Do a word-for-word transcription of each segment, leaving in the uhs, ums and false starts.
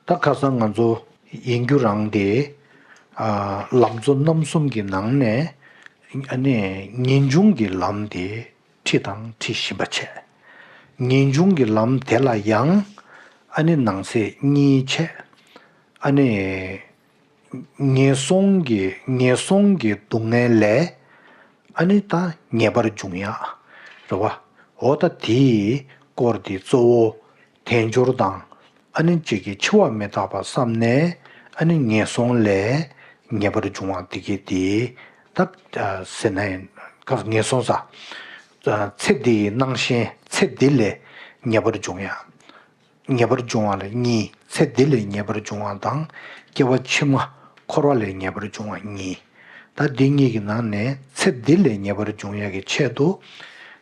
ད་ཁ་སང་ང་ཚོ་ཡིན་རྒྱུ་རང་དེ། ཨ། ལམ་གཙོ་རྣམ་གསུམ་གྱི་ནང་ནས། ཨ་ནི་ངེས་འབྱུང་གི་ལམ་དེ་ཁྲིད་དང་ཁྲིད་བཞིན་པ་བྱས། ངེས་འབྱུང་གི་ལམ་དེ་ལ་ཡང་ཨ་ནི་ནང་གསེས་གཉིས་བྱས། ཨ་ནི་ངན་སོང་གི་ངན་སོང་གི་སྡུག་བསྔལ་ལས་ཨ་ནི་ད་ངེས་པར་འབྱུང་ཡ་རེད་བ། འོ་ད་དེའི་སྐོར་དེ་གཙོ་བོ་དལ་འབྱོར་དང་། ཨ་ནི་གཅིག་གིས་འཆི་བ་མི་རྟག་པ་བསམ་ནས། ཨ་ནི་ངན་སོང་ལས་ངེས་པར་འབྱུང་བ་འདི་གི་དེ། ད་ཟེར་ན་ཡིན་ཁ་ངན་སོང་ས། ཚེ་འདི་ཡི་སྣང་ཞེན་ཚེ་འདི་ལས་ངེས་པར་འབྱུང་ཡ། ངེས་པར་འབྱུང་བ་ལ་གཉིས། ཚེ་འདི་ལས་ངེས་པར་འབྱུང་བ་དང་། སྐྱེ་བ་ཕྱི་མ་འཁོར་བ་ལས་ངེས་པར་འབྱུང་བ་གཉིས། ད་འདི་གཉིས་ཀྱི་ནང་ནས་ཚེ་འདི་ལས་ངེས་པར་འབྱུང་ཡ་གི་ཆེད་དུ།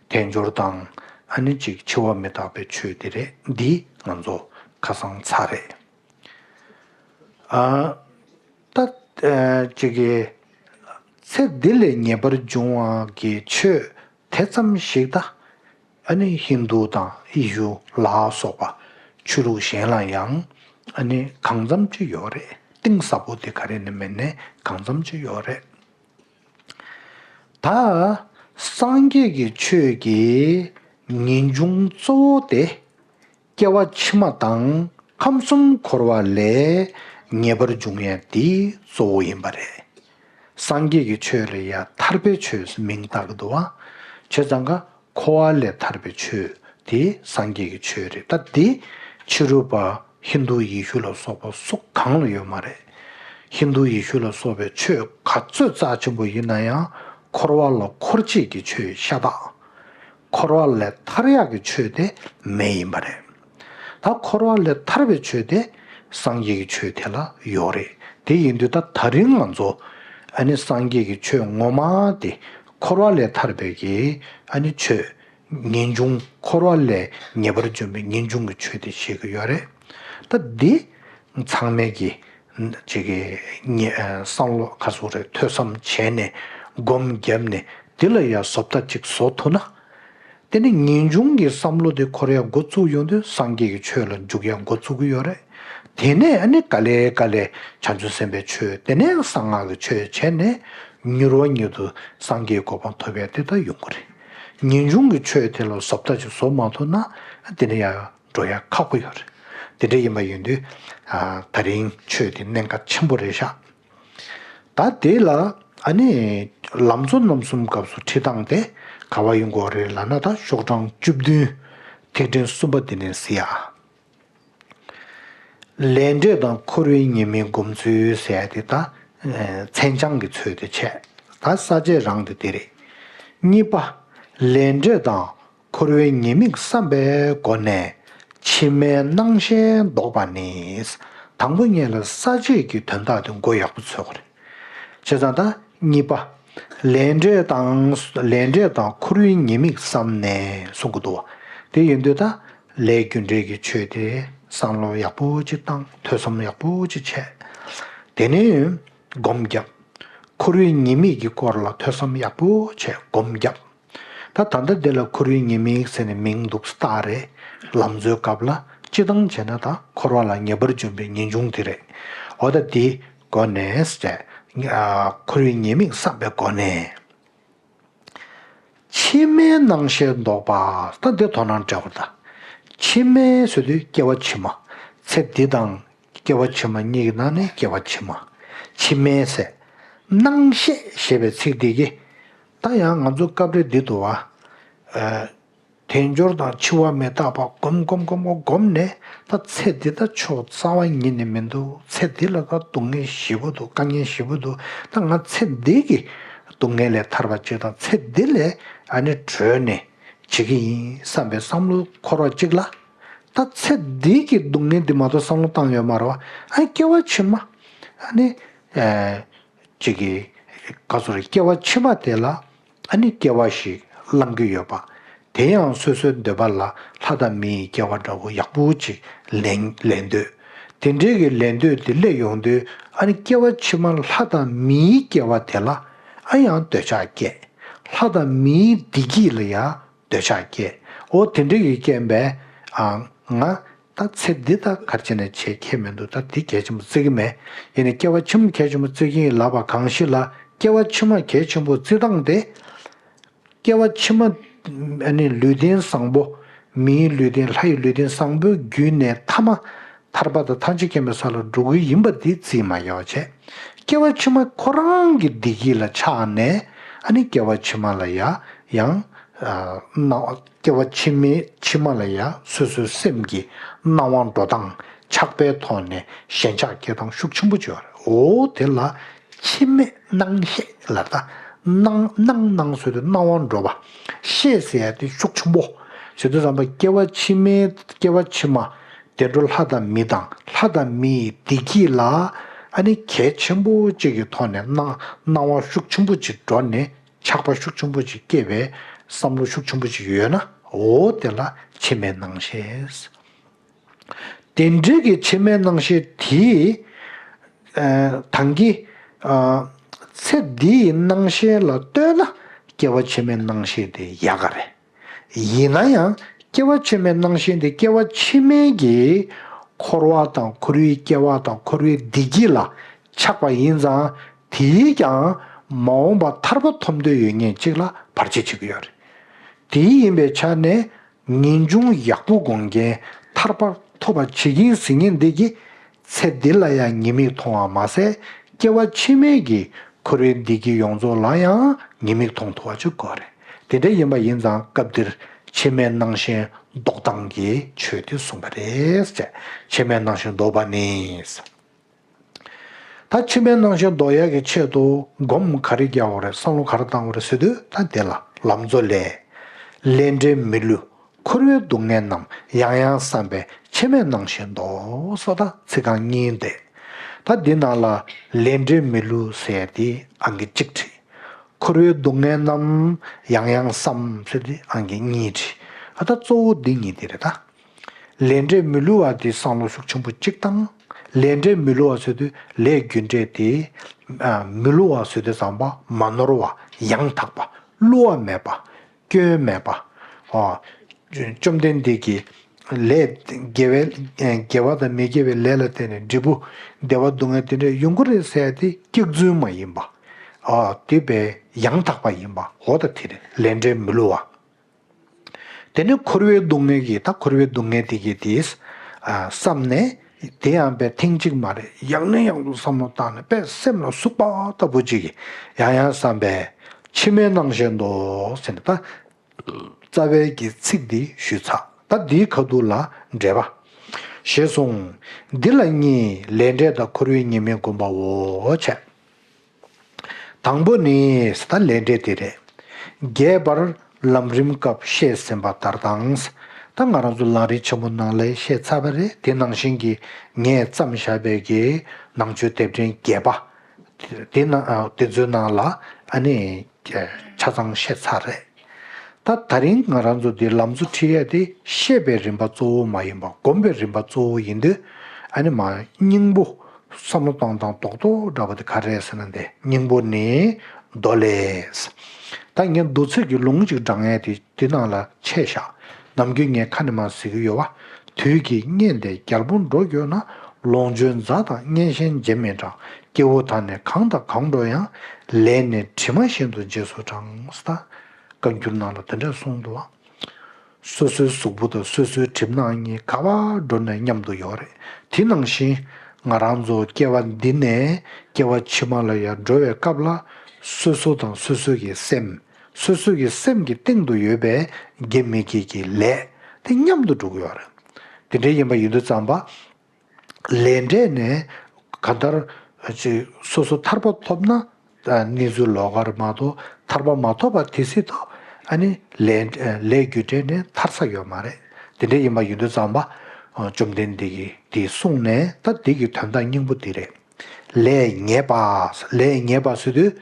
དལ་འབྱོར་དང་། ཨ་ནི་གཅིག་འཆི་བ་མི་རྟག་པའི་ཆོས་འདི་རེད། འདི་ང་ཚོ་ཁ་སང་ཚར་རེད། ཨ། ད། ཨ། གཅིག་གི་ཚེ་འདི་ལས་ངེས་པར་འབྱུང་བ་གི་ཆོས་དེ་ཙམ་ཞིག་ད། ཨ་ནི་ཧིན་དུ་དང་ཡེ་ཤུ་ལ་སོགས་པ་ཆོས་ལུགས་གཞན་ལ་ཡང་ཨ་ནི་གང་འཚམ་ཅིག་ཡོད་རེད། གཏིང་ཟབ་པོ་དེ་ག་རེ་ནས་མེད་ནས་གང་འཚམ་ཅིག་ཡོད་རེད། ད་སངས་རྒྱས་ཀྱི་ཆོས་ཀྱི་ངེས་འབྱུང་གཙོ་བོ་དེ། སྐྱེ་བ་ཕྱི་མ་དང་ཁམས་གསུམ་འཁོར་བ་ལས་ངེས་པར་འབྱུང་ཡ་དེ་གཙོ་བོ་ཡིན་པ་རེད། སངས་རྒྱས་ཀྱི་ཆོས་ལ་ཡ་ཐར་པའི་ཆོས་མིང་བཏགས་འདུག་བ། བྱས་ཙང་ཀ་འཁོར་བ་ལས་ཐར་པའི་ཆོས་དེ་སངས་རྒྱས་ཀྱི་ཆོས་རེད། ད་དེ་ཕྱི་རོལ་པ་ཧིན་དུ་ཡེ་ཤུ་ལ་སོགས་པ་སུ་གང་ལ་ཡོད་མ་རེད། ཧིན་དུ་ཡེ་ཤུ་ལ་སོགས་པའི་ཆོས་ག་ཚོད་རྩ་ཆེན་པོ་ཡིན་ན་ཡང་འཁོར་བ་ལ་འཁོར་བྱེད་ཀྱི་ཆོས་ཤ་སྟག་འཁོར་བ་ལས་ཐར་ཡག་གི་ཆོས་དེ་མེད་ཡིན་པ་རེད། ད་འཁོར་བ་ལས་ཐར་བའི་ཆོས་དེ་སངས་རྒྱས་ཀྱི་ཆོས་དེ་ལ་ཡོད་རེད། དེ་ཡིན་དུས་ད་ད་རིང་ང་ཚོ་ཨ་ནི་སངས་རྒྱས་ཀྱི་ཆོས་ངོ་མ་དེ་འཁོར་བ་ལས་ཐར་པའི་གི་ཨ་ནི་ཆོས་ངེས་འབྱུང་འཁོར་བ་ལས་ངེས་པར་འབྱུང་བའི་ངེས་འབྱུང་གི་ཆོས་དེ་ཤེས་ཀྱི་ཡོད་རེད། ད་འདི་ཚང་མས་ཀྱི་ཅིག་གི་ཉེ་ཨ་བསམ་བློ་ག་ཚོད་རེ་ཐོས་བསམ་བྱས་ནས་སྒོམ་བརྒྱབ་ནས་འདི་ལ་ཡ་བཟོ་ལྟ་ཅིག་བཟོ་ཐུབ་ན། དེ་ནི་ངེས་འབྱུང་གི་བསམ་བློ་དེ་འཁོར་ཡ་འགོ་བཙུགས་ཡོང་དུས་སངས་རྒྱས་ཀྱི་ཆོས་ལ་འཇུག་ཡ་འགོ་བཙུགས་ཀྱི་ཡོད་རེད། དེ་ནས་ཨ་ནི་ག་ལེ་ག་ལེ་བྱང་ཆུབ་སེམས་དཔའི་ཆོས། དེ་ནས་གསང་སྔགས་ཀྱི་ཆོས་བྱས་ནས་མྱུར་བ་མྱུར་དུ་སངས་རྒྱས་གོ་འཕང་ཐོབ་ཡ་དེ་ད་ཡོང་གི་རེད། ངེས་འབྱུང་གི་ཆོས་དེ་ལ་བཟོ་ལྟ་ཅིག་བཟོ་མ་ཐུབ་ན་དེ་ནི་ཡ། འགྲོ་ཡ་ཁག་པོ་ཡོད་རེད། དེ་འདྲ་ཡིན་པ་ཡིན་དུས། ཨ། ད་རིང་ཆོས་དེ་གནད་འགག་ཆེན་པོ་རེད་ཤག་ད་དེ་ལ་ཨ་ནི་ལམ་གཙོ་རྣམ་གསུམ་སྐབས་སུ་ཁྲིད་སྟངས་དེ་ག་བ་ཡིན་དགོས་རེད་ལབ་ན། ད་ཤོག་གྲངས་བཅུ་བདུན་ཐིག་ཕྲེང་གསུམ་པ་དེ་ནས་གཟིགས་ཨ། ལས་འབྲས་དང་འཁོར་བའི་ཉེས་དམིགས་སྒོམ་ཚུལ་ཟེར་ཡ་དེ་ད་མཚན་བྱང་གི་ཚུལ་དེ་བྱས། ད་ས་བཅད་རང་དེ་དེ་རེད། གཉིས་པ། ལས་འབྲས་དང་འཁོར་བའི་ཉེས་དམིགས་བསམ་པའི་སྒོ་ནས་ཕྱི་མའི་སྣང་ཤས་བཟློག་པ་ནི། དང་པོ་ཉིད་ལ་ས་བཅད་ཀྱི་དོན་དག་དེ་མགོ་ཡག་པོ་ཚོས་དགོས་རེད། བྱས་ཙང་ད་གཉིས་པ། ལས་འབྲས་དང་ལས་འབྲས་དང་འཁོར་བའི་ཉེས་དམིགས་བསམ་ནས་གསུང་གི་འདུག་བ། དེ་ཡིན་དུས་ད་ལས་རྒྱུ་འབྲས་ཀྱི་ཆོས་དེ་བསམ་བློ་ཡག་པོ་ཅིག་བཏང་། ཐོས་བསམ་ཡག་པོ་ཅིག་བྱས། དེ་ནས་སྒོམ་བརྒྱབ། འཁོར་བའི་ཉེས་དམིགས་ཀྱི་སྐོར་ལ་ཐོས་བསམ་ཡག་པོ་བྱས་སྒོམ་བརྒྱབ། ད་ད་ལྟ་འདི་ལ་འཁོར་བའི་ཉེས་དམིགས་ཟེར་ནས་མིང་འདུག་སྟག་རེད། ལམ་གཙོའི་སྐབས་ལ་སྤྱི་བཏང་བྱས་ན་ད་འཁོར་བ་ལ་ངེས་པར་འབྱུང་བའི་ངེས་འབྱུང་དེ་རེད། འོ་ད་དེའི་སྒོ་ནས་ཟེར། ཨ། འཁོར་བའི་ཉེས་དམིགས་བསམ་པའི་སྒོ་ནས། ཕྱི་མའི་སྣང་ཤས་བཟློག་པ། ད་འདི་དོ་སྣང་སྤྲད་དགོས་ད། ཕྱི་མའི་ཟེར་དུས་སྐྱེ་བ་ཕྱི་མ། ཚེ་འདི་དང་སྐྱེ་བ་ཕྱི་མ་གཉིས་ཀྱི་ནང་ནས་སྐྱེ་བ་ཕྱི་མ། ཕྱི་མའི་ཟེར། སྣང་ཤས་ཞེས་པའི་ཚིག་འདི་གིས། ད་ཡང་ང་ཚོ་སྐབས་རེ་འདི་འདུག་བ། ཨ། དལ་འབྱོར་དང་འཆི་བ་མི་རྟག་པ་སྒོམ་སྒོམ་སྒོམ་སྒོམ་སྒོམ་ནས། ད་ཚེ་འདི་ད་ཆོག་རྩ་བ་ཉིད་ནས་མི་འདུག་ཚེ་འདི་ལ་ད་སྡུག་བསྔལ་ཞེ་པོ་འདུག་དཀའ་ངལ་ཞེ་པོ་འདུག་ད་ང་ཚེ་འདི་གི་སྡུག་བསྔལ་ལས་ཐར་བ་ཅིག་དང་། ཚེ་འདི་ལས་ཨ་ནི་གྲོལ་ནས་བྱེད་ཀྱི་ཡིན་བསམ་པའི་བསམ་བློ་འཁོར་བ་གཅིག་ལ། ད་ཚེ་འདི་གི་སྡུག་བསྔལ་འདི་མ་གཏོགས་བསམ་བློ་བཏང་ཡོད་མ་རེད་བ། ཨ་ནི་སྐྱེ་བ་ཕྱི་མ། ཨ་ནི། ཨེ། གཅིག་གིས། ག་ཚོད་རེད། སྐྱེ་བ་ཕྱི་མ་དེ་ལ་ཨ་ནི་སྐྱེ་བ་ཞིག་བླང་གི་ཡོད་པ། དེ་ཡང་སོ་སོའི་འདོད་པ་ལ་ལྷ་དང་མིའི་སྐྱེ་བ་འདྲ་བོ་ཡག་པོ་ཅིག་ལེན་ལེན་འདོད། དེ་འདྲའི་གི་ལེན་འདོད་དེ་སླེབས་ཡོང་དུས། ཨ་ནི་སྐྱེ་བ་ཕྱི་མ་ལྷ་དང་མིའི་སྐྱེ་བ་དེ་ལ་ཨ་ཡང་འདོད་ཆགས་སྐྱེ། ལྷ་དང་མིའི་བདེ་སྐྱིད་ལ་ཡང་འདོད་ཆགས་སྐྱེ། འོ་དེ་འདྲའི་གི་རྐྱེན་པས། ཨ། ང་ ད་ཚེ་འདི་ད་གར་བྱས་ནས་བྱེད་ཁྱད་མི་འདུག་ད་འདི་གལ་ཆེན་པོ་བརྩི་གི་མེད། ཡིན་ནའི་སྐྱེ་བ་ཕྱི་མ་གལ་ཆེན་པོ་བརྩི་གི་ཡིན་ལབ་པ་གང་ཞིག་ལ་སྐྱེ་བ་ཕྱི་མ་གལ་ཆེན་པོ་བརྩི་སྟངས་དེ། སྐྱེ་བ་ཕྱི་མ་ཨ་ནི་ལུས་རྟེན་བཟང་པོ། མིའི་ལུས་རྟེན་ལྷ་ཡི་ལུས་རྟེན་བཟང་པོའི་བརྒྱུད་ནས་ཐ་མ་ཐར་པ་དང་ཐམས་ཅད་མཁྱེན་པའི་ས་ལ་འགྲོ་གི་ཡིན་པ་འདི་བརྩིས་མ་ཡོང་བྱས། སྐྱེ་བ་ཕྱི་མ་ཁོ་རང་གི་བདེ་སྐྱིད་ལ་ཆགས་ནས་ཨ་ནི་སྐྱེ་བ་ཕྱི་མ་ལ་ཡ་ཡང་ཨ་སྣང་སྐྱེ་བ་ཕྱི་མའི་ཕྱི་མ་ལ་ཡ་སོ་སོའི་སེམས་ཀྱི་སྣང་བ་འགྲོ་སྟངས་ཆགས་པའི་ཐོག་ནས་ཞེན་ཆགས་སྐྱེ་སྟངས་ཤུགས་ཆེན་པོ་ཅིག་ཡོད་རེད། འོ་དེ་ལ་འཆི་མེད་སྣང་ཤས་ལབ། ད་སྣང་སྣང་སྣང་ཟེར་དུས་སྣང་བ་འགྲོ་བ། ཤས་ཟེར་ཡ་དེ་ཤུགས་ཆེན་པོ། ཟེར་དུས་ཙམ་པ་སྐྱེ་བ་ཕྱི་མའི་སྐྱེ་བ་ཕྱི་མ་བདེ་འགྲོ་ལྷ་དང་མི་དང་ལྷ་དང་མི་ཡི་བདེ་སྐྱིད་ལ་ཨ་ནི་གལ་ཆེན་པོ་གཅིག་གི་ཐོག་ནས་སྣང་སྣང་བ་ཤུགས་ཆེན་པོ་ཅིག་འགྲོ་ནས་ཆགས་པ་ཤུགས་ཆེན་པོ་ཅིག་སྐྱེ་བའི་བསམ་བློ་ཤུགས་ཆེན་པོ་ཅིག་ཡོད་ན། འོ་དེ་ལ་འཆི་མེད་སྣང་ཤས། དེ་འདྲའི་གི་འཆི་མེད་སྣང་ཤས་དེ། ཨ་ད་གིན་ཨ་ཚེ་འདིའི་སྣང་ཤས་ལ་ལྟོས་ན་སྐྱེ་བ་ཕྱི་མའི་སྣང་ཤས་དེ་ཡག་ག་རེད། ཡིན་ན་ཡང་སྐྱེ་བ་ཕྱི་མའི་སྣང་ཤས་དེ་སྐྱེ་བ་ཕྱི་མའི་གི་འཁོར་བ་དང་འཁོར་བའི་སྐྱེ་བ་དང་འཁོར་བའི་བདེ་སྐྱིད་ལ་ཆགས་པ་ཡིན་ཙང་དེས་ཀྱང་མ་འོངས་པ་ཐར་པ་ཐོབ་འདོད་ཡོད་མཁན་ཅིག་ལ་བར་ཆད་བྱེད་ཀྱི་ཡོད་རེད། དེ་ཡིན་པའི་ཆ་ནས། ངེས་འབྱུང་ཡག་པོ་སྒོམ་མཁན་ཐར་པ་ཐོབ་པ་བྱེད་ཀྱིན་ཟེར་མཁན་འདི་གིས་ཚེ་འདི་ལ་ཡང་ཉེས་དམིགས་མཐོང་བ་མ་ཟད་སྐྱེ་བ་ཕྱི་མའི་གི་འཁོར་བའི་བདེ་སྐྱིད་ཡོངས་རྫོགས་ལ་ཡང་ཉེས་དམིགས་མཐོང་ཐུབ་པ་ཅིག་དགོས་རེད། དེ་འདྲ་ཡིན་པ་ཡིན་ཙང་སྐབས་འདིར་འཆི་མེད་སྣང་ཤས་ལྡོག་སྟངས་ཀྱི་ཆོས་དེ་གསུངས་པ་རེད། འཆི་མེད་སྣང་ཤས་ལྡོག་པ་ནི། ད་འཆི་མེད་སྣང་ཤས་ལྡོག་ཡག་གི་ཆེད་དུ་སྒོམ་ག་རེ་རྒྱག་དགོས་རེད། བསམ་བློ་ག་རེ་བཏང་དགོས་རེད་ཟེར་དུས་ད་དེ་ལ་ལམ་གཙོ་ལས། ལས་འབྲས་མི་བསླུ། འཁོར་བའི་སྡུག་བསྔལ་རྣམས་ཡང་ཡང་བསམ་པས་འཆི་མེད་སྣང་ཤས་ལྡོག་སོགས་ད་ཚིག་རྐང་གཉིས་འདི། ད་འདི་ནང་ལ་ལས་འབྲས་མི་བསླུ་ཟེར་དེ་ཨང་ཀི་གཅིག་བྲིས། འཁོར་བའི་སྡུག་བསྔལ་རྣམས་ཡང་ཡང་བསམ་ཟེར་དེ་ཨང་ཀི་གཉིས་བྲིས། ཨ་ད་གཙོ་བོ་འདི་གཉིས་དེ་རེད་ད། ལས་འབྲས་མི་བསླུ་བ་དེ་བསམ་བློ་ཤུགས་ཆེན་པོ་གཅིག་བཏང་། ལས་འབྲས་མི་བསླུ་བ་ཟེར་དུས་ལས་རྒྱུ་འབྲས་དེ་ཨ་མི་བསླུ་བ་ཟེར་དུས་ཙམ་པ་མ་ནོར་བ། ཡང་དག་པ། བསླུ་བ་མེད་པ། སྐྱོན་མེད་པ། ཨ་བཅོམ་ལྡན་འདས་ཀྱིས་ལས་དགེ་བའི་དགེ་བ་དང་མི་དགེ་བའི་ལས་ལ་བརྟེན་ནས་འབྲས་བུ་བདེ་བ་སྡུག་བསྔལ་དེ་འདྲ་ཡོང་གི་རེད་ཟེར་ཡ་དེ་སྐྱག་རྫུན་མ་ཡིན་པ། ཨ་དེ་བས་ཡང་དག་པ་ཡིན་པ། འོ་ད་དེ་རེད། ལས་འབྲས་མི་བསླུ་བ། དེ་ནས་འཁོར་བའི་སྡུག་བསྔལ་གྱིས་ད་འཁོར་བའི་སྡུག་བསྔལ་དེ་གིས་དེས་ཨ་བསམ་ནས། དེ་ཡང་པའི་ཐེངས་གཅིག་མ་རེད། ཡང་ནས་ཡང་དུ་བསམ་བློ་བཏང་ནས་པས་སེམས་ལ་ཟུག་པ་ལྟ་བུ་ཅིག་གིས་ཡང་ཡང་བསམ་པས་འཆི་མེད་སྣང་ཤས་ལྡོག་ཟེར་ནས་ད་རྩ་བའི་གི་ཚིག་འདི་ཞུས་ཚར། ད་འདིའི་ཁ་ཐུག་ལ་འགྲེལ་པ་ཞེས་གསུངས། འདི་ལ་གཉིས། ལས་འབྲས་དང་འཁོར་བའི་ཉེས་དམིགས་བསྒོམ་པའོ་བྱས། དང་པོ་ནི་ད་ལས་འབྲས་དེ་རེད། རྒྱས་པར་ལམ་རིམ་སྐབས་བཤད་ཟིན་པ་ལྟར་དང་། ད་ང་རང་ཚོ་ལམ་རིམ་ཆེན་མོ་ནང་ལ་བཤད་ཚར་བ་རེད། དེ་ནང་བཞིན་གྱི་ངས་བརྩམས་བཞག་པའི་གི་ནང་ཆོས་དེབ་ཕྲེང་བརྒྱད་པ། དེ་ནང་དེ་ཚོའི་ནང་ལ་ཨ་ནི་ཆ་ཚང་བཤད་ཚར་རེད། ད་ད་རིང་ང་རང་ཚོ་འདི་ལམ་གཙོ་ཁྲིད་ཡས་དེ་བཤད་པའི་རིམ་པ་གཙོ་བོ་མ་ཡིན་པ། སྒོམ་པའི་རིམ་པ་གཙོ་བོ་ཡིན་དུས་ཨ་ནི་མ་སྙིང་པོ། བསམ་བློ་གཏོང་སྟངས་རྡོག་རྡོག་འདྲ་པོ་དེ་ག་རེ་རེད་ཟེར་ན་དེ་སྙིང་པོ་ནི་མདོ་ལས། ད་ངས་མདོ་ཚིག་གི་ལུང་ཅིག་དྲངས་ཡས་དེ་དེ་ནང་ལ་ཆད་བཞག་ནམ་རྒྱུན་ངས་ཁ་ནས་མར་ཟེར་གྱི་ཡོད་པ། དུས་ཀྱིས་བསྙེན་ཏེ་རྒྱལ་པོ་འགྲོ་འགྱུར་ན། ལོངས་སྤྱོད་མཛའ་དང་གཉེན་གཤེན་རྗེས་མི་འབྲང་། སྐྱེ་བོ་དག་ནི་གང་དང་གང་འགྲོ་ཡང་། ལས་ནི་དྲི་མ་བཞིན་དུ་རྗེས་སུ་འབྲང་། ད་བཀའ་འགྱུར་ནང་ལ་དེ་འདྲ་གསུངས་འདུག་བ། སོ་སོའི་གཟུགས་པོ་དང་སོ་སོའི་གྲིབ་ནག་གཉིས་ག་པར་འགྲོ་ནས་མཉམ་དུ་ཡོད་རེད། དེ་ནང་བཞིན་ང་རང་ཚོ་སྐྱེ་བ་འདི་ནས་སྐྱེ་བ་ཕྱི་མ་ལ་ཡང་འགྲོ་བའི་སྐབས་ལ་སོ་སོ་དང་སོ་སོ་གི་སེམས། སོ་སོ་གི་སེམས་ཀྱི་སྟེང་དུ་ཡོད་པའི་དགེ་མི་དགེ་གི་ལས་དེ་མཉམ་དུ་འགྲོ་གི་ཡོད་རེད། དེ་འདྲ་ཡིན་པ་ཡིན་དུས་ཙམ་པ། ལས་འབྲས་ནས་གང་ལྟར་ཅིག་སོ་སོ་ཐར་པ་ཐོབ་ན་གནས་ཚུལ་ལོགས་ཀ་རེད་མ་གཏོགས་ཐར་པ་མ་ཐོབ་པ་དེ་སྲིད་དུ་ཨ་ནི་ལས་ལས་རྒྱུ་འབྲས་ནས་ཐར་ས་ཡོད་མ་རེད། དེ་འདྲ་ཡིན་པ་ཡིན་དུས་ཙམ་པ་བཅོམ་ལྡན་འདས་ཀྱིས་དེ་གསུངས་ནས་ད་དེ་གི་དོན་དག་སྙིང་པོ་དེ་རེད། ལས་ཉེས་པ། ལས་ཉེས་པ་ཟེར་དུས་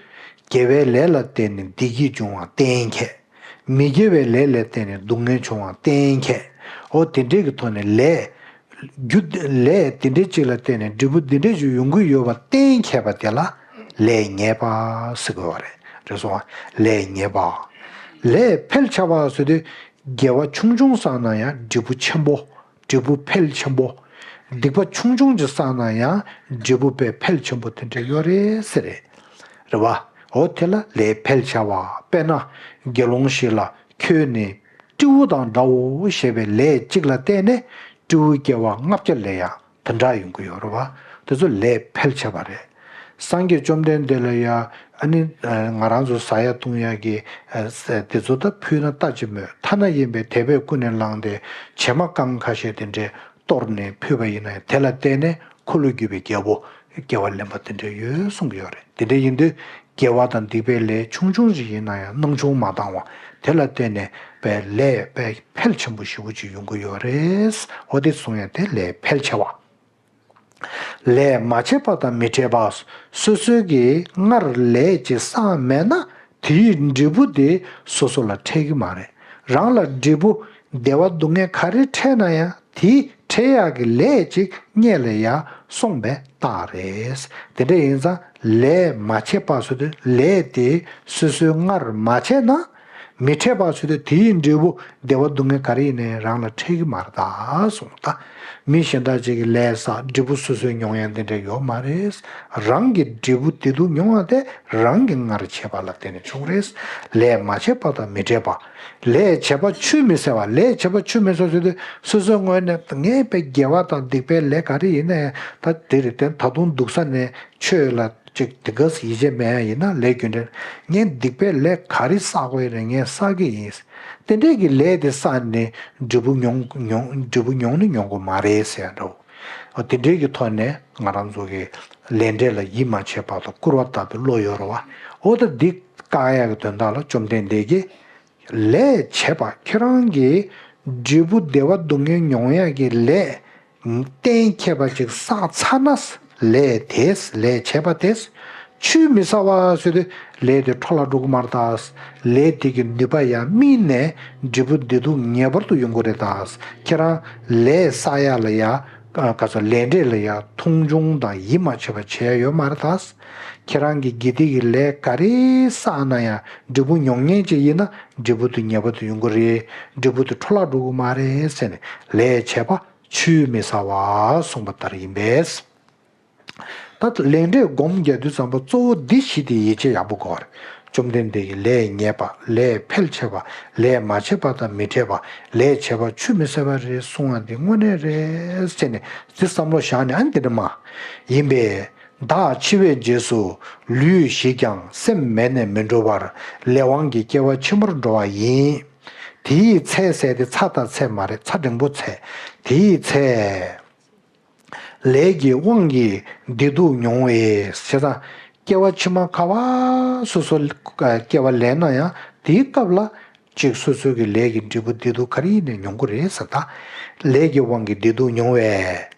དགེ་བའི་ལས་ལ་བརྟེན་ནས་བདེ་སྐྱིད་འབྱུང་བ་གཏན་འཁེལ། མི་དགེ་བའི་ལས་ལ་བརྟེན་ནས་སྡུག་བསྔལ་འབྱུང་བ་གཏན་འཁེལ། འོ་དེ་འདྲའི་གི་ཐོག་ནས་ལས་རྒྱུ་ལས་དེ་འདྲའི་ཅིག་ལ་བརྟེན་ནས་འབྲས་བུ་འདི་འདྲའི་ཅིག་ཡོང་གི་ཡོད་པ་གཏན་འཁེལ་བ་དེ་ལ་ལས་ཉེས་པ་ཟེར་དགོས་པ་རེད། རེད་སོང་བ། ལས་ཉེས་པ། ལས་འཕེལ་ཆགས་པ་ཟེར་དུས་དགེ་བ་ཆུང་ཆུང་བསགས་ན་ཡང་འབྲས་བུ་ཆེན་པོ། འབྲས་བུ་འཕེལ་ཆེན་པོ། སྡིག་པ་ཆུང་ཆུང་ཅིག་བསགས་ན་ཡང་འབྲས་བུ་དཔེ་འཕེལ་ཆེན་པོ་དེ་འདྲ་ཡོད་རེད་ཟེར་རེད། རེད་བ། འོ་དེ་ལ་ལས་འཕེལ་བྱ་བ། དཔེར་ན་དགེ་སློང་ཞིག་ལ་ཁྱོད་ནི་སྤྲེའུ་དང་འདྲའོ་ཞེས་པའི་ལས་གཅིག་ལ་བརྟེན་ནས་སྤྲེའུ་སྐྱེ་བ་ལྔ་བརྒྱ་ལས་ཡང་དེ་འདྲ་ཡོང་གི་ཡོད་རེད་བ། དེ་ཚོ་ལས་འཕེལ་བྱ་བ་རེད། སངས་རྒྱས་བཅོམ་ལྡན་འདས་ལ་ཡ་ཨ་ནི་ང་རང་ཚོ་ཟ་ཡ་བཏུང་ཡ་གི་དེ་ཚོ་ད་ཕུལ་ན་ལྟ་ཅི་སྨོས། ཐ་ན་ཡིན་པའི་དད་པས་ཀུན་ནས་བསླངས་ཏེ་བྱེ་མ་རྐང་ཁ་ཤས་དེ་འདྲས་གཏོར་ནས་ཕུལ་བ་ཡིན་ན་ཡང་དེ་ལ་བརྟེན་ནས་འཁོར་ལོས་སྒྱུར་བའི་རྒྱལ་པོ་སྐྱེ་བ་ལེན་པ་དེ་འདྲས་ཡོད་གསུང་གི་ཡོད་རེད། དེ་འདྲས་ཡིན་དུས་དགེ་བ་དང་སྡིག་པའི་ལས་ཆུང་ཆུང་ཞིག་ཡིན་ན་ཡང་སྣང་ཆུང་མ་བཏང་བ་དེ་ལ་བརྟེན་ནས་པའི་ལས་པའི་འཕེལ་ཆེན་པོ་ཞེ་པོ་ཅིག་ཡོང་གི་ཡོད་རེད། འོ་དེ་གསུང་ཡ་དེ་ལས་འཕེལ་ཆེ་བ། ལས་མ་བྱས་པ་དང་མི་འཕྲད་པ། སོ་སོའི་གི་སྔར་ལས་ཅིག་བསགས་མེད་ན་དེའི་འབྲས་བུ་དེ་སོ་སོ་ལ་འཕྲད་ཀྱི་མ་རེད། རང་ལ་འབྲས་བུ་བདེ་བ་སྡུག་བསྔལ་ག་རེ་འཕྲད་ན་ཡང་དེའི་འཕྲད་ཡག་གི་ལས་ཅིག་སྔོན་ལ་ཡང་སོང་བའི་རྟགས་རེད། དེ་འདྲ་ཡིན་ཙང་ལས་མ་བྱས་པ་ཟེར་དུས་ལས་དེ་སོ་སོའི་སྔར་མ་བྱས་ན། མི་འཕྲད་པ་ཟེར་དུས་དེའི་འབྲས་བུ་བདེ་བ་སྡུག་བསྔལ་ག་རེ་ཡིན་ནའི་རང་ལ་འཕྲད་ཀྱི་མ་རེད་ད་གསུངས། ད་མི་གཞན་དག་ཅིག་གིས་ལས་བསགས་འབྲས་བུ་སོ་སོའི་མྱོང་ཡ་འདི་འདྲ་ཡོད་མ་རེད། རང་གི་འབྲས་བུ་བདེ་སྡུག་མྱོང་བ་དེ་རང་གི་སྔར་བྱས་པ་ལ་བརྟེན་ནས་བྱུང་རེད། ལས་མ་བྱས་པ་དང་མི་འཕྲད་པ། ལས་བྱས་པ་ཆུད་མི་ཟ་བ། ལས་བྱས་པ་ཆུད་མི་ཟ་ཟེར་དུས་སོ་སོའི་ངོས་ནས་ངས་དཔེ་དགེ་བ་དང་སྡིག་པའི་ལས་ག་རེ་ཡིན་ནའི་ད་དེ་རེད་དེ་ད་དུང་སྡུག་ས་ནས་ཆོས་ལ་ཅིག་དེ་ག་སེ་ཡིད་ཆེས་མེད་ཡ་ཡིན་ན་ལས་རྒྱུ་འབྲས་ངས་སྡིག་པའི་ལས་ག་རེ་བསགས་དགོས་ཡིན་ན་ངས་བསགས་ཀྱི་ཡིན། དེ་འདྲས་ཀྱི་ལས་དེ་བསགས་ནས་འབྲས་བུ་མྱོང་མྱོང་འབྲས་བུ་མྱོང་ནི་མྱོང་དགོས་མ་རེད་ཟེར་ཡ་འདྲ་བོ། འོ་དེ་འདྲས་ཀྱི་ཐོག་ནས་ང་རང་ཚོ་གི་ལས་འབྲས་ལ་ཡིད་མ་ཆེས་པ་དང་སྐུར་བ་བཏབ་པའི་བློ་ཡོད་རེད་བ། འོ་ད་འདི་བཀག་ཡ་གི་དོན་དག་ལ་བཅོམ་ལྡན་འདས་ཀྱིས། ལས་བྱས་པ་ཁྱེད་རང་གིས་འབྲས་བུ་བདེ་བ་སྡུག་བསྔལ་མྱོང་ཡག་གི་ལས་གཏན་འཁེལ་བ་ཅིག་བསགས་ཚར་ན། ལས་དེས་ལས་བྱས་པ་དེས་ཆུད་མི་ཟ་བ་ཟེར་དུས་ལས་དེ་འཕྲོ་བརླག་འགྲོ་གི་མ་རེད་ད། ལས་དེ་གི་ནུས་པ་ཡང་སྨིན་ནས་འབྲས་བུ་བདེ་སྡུག་ངེས་པར་དུ་ཡོང་གི་རེད་ད། ཁྱེད་རང་ལས་བསགས་ཡག་ལ་ཡང་ག་ཚོད་ལས་འབྲས་ལ་ཡང་མཐོང་ཆུང་དང་ཡིད་མ་ཆེས་པ་བྱས་ཡ་ཡོད་མ་རེད་ད། ཁྱེད་རང་གིས་དགེ་སྡིག་གི་ལས་ག་རེ་བསགས་ན་ཡང་འབྲས་བུ་མྱོང་མཁན་ཅིག་ཡིན་ན་འབྲས་བུ་དེ་ངེས་པར་དུ་ཡོང་གི་རེད། འབྲས་བུ་དེ་འཕྲོ་བརླག་འགྲོ་གི་མ་རེད་ཟེར་ནས་ལས་བྱས་པ་ཆུད་མི་ཟ་བ་གསུངས་པ་ལྟར་ཡིན་པས། ད་ལས་འབྲས་སྒོམ་རྒྱག་དུས་ཙམ་པ་གཙོ་བོ་འདི་བཞི་དེ་ཡིད་ཆེས་ཡག་པོ་དགོས་པ་རེད། བཅོམ་ལྡན་འདས་ཀྱིས་ལས་ཉེས་པ་ལས་འཕེལ་ཆེ་བ་ལས་མ་བྱས་པ་དང་མི་འཕྲད་པ་ལས་བྱས་པ་ཆུད་མི་ཟ་བ་རེད་གསུང་བ་འདི་དངོས་གནས་རེད་ཟེར་ནས་འདི་བསམ་བློ་བཞག་ནས་ཨ་ནི་འདི་འདྲ་མ་ཡིན་པས། བདག་འཆི་བའི་རྗེས་སུ་ལུས་ཞིག་ཀྱང་སེམས་མེད་ནས་མི་འགྲོ་བར་ལས་དབང་གིས་སྐྱེ་བ་ཕྱི་མར་འགྲོ་བ་ཡིན། དེའི་ཚེ་ཟེར་དེ་ཚ་དང་ཚད་མ་རེད། ཚ་འགྲེང་པོ་ཚེ། དེའི་ཚེ་ལས་ཀྱི་དབང་གིས་བདེ་སྡུག་མྱོང་བས་བྱས་ཙང་སྐྱེ་བ་ཕྱི་མ་ག་བ་སོ་སོ་སྐྱེ་བ་ལེན་ན་ཡང་དེའི་སྐབས་ལ། གཅིག་སོ་སོའི་གི་ལས་ཀྱི་འབྲས་བུ་བདེ་སྡུག་ག་རེ་ཡིན་ནའི་མྱོང་གི་རེད་ཟེར་ད། ལས་ཀྱི་དབང་གིས་བདེ་སྡུག་མྱོང་བས།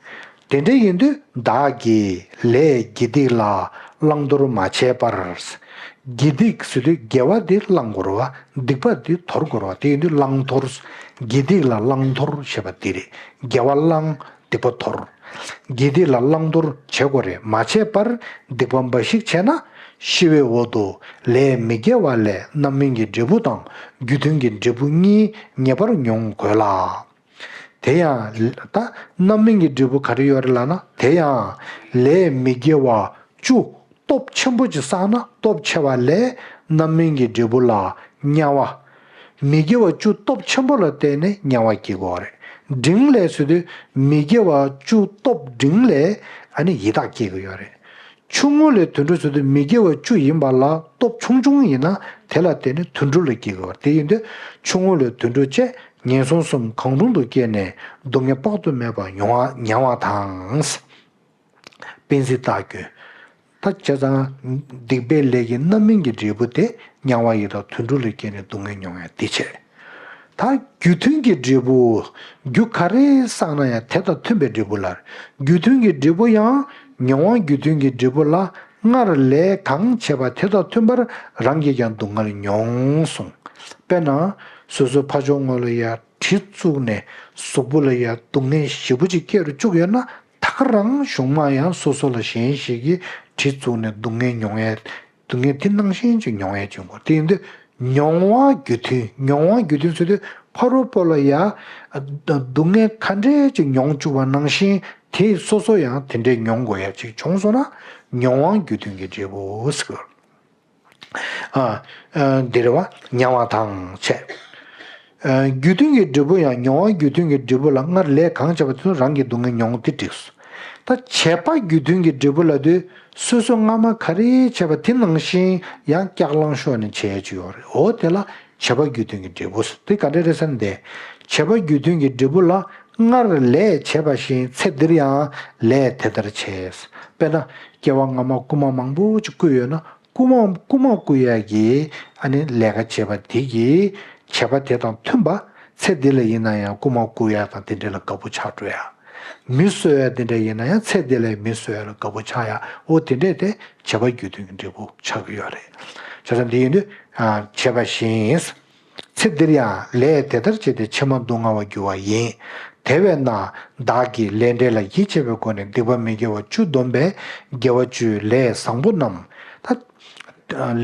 དེ་འདྲ་ཡིན་དུས་བདག་གིས་ལས་དགེ་སྡིག་ལ་བླང་དོར་མ་བྱས་པར། དགེ་སྡིག་ཟེར་དུས་དགེ་བ་དེ་བླང་དགོས་རེད་བ། སྡིག་པ་དེ་དོར་དགོས་རེད་བ། དེ་ཡིན་དུས་བླང་དོར། དགེ་སྡིག་ལ་བླང་དོར་ཞེས་པ་དེ་རེད། དགེ་བ་བླང་། སྡིག་པ་དོར། དགེ་སྡིག་ལ་བླང་དོར་བྱེད་དགོས་རེད། མ་བྱས་པར་སྡིག་པ་འབའ་ཞིག་བྱས་ན། ཤི་བའི་འོག་ཏུ་ལས་མི་དགེ་བ་ལས་རྣམ་སྨིན་གྱི་འབྲས་བུ་དང་རྒྱུ་མཐུན་གྱི་འབྲས་བུ་གཉིས་ངེས་པར་མྱོང་དགོས་ལ། དེ་ཡང་ད་རྣམ་སྨིན་གྱི་འབྲས་བུ་ག་རེ་ཡོད་རེད་ལབ་ན། དེ་ཡང་ལས་མི་དགེ་བ་བཅུ་སྟོབས་ཆེན་པོ་ཅིག་བསགས་ན་སྟོབས་ཆེ་བ་ལས་རྣམ་སྨིན་གྱི་འབྲས་བུ་ལ་དམྱལ་བ། མི་དགེ་བ་བཅུ་སྟོབས་ཆེན་པོ་ལ་བརྟེན་ནས་དམྱལ་བ་སྐྱེ་དགོས་རེད། འབྲིང་ལས་ཟེར་དུས་མི་དགེ་བ་བཅུ་སྟོབས་འབྲིང་ལས་ཨ་ནི་ཡི་དྭགས་སྐྱེ་གི་ཡོད་རེད། ཆུང་ངུ་ལས་དུད་འགྲོ་ཟེར་དུས་མི་དགེ་བ་བཅུ་ཡིན་པ་ལ་སྟོབས་ཆུང་ཆུང་ཡིན་ན་དེ་ལ་བརྟེན་ནས་དུད་འགྲོ་ལ་སྐྱེ་གི་ཡོད་རེད། དེ་ཡིན་དུས་ཆུང་ངུ་ལས་དུད་འགྲོ་བཅས་ངན་སོང་གསུམ་གང་རུང་དུ་སྐྱེས་ནས་སྡུག་བསྔལ་དཔག་ཏུ་མེད་པ་མྱོང་བ་མྱང་བ་དང་། དཔེ་འཛིན་སྟ་གོན། ད་བྱས་ཙང་སྡིག་པའི་ལས་ཀྱི་རྣམ་སྨིན་གྱི་འབྲས་བུ་དེ་དམྱལ་བ་ཡི་དྭགས་དུད་འགྲོ་ལ་སྐྱེས་ནས་སྡུག་བསྔལ་མྱོང་ཡ་དེ་བྱས། ད་རྒྱུ་མཐུན་གྱི་འབྲས་བུ། རྒྱུ་ག་རེ་བསགས་ན་ཡང་དེ་དང་མཐུན་པའི་འབྲས་བུ་ལ། རྒྱུ་མཐུན་གྱི་འབྲས་བུ་ཡང་མྱོང་བ་རྒྱུ་མཐུན་གྱི་འབྲས་བུ་ལ་སྔར་ལས་གང་བྱས་པ་དེ་དང་མཐུན་པར་རང་གིས་ཀྱང་སྡུག་བསྔལ་མྱོང་གསུངས། དཔེར་ན་སོ་སོའི་ཕ་ཆུང་ངོ་ལ་ཡ་གྲི་བཙུགས་ནས་གཟུགས་པོ་ལ་ཡ་སྡུག་བསྔལ་ཞེ་པོ་ཅིག་སྐྱེ་རུ་བཅུག་ཡོད་ན། ད་ག་རང་གཞུག་མ་ཡང་སོ་སོ་ལ་གཞན་ཞིག་གིས་གྲི་བཙུགས་ནས་སྡུག་བསྔལ་མྱོང་ཡས། སྡུག་བསྔལ་དེ་ནང་བཞིན་ཅིག་མྱོང་ཡས་བྱུང་གོ། དེ་ཡིན་དུས་མྱོང་བ་རྒྱུ་མཐུན། མྱོང་བ་རྒྱུ་མཐུན་ཟེར་དུས་ ཕ་རོལ་པོ་ལ་ཡ་སྡུག་བསྔལ་ག་འདྲས་ཅིག་མྱོང་བཅུག་པ་ནང་བཞིན་དེ་སོ་སོ་ཡང་དེ་འདྲས་མྱོང་དགོས་ཡ་ཅིག་བྱུང་སོང་ན་མྱོང་བ་རྒྱུ་མཐུན་གྱི་འབྲས་བུ་ཟེར་གི། ཨ། ཨ། འདིར་བ་མྱང་བ་དང་བཅས། ཨ། རྒྱུ་མཐུན་གྱི་འབྲས་བུ་ཡང་མྱོང་བ་རྒྱུ་མཐུན་གྱི་འབྲས་བུ་ལ་སྔར་ལས་གང་བྱས་པ་དེ་ཚོ་རང་གི་སྡུག་བསྔལ་མྱོང་དེ་འགྲིགས་སོ། ད་བྱས་པ་རྒྱུ་མཐུན་གྱི་འབྲས་བུ་ལབ་དུས་སོ་སོ་སྔ་མ་ག་རེ་བྱས་པ་དེ་ནང་བཞིན་ཡང་སྐྱག་ལང་ཤོར་ནས་བྱས་ཡ་ཅིག་ཡོད་རེད། འོ་དེ་ལ་བྱས་པ་རྒྱུ་མཐུན་གྱི་འབྲས་བུ་ཟེར། དེ་ག་འདྲ་རེད་ཟེར་ན། དེ་བྱས་པ་རྒྱུ་མཐུན་གྱི་འབྲས་བུ་ལ་སྔར་ལས་བྱས་པ་བཞིན་ཚེ་འདིར་ཡང་ལས་དེ་ལྟར་བྱས། དཔེར་ན་སྐྱེ་བ་སྔ་མ་རྐུན་མ་མང་པོ་ཅིག་རྐུས་ཡོད་ན། རྐུ་མ་རྐུ་མ་རྐུ་ཡག་གི་ཨ་ནི་ལས་ཀ་བྱས་པ་དེ་གི་བྱས་པ་དེ་དང་མཐུན་པ་ཚེ་འདི་ལ་ཡིན་ན་ཡང་རྐུ་མ་རྐུ་ཡག་དང་དེ་འདྲ་ལ་དགའ་པོ་ཆགས་འགྲོ་ཡག་མི་གསོད་ཡག་དེ་འདྲ་ཡིན་ན་ཡང་ཚེ་འདི་ལ་མི་གསོད་ཡག་ལ་དགའ་པོ་ཆགས་ཡག་འོ་དེ་འདྲས་དེ་བྱས་པ་རྒྱུ་མཐུན་གྱི་འབྲས་བུ་ཆགས་ཀྱི་ཡོད་རེད། བྱས་ཙང་འདི་ཡིན་དུས་ཨ་བྱས་པ་བཞིན། ཚེ་འདིར་ཡང་ལས་དེ་ལྟར་བྱས་ཏེ་ཕྱི་མ་སྡུག་བསྔལ་བར་འགྱུར་བ་ཡིན། དེ་བས་ན་བདག་གིས་ལས་འབྲས་ལ་ཡིད་ཆེས་པའི་སྒོ་ནས་སྡིག་པ་མི་དགེ་བ་བཅུ་བསྡོམས་པས་དགེ་བ་བཅུའི་ལས་བཟང་པོ་རྣམས། ད་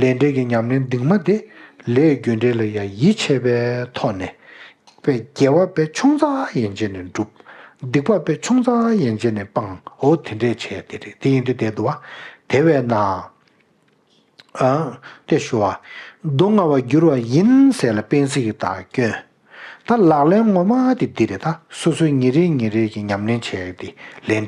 ལས་འབྲས་ཀྱི་ཉམས་ལེན་འདི་མ་དེ་ལས་རྒྱུ་འབྲས་ལ་ཡང་ཡིད་ཆེས་པའི་ཐོག་ནས་དཔེ་དགེ་བ་དཔེ་ཆུང་ཙག་ཡན་ཆད་ནས་སྒྲུབ། སྡིག་པ་དཔེ་ཆུང་ཙག་ཡན་ཆད་ནས་སྤང་། འོ་དེ་འདྲས་བྱས་དེ་རེད། དེ་ཡིན་དུས་དེ་འདུག་བ། དེ་བས་ན། ཨ། དེ་ཞུ་བ། སྡུག་བསྔལ་བར་འགྱུར་བ་ཡིན་ཟེར་ལ་དཔེ་ཚིག་གི་བདག་སྐྱོན། ད་ལག་ལེན་ངོ་མ་དེ་འདི་རེད། ད་སོ་སོའི་ཉིན་རེ་ཉིན་རེ་གི་ཉམས་ལེན་བྱེད་ཡག་དེ་ལས་འབྲས།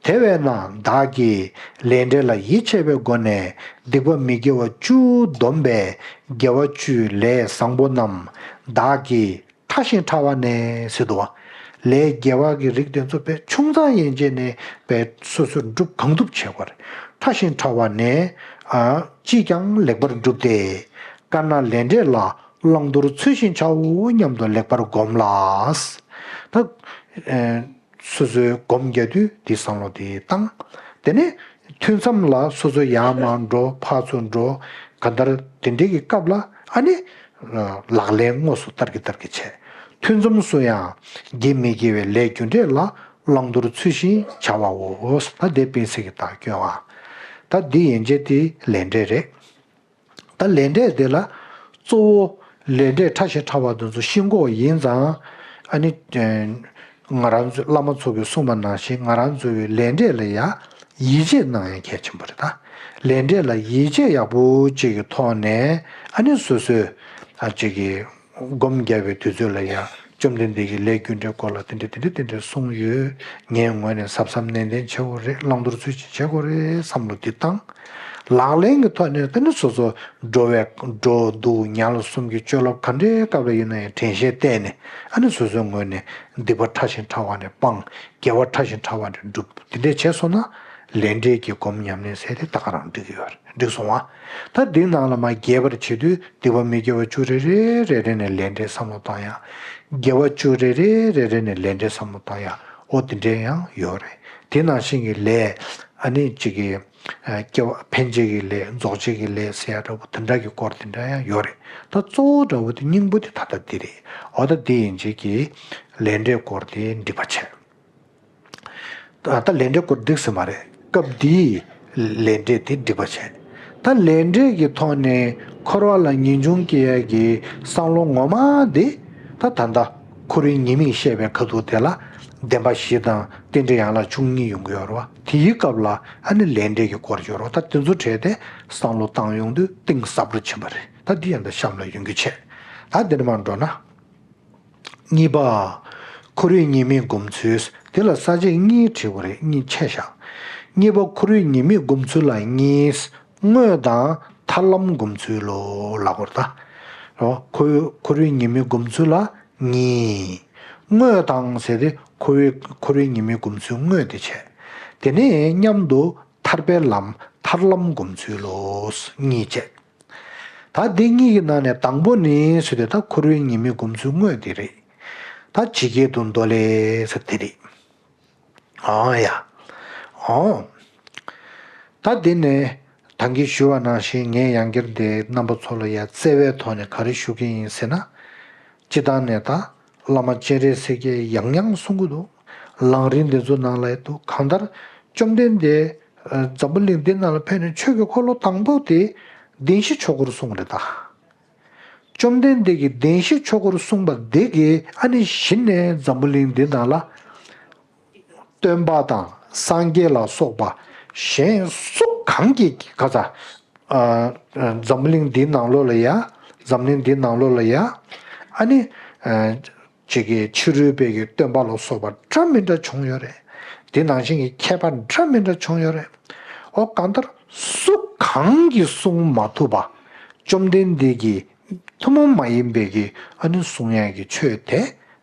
དེ་བས་ན་བདག་གིས་ལས་འབྲས་ལ་ཡིད་ཆེས་པའི་སྒོ་ནས་སྡིག་པ་མི་དགེ་བ་བཅུ་བསྡོམས་པས་དགེ་བ་བཅུའི་ལས་བཟང་པོ་རྣམས་བདག་གིས་ཕྲ་ཞིང་ཕྲ་བ་ནས་ཟེར་འདུག་བ། ལས་དགེ་བ་གི་རིགས་དེ་ཚོ་དཔེ་ཆུང་ཙག་ཡན་ཆད་ནས་དཔེ་སོ་སོས་སྒྲུབ་གང་ཐུབ་བྱེད་དགོས་རེད། ཕྲ་ཞིང་ཕྲ་བ་ནས་ཨ་ཅིས་ཀྱང་ལེགས་པར་བསྒྲུབས་ཏེ། དཀར་ནག་ལས་འབྲས་ལ་བླང་དོར་ཚུལ་བཞིན་བྱའོ་སྙམ་དུ་ལེགས་པར་བསྒོམ་ལ། ད་ཨ་སོ་སོའི་སྒོམ་རྒྱག་དུས་འདི་བསམ་བློ་དེ་བཏང་། དེ་ནས་ཐུན་མཚམས་ལ་སོ་སོ་ཡར་མར་འགྲོ། ཕར་ཚུར་འགྲོ། གང་ལྟར་དེ་འདྲའི་གི་སྐབས་ལ་ཨ་ནི་ལག་ལེན་དངོས་སུ་བསྟར་གྱི་བསྟར་གྱི་བྱས། ཐུན་མཚམས་སུ་ཡང་དགེ་མི་དགེ་བའི་ལས་རྒྱུ་འབྲས་ལ་བླང་དོར་ཚུལ་བཞིན་བྱ་བའོ། ད་དེ་དཔེ་ཚིག་གི་བདག་སྐྱོན་བ། ད་འདི་ཡན་ཆད་དེ་ལས་འབྲས་རེད། ད་ལས་འབྲས་དེ་ལ་གཙོ་བོ་ལས་འབྲས་ཕྲ་ཞིང་ཕྲ་བ་དེ་ཚོ་ཤེས་དགོས་ཡིན་ཙང་། ཨ་ནི་ང་རང་ཚོ་བླ་མ་ཚོ་གིས་གསུངས་པ་ནང་བཞིན་ང་རང་ཚོ་གི་ལས་འབྲས་ལ་ཡང་ཡིད་ཆེས་གནང་ཡ་གལ་ཆེན་པོ་རེད། ད་ལས་འབྲས་ལ་ཡིད་ཆེས་ཡག་པོ་ཅིག་གི་ཐོག་ནས་ཨ་ནི་སོ་སོས་ཨ་ཅིག་གི་སྒོམ་རྒྱག་པའི་དུས་ཚོད་ལ་ཡང་བཅོམ་ལྡན་འདས་ཀྱིས་ལས་རྒྱུ་འབྲས་སྐོར་ལ་དེ་འདྲ་དེ་འདྲ་དེ་འདྲ་གསུངས་ཡོད། ངའི་ངོས་ནས་གཟབ་གཟབ་ནན་ཏན་བྱེད་དགོས་རེད། བླང་དོར་ཚུལ་བཞིན་བྱེད་དགོས་རེད་བསམ་བློ་འདི་བཏང་། ལག་ལེན་གྱི་ཐོག་ནས་དེ་ནི་སོ་སོ་འགྲོ་བའི་འགྲོ་འདུག་ཉལ་གསུམ་གྱི་སྤྱོད་ལམ་ག་འདྲའི་སྐབས་ལ་ཡིན་ན་ཡང་དྲན་ཤེས་བསྟེན་ནས་ཨ་ནི་སོ་སོའི་ངོས་ནས་སྡིག་པ་ཕྲ་ཞིང་ཕྲ་བ་ནས་སྤང་། དགེ་བ་ཕྲ་ཞིང་ཕྲ་བ་ནས་སྒྲུབ། དེ་འདྲས་བྱས་སོང་ན་ལས་འབྲས་ཀྱི་སྒོམ་ཉམས་ལེན་ཟེར་དེ་ད་ག་རང་འགྲིག་གི་ཡོད་རེད། འགྲིག་སོང་བ། ད་འདི་ནང་ལ་མར་རྒྱས་པར་བྱེད་དུས་སྡིག་པ་མི་དགེ་བ་བཅུ་རེ་རེ་རེ་རེ་ནས་ལས་འབྲས་བསམ་བློ་བཏང་ཡ། དགེ་བ་བཅུ་རེ་རེ་རེ་རེ་ནས་ལས་འབྲས་བསམ་བློ་བཏང་ཡ། འོ་དེ་འདྲས་ཡང་ཡོད་རེད། དེ་ནང་བཞིན་གྱི་ལས་ཨ་ནི་གཅིག་གི་ཨ་སྐྱེ་བ་ཕན་བྱེད་ཀྱི་ལས་རྫོགས་བྱེད་ཀྱི་ལས་ཟེར་ཡ་འདྲ་བོ་དེ་འདྲ་གི་སྐོར་དེ་འདྲ་ཡང་ཡོད་རེད། ད་གཙོ་བོ་འདྲ་བོ་དེ་སྙིང་པོ་དེ་ད་ལྟ་འདི་རེད། འོ་ད་འདི་ཡིན་བྱེད་ཀྱི་ལས་འབྲས་སྐོར་དེ་འགྲིག་པ་བྱས། ད་ལྟ་ལས་འབྲས་སྐོར་འགྲིག་ཟིན་པ་རེད། སྐབས་འདིའི་ལས་འབྲས་དེ་འགྲིག་པ་བྱས། ད་ལས་འབྲས་ཀྱི་ཐོག་ནས་འཁོར་བ་ལ་ངེས་འབྱུང་སྐྱེ་ཡ་གི་བསམ་བློ་ངོ་མ་དེ་ད་ད་ལྟ་འཁོར་བའི་ཉེས་དམིགས་བཤད་པའི་ཁ་ཐུག་དེ་ལ་བདེན་པ་བཞི་དང་རྟེན་འབྲེལ་ཡན་ལག་བཅུ་གཉིས་ཡོང་གི་ཡོད་རེད་བ། དེའི་སྐབས་ལ་ཨ་ནི་ལས་འབྲས་ཀྱི་སྐོར་ཡོད་རེད་བ། ད་དེ་ཚོ་བྲལ་ཏེ་བསམ་བློ་བཏང་ཡོང་དུས་གཏིང་ཟབ་རུ་ཕྱིན་པ་རེད། ད་འདི་ཡང་ད་གཤམ་ལ་ཡོང་རྒྱུ་བྱས། ད་འདི་ནས་མར་འགྲོ་ན། གཉིས་པ། འཁོར་བའི་ཉེས་དམིགས་སྒོམ་ཚུལ། དེ་ལ་ས་བཅད་གཉིས་བྲིས་པ་རེད། གཉིས་ཕྱེ་བཞག་གཉིས་པ། འཁོར་བའི་ཉེས་དམིགས་སྒོམ་ཚུལ་ལ་གཉིས། དངོས་དང་ཐར་ལམ་སྒོམ་ཚུལ་ལོ་ལབ་དགོས་རེད་ད། འཁོར་འཁོར་བའི་ཉེས་དམིགས་སྒོམ་ཚུལ་ལ་གཉིས། དངོས་དང་ཟེར་ཏེ་འཁོར་བའི་འཁོར་བའི་ཉེས་དམིགས་སྒོམ་ཚུལ་དངོས་དེ་བྱས། དེ་ནས་མཉམ་དུ་ཐར་པའི་ལམ་ཐར་ལམ་སྒོམ་ཚུལ་ལོ། གཉིས་བྱས། ད་འདི་གཉིས་ཀྱི་ནང་ནས་དང་པོ་ནི་ཟེར་དུས་ད་འཁོར་བའི་ཉེས་དམིགས་སྒོམ་ཚུལ་དངོས་དེ་རེད། ད་ཇི་སྐད་དུ་མདོ་ལས་ཟེར་དེ་རེད། ཨང་ཡ། ཨང་། ད་འདི་ནས་ད་གིན་ཞུ་བ་ནང་བཞིན་ངས་ཡང་བསྐྱར་འདི་རྣམ་པ་ཚོ་ལ་ཡ་བརྩེ་བའི་ཐོག་ནས་ག་རེ་ཞུ་གི་ཡིན་ཟེར་ན། སྤྱིར་བཏང་ནས་ད་བླ་མ་སྤྱན་རས་གཟིགས་ཀྱིས་ཡང་ཡང་གསུང་གི་འདུག་ལམ་རིམ་འདི་ཚོ་ནང་ལ་ཡ་འདུག་གང་ལྟར་བཅོམ་ལྡན་འདས་འཛམ་བུ་གླིང་འདི་ནང་ལ་ཕེབས་ནས་ཆོས་ཀྱི་འཁོར་ལོ་དང་པོ་དེ་བདེན་བཞི་ཆོས་འཁོར་གསུངས་རེད་ད། བཅོམ་ལྡན་འདས་ཀྱིས་བདེན་བཞི་ཆོས་འཁོར་གསུངས་པ་འདི་གིས་ཨ་ནི་གཞི་ནས་འཛམ་བུ་གླིང་འདི་ནང་ལ། སྟོན་པ་དང་སངས་རྒྱས་ལ་སོགས་པ་གཞན་སུ་གང་གིས་ག་ཚ། ཨ། འཛམ་གླིང་འདིའི་ནང་ལོགས་ལ་ཡ། འཛམ་གླིང་འདིའི་ནང་ལོགས་ལ་ཡ། ཨ་ནི། ཨ། ཅིག་གི་ཕྱི་རོལ་པའི་གི་སྟོན་པ་ལ་སོགས་པ་འདྲ་མི་འདྲ་བྱུང་ཡོད་རེད། དེ་ནང་བཞིན་གྱི་མཁས་པ་འདྲ་མི་འདྲ་བྱུང་ཡོད་རེད། ཨོ་གང་ལྟར་སུ་གང་གིས་གསུང་མ་ཐུབ་པ། བཅོམ་ལྡན་འདས་ཀྱིས་ཐུན་མོང་མ་ཡིན་པའི་གི་ཨ་ནི་གསུང་ཡག་གི་ཆོས་དེ།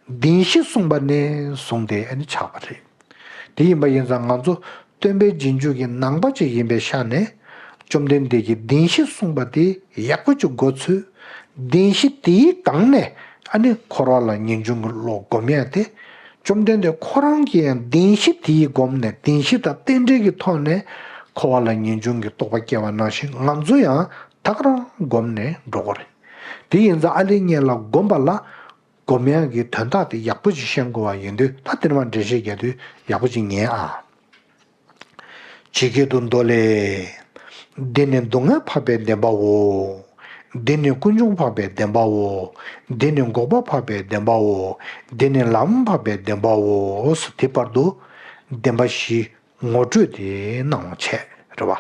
བདེན་བཞི་གསུངས་པ་ནས་བཟུང་སྟེ་ཨ་ནི་ཆགས་པ་རེད། དེ་ཡིན་པ་ཡིན་ཙང་ང་ཚོ་སྟོན་པའི་རྗེས་འཇུག་གི་ནང་པ་ཅིག་ཡིན་པའི་ཆ་ནས། བཅོམ་ལྡན་འདས་ཀྱིས་བདེན་བཞི་གསུངས་པ་དེ་ཡག་པོ་ཅིག་གོ་ཚུལ། བདེན་བཞི་དེའི་སྒང་ནས་ཨ་ནི་འཁོར་བ་ལ་ངེས་འབྱུང་གི་བློ་སྒོམ་ཡ་དེ། བཅོམ་ལྡན་འདས་ཁོ་རང་གིས་ཡང་བདེན་བཞི་དེའི་སྒོམ་ནས་བདེན་བཞི་དང་རྟེན་འབྲེལ་གྱི་ཐོག་ནས་འཁོར་བ་ལ་ངེས་འབྱུང་གི་རྟོགས་པ་སྐྱེ་བ་ནང་བཞིན་ང་ཚོ་ཡང་ད་ག་རང་སྒོམ་ནས་འགྲོ་དགོས་རེད། དེ་ཡིན་ཙང་ཨ་ལེ་ངེད་ལ་སྒོམ་པ་ལ། སྒོམ་ཡག་གི་དོན་དག་དེ་ཡག་པོ་ཞིག་ཤེས་དགོས་པ་ཡིན་དུས་ད་དེ་ནས་མར་འགྲེལ་བཤད་རྒྱག་དུས་ཡག་པོ་ཞིག་ཉན་ཨ། ཇི་སྐད་དུ། མདོ་ལས། འདི་ནི་སྡུག་བསྔལ་འཕགས་པའི་བདེན་པའོ། འདི་ནི་ཀུན་འབྱུང་འཕགས་པའི་བདེན་པའོ། འདི་ནི་འགོག་པ་འཕགས་པའི་བདེན་པའོ། འདི་ནི་ལམ་འཕགས་པའི་བདེན་པའོ། དེ་བར་དུ་བདེན་པ་བཞི། ངོ་སྤྲོད་དེ་གནང་བ་བྱས་རེད་བ།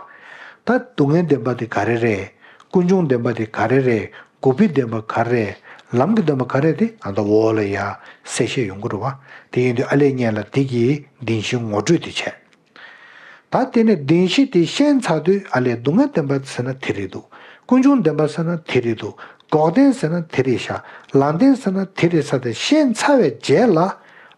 ད་སྡུག་བསྔལ་བདེན་པ་དེ་ག་རེ་རེད། ཀུན་འབྱུང་བདེན་པ་དེ་ག་རེ་རེད། འགོག་པའི་བདེན་པ་ག་རེ་རེད། ལམ་གྱི་བདེན་པ་ག་རེ་རེད་དེ་ང་ཚོ་འོག་ལ་ཡ་གསལ་བཤད་ཡོང་གི་རེད་བ། དེ་ཡིན་དུས་ཨ་ལེ་ངེད་ལ་དེ་གི་བདེན་བཞི་ངོ་སྤྲོད་དེ་བྱས། ད་དེ་ནས་བདེན་བཞི་དེ་ཤེས་ཚར་དུས་ཨ་ལེ་སྡུག་བསྔལ་བདེན་པ་ཟེར་ན་དེ་རེད་འདུག་ཀུན་འབྱུང་བདེན་པ་ཟེར་ན་དེ་རེད་འདུག་འགོག་བདེན་ཟེར་ན་དེ་རེད་ཤག་ལམ་བདེན་ཟེར་ན་དེ་རེད་ས་དེ་ཤེས་ཚར་བའི་རྗེས་ལ།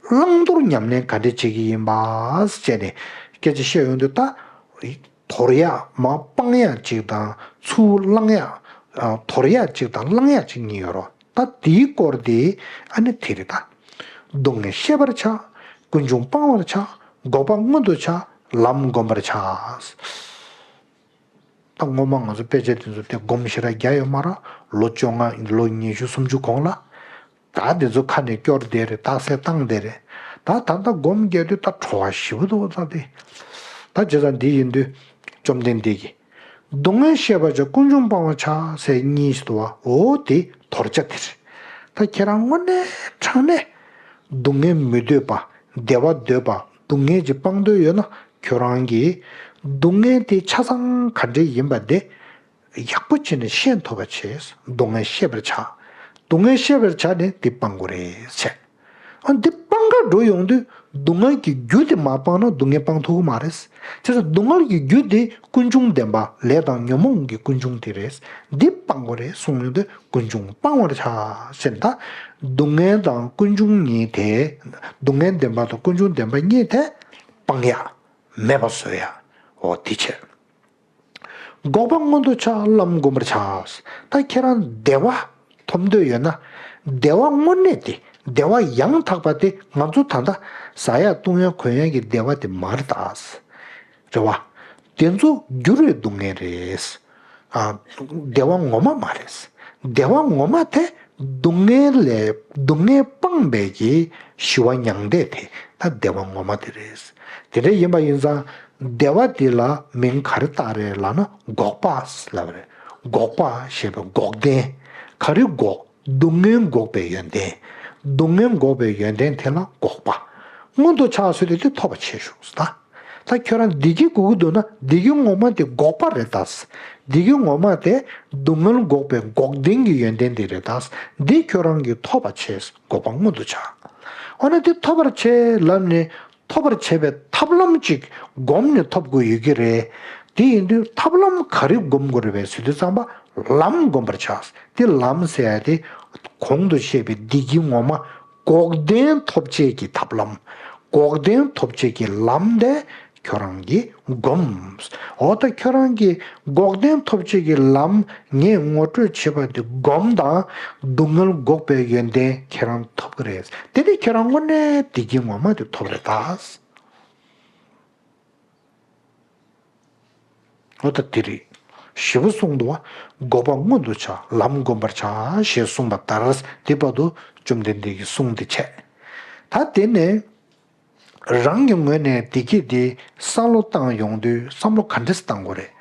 བླང་དོར་ཉམས་ལེན་ག་འདྲ་བྱེད་ཀྱི་ཡིན་པ་བྱས་ནས་སྐད་ཆ་བཤད་ཡོང་དུས་ད། དོར་ཡག་མ་སྤང་ཡག་ཅིག་དང་ཚུར་བླང་ཡག་དོར་ཡག་ཅིག་དང་བླང་ཡག་ཅིག་གཉིས་ཡོད་རོ། ད་དེའི་སྐོར་དེ་ཨ་ནི་དེ་རེད་ད། སྡུག་བསྔལ་ཤེས་པར་བྱ། ཀུན་འབྱུང་སྤང་བར་བྱ། འགོག་པ་མངོན་དུ་བྱ། ལམ་བསྒོམ་པར་བྱ། ད་སྔོན་མ་ང་ཚོ་དཔེ་ཆ་དེ་ཚོ་དེ་སྒོམ་ཞེ་དྲག་རྒྱག་ཡོད་མ་རེད། ལོ་བཅོ་ལྔ་ལོ་ཉི་ཤུ་སུམ་ཅུ་གོང་ལ། ད་དེ་ཚོ་ཁ་ནས་སྐྱོར་བསྡད་རེད། རྟགས་གསལ་བཏང་བསྡད་རེད། ད་ད་ལྟ་སྒོམ་རྒྱག་དུས་ད་བྲོ་བ་ཞེ་པོ་འདུག་ད་དེ། ད་བྱས་ཙང་འདི་ཡིན་དུས་བཅོམ་ལྡན་འདས་ཀྱིས། སྡུག་བསྔལ་ཤེས་པར་བྱ། ཀུན་འབྱུང་སྤང་བར་བྱ་ཟེར་གཉིས་ཤིག་འདུག་བ། འོ་དེ་དོར་བྱ་དེ་རེད། ད་ཁྱེད་རང་དངོས་གནས་དྲང་གནས་སྡུག་བསྔལ་མི་འདོད་པ། བདེ་བ་འདོད་པ། སྡུག་བསྔལ་གྱིས་སྤང་འདོད་ཡོད་ན་ཁྱོད་རང་གིས་སྡུག་བསྔལ་དེ་ཆ་ཚང་ག་འདྲ་ཡིན་པ་དེ། ཡག་པོ་བྱས་ནས་ཤེས་ཐུབ་པ་བྱས། སྡུག་བསྔལ་ཤེས་པར་བྱ། སྡུག་བསྔལ་ཤེས་པར་བྱ་ནས་འདི་སྤང་དགོས་རེད་བྱས། ཨ་འདི་སྤང་ག་འགྲོ་ཡོང་དུས་སྡུག་བསྔལ་གྱི་རྒྱུ་དེ་མ་སྤངས་ན་སྡུག་བསྔལ་སྤང་ཐུབ་ཀྱི་མ་རེད། བྱས་ཙང་སྡུག་བསྔལ་གྱི་རྒྱུ་དེ་ཀུན་འབྱུང་བདེན་པ་ལས་དང་ཉོན་མོངས་ཀྱི་ཀུན་འབྱུང་དེ་རེད། འདི་སྤང་དགོས་རེད་གསུངས་ཡོང་དུས་ཀུན་འབྱུང་སྤང་བར་བྱ་ཟེར་ད། སྡུག་བསྔལ་དང་ཀུན་འབྱུང་གཉིས་དེ། སྡུག་བསྔལ་བདེན་པ་དང་ཀུན་འབྱུང་བདེན་པ་གཉིས་དེ་སྤང་ཡ། མེད་པ་བཟོ་ཡ། འོ་དེ་བྱས། འགོག་པ་མངོན་དུ་བྱ། ལམ་བསྒོམ་པར་བྱ། ད་ཁྱེད་རང་བདེ་བ་ཐོབ་འདོད་ཡོད་ན། བདེ་བ་དངོས་གནས་དེ་བདེ་བ་ཡང་དག་པ་དེ་ང་ཚོ་ད་ལྟ་ཟ་ཡ་བཏུང་ཡ་གོན་ཡ་གི་བདེ་བ་དེ་མ་རེད་ད། རེད་བ། དེ་ཚོ་འགྱུར་བའི་སྡུག་བསྔལ་རེད། ཨ། བདེ་བ་ངོ་མ་མ་རེད། བདེ་བ་ངོ་མ་དེ་སྡུག་བསྔལ་ལས་སྡུག་བསྔལ་སྤངས་པའི་གི་ཞི་བ་མྱང་འདས་དེ་ད་བདེ་བ་ངོ་མ་དེ་རེད། དེ་འདྲ་ཡིན་པ་ཡིན་ཙང་བདེ་བ་དེ་ལ་མིང་ག་རེ་བཏགས་རེད་ལབ་ན་འགོག་པ་ལབ་རེད། འགོག་པ་ཞེས་པའི་འགོག་བདེན། ག་རེ་འགོག་སྡུག་བསྔལ་འགོག་པའི་ཡོན་ཏན། སྡུག་བསྔལ་འགོག་པའི་ཡོན་ཏན་དེ་ལ་འགོག་པ། མངོན་དུ་བྱ་ཟེར་དུས་དེ་ཐོབ་པ་བྱེད་ཞུ་ད། ད་ཁྱོད་རང་བདེ་སྐྱིད་དགོས་ཀྱི་འདུག་ན་བདེ་སྐྱིད་ངོ་མ་དེ་འགོག་པ་རེད་ད། བདེ་སྐྱིད་ངོ་མ་དེ་སྡུག་བསྔལ་འགོག་པའི་འགོག་བདེན་གྱི་ཡོན་ཏན་དེ་རེད་ད། འདི་ཁྱོད་རང་གིས་ཐོབ་པ་བྱས། འགོག་པ་མངོན་དུ་བྱ། འོ་ན་དེ་ཐོབ་པར་བྱེད་ལབ་ནས་ཐོབ་པར་བྱེད་པའི་ཐབས་ལམ་ཅིག་སྒོམ་ནས་ཐོབ་དགོས་ཡོད་ཀྱི་རེད། དེ་ཡིན་དུས་ཐབས་ལམ་ག་རེ་སྒོམ་དགོས་རེད་པས་ཟེར་དུས་ཙམ་པ་ལམ་སྒོམ་པར་བྱ། དེ་ལམ་ཟེར་ཡ་དེ་གོང་དུ་བཤད་པའི་བདེ་སྐྱིད་ངོ་མ་འགོག་བདེན་ཐོབ་བྱེད་ཀྱི་ཐབས་ལམ། འགོག་བདེན་ཐོབ་བྱེད་ཀྱི་ལམ་དེ་ཁྱོད་རང་གིས་སྒོམ། འོ་ད་ཁྱོད་རང་གིས་འགོག་བདེན་ཐོབ་བྱེད་ཀྱི་ལམ་ངས་ངོ་སྤྲོད་བྱེད་པ་དེ་སྒོམ་དང་སྡུག་བསྔལ་འགོག་པའི་ཡོན་ཏན་ཁྱེད་རང་ཐོབ་ཀྱི་རེད། དེ་ནི་ཁྱེད་རང་དངོས་གནས་བདེ་སྐྱིད་ངོ་མ་དེ་ཐོབ་རེད་ད། འོ་ད་དེ་རེད། ཞེ་པོ་གསུངས་འདུག་བ། འགོག་པ་མངོན་དུ་བྱ། ལམ་བསྒོམ་པར་བྱ་ཞེས་གསུངས་པ་ལྟར་དེ་བར་དུ་བཅོམ་ལྡན་འདས་ཀྱིས་གསུངས་ཏེ་བྱས། ད་དེ་ནས་རང་གི་ངོས་ནས་བདེ་སྐྱིད་དེ་བསམ་བློ་བཏང་ཡོང་དུས་བསམ་བློ་ག་འདྲས་བཏང་དགོས་རེད།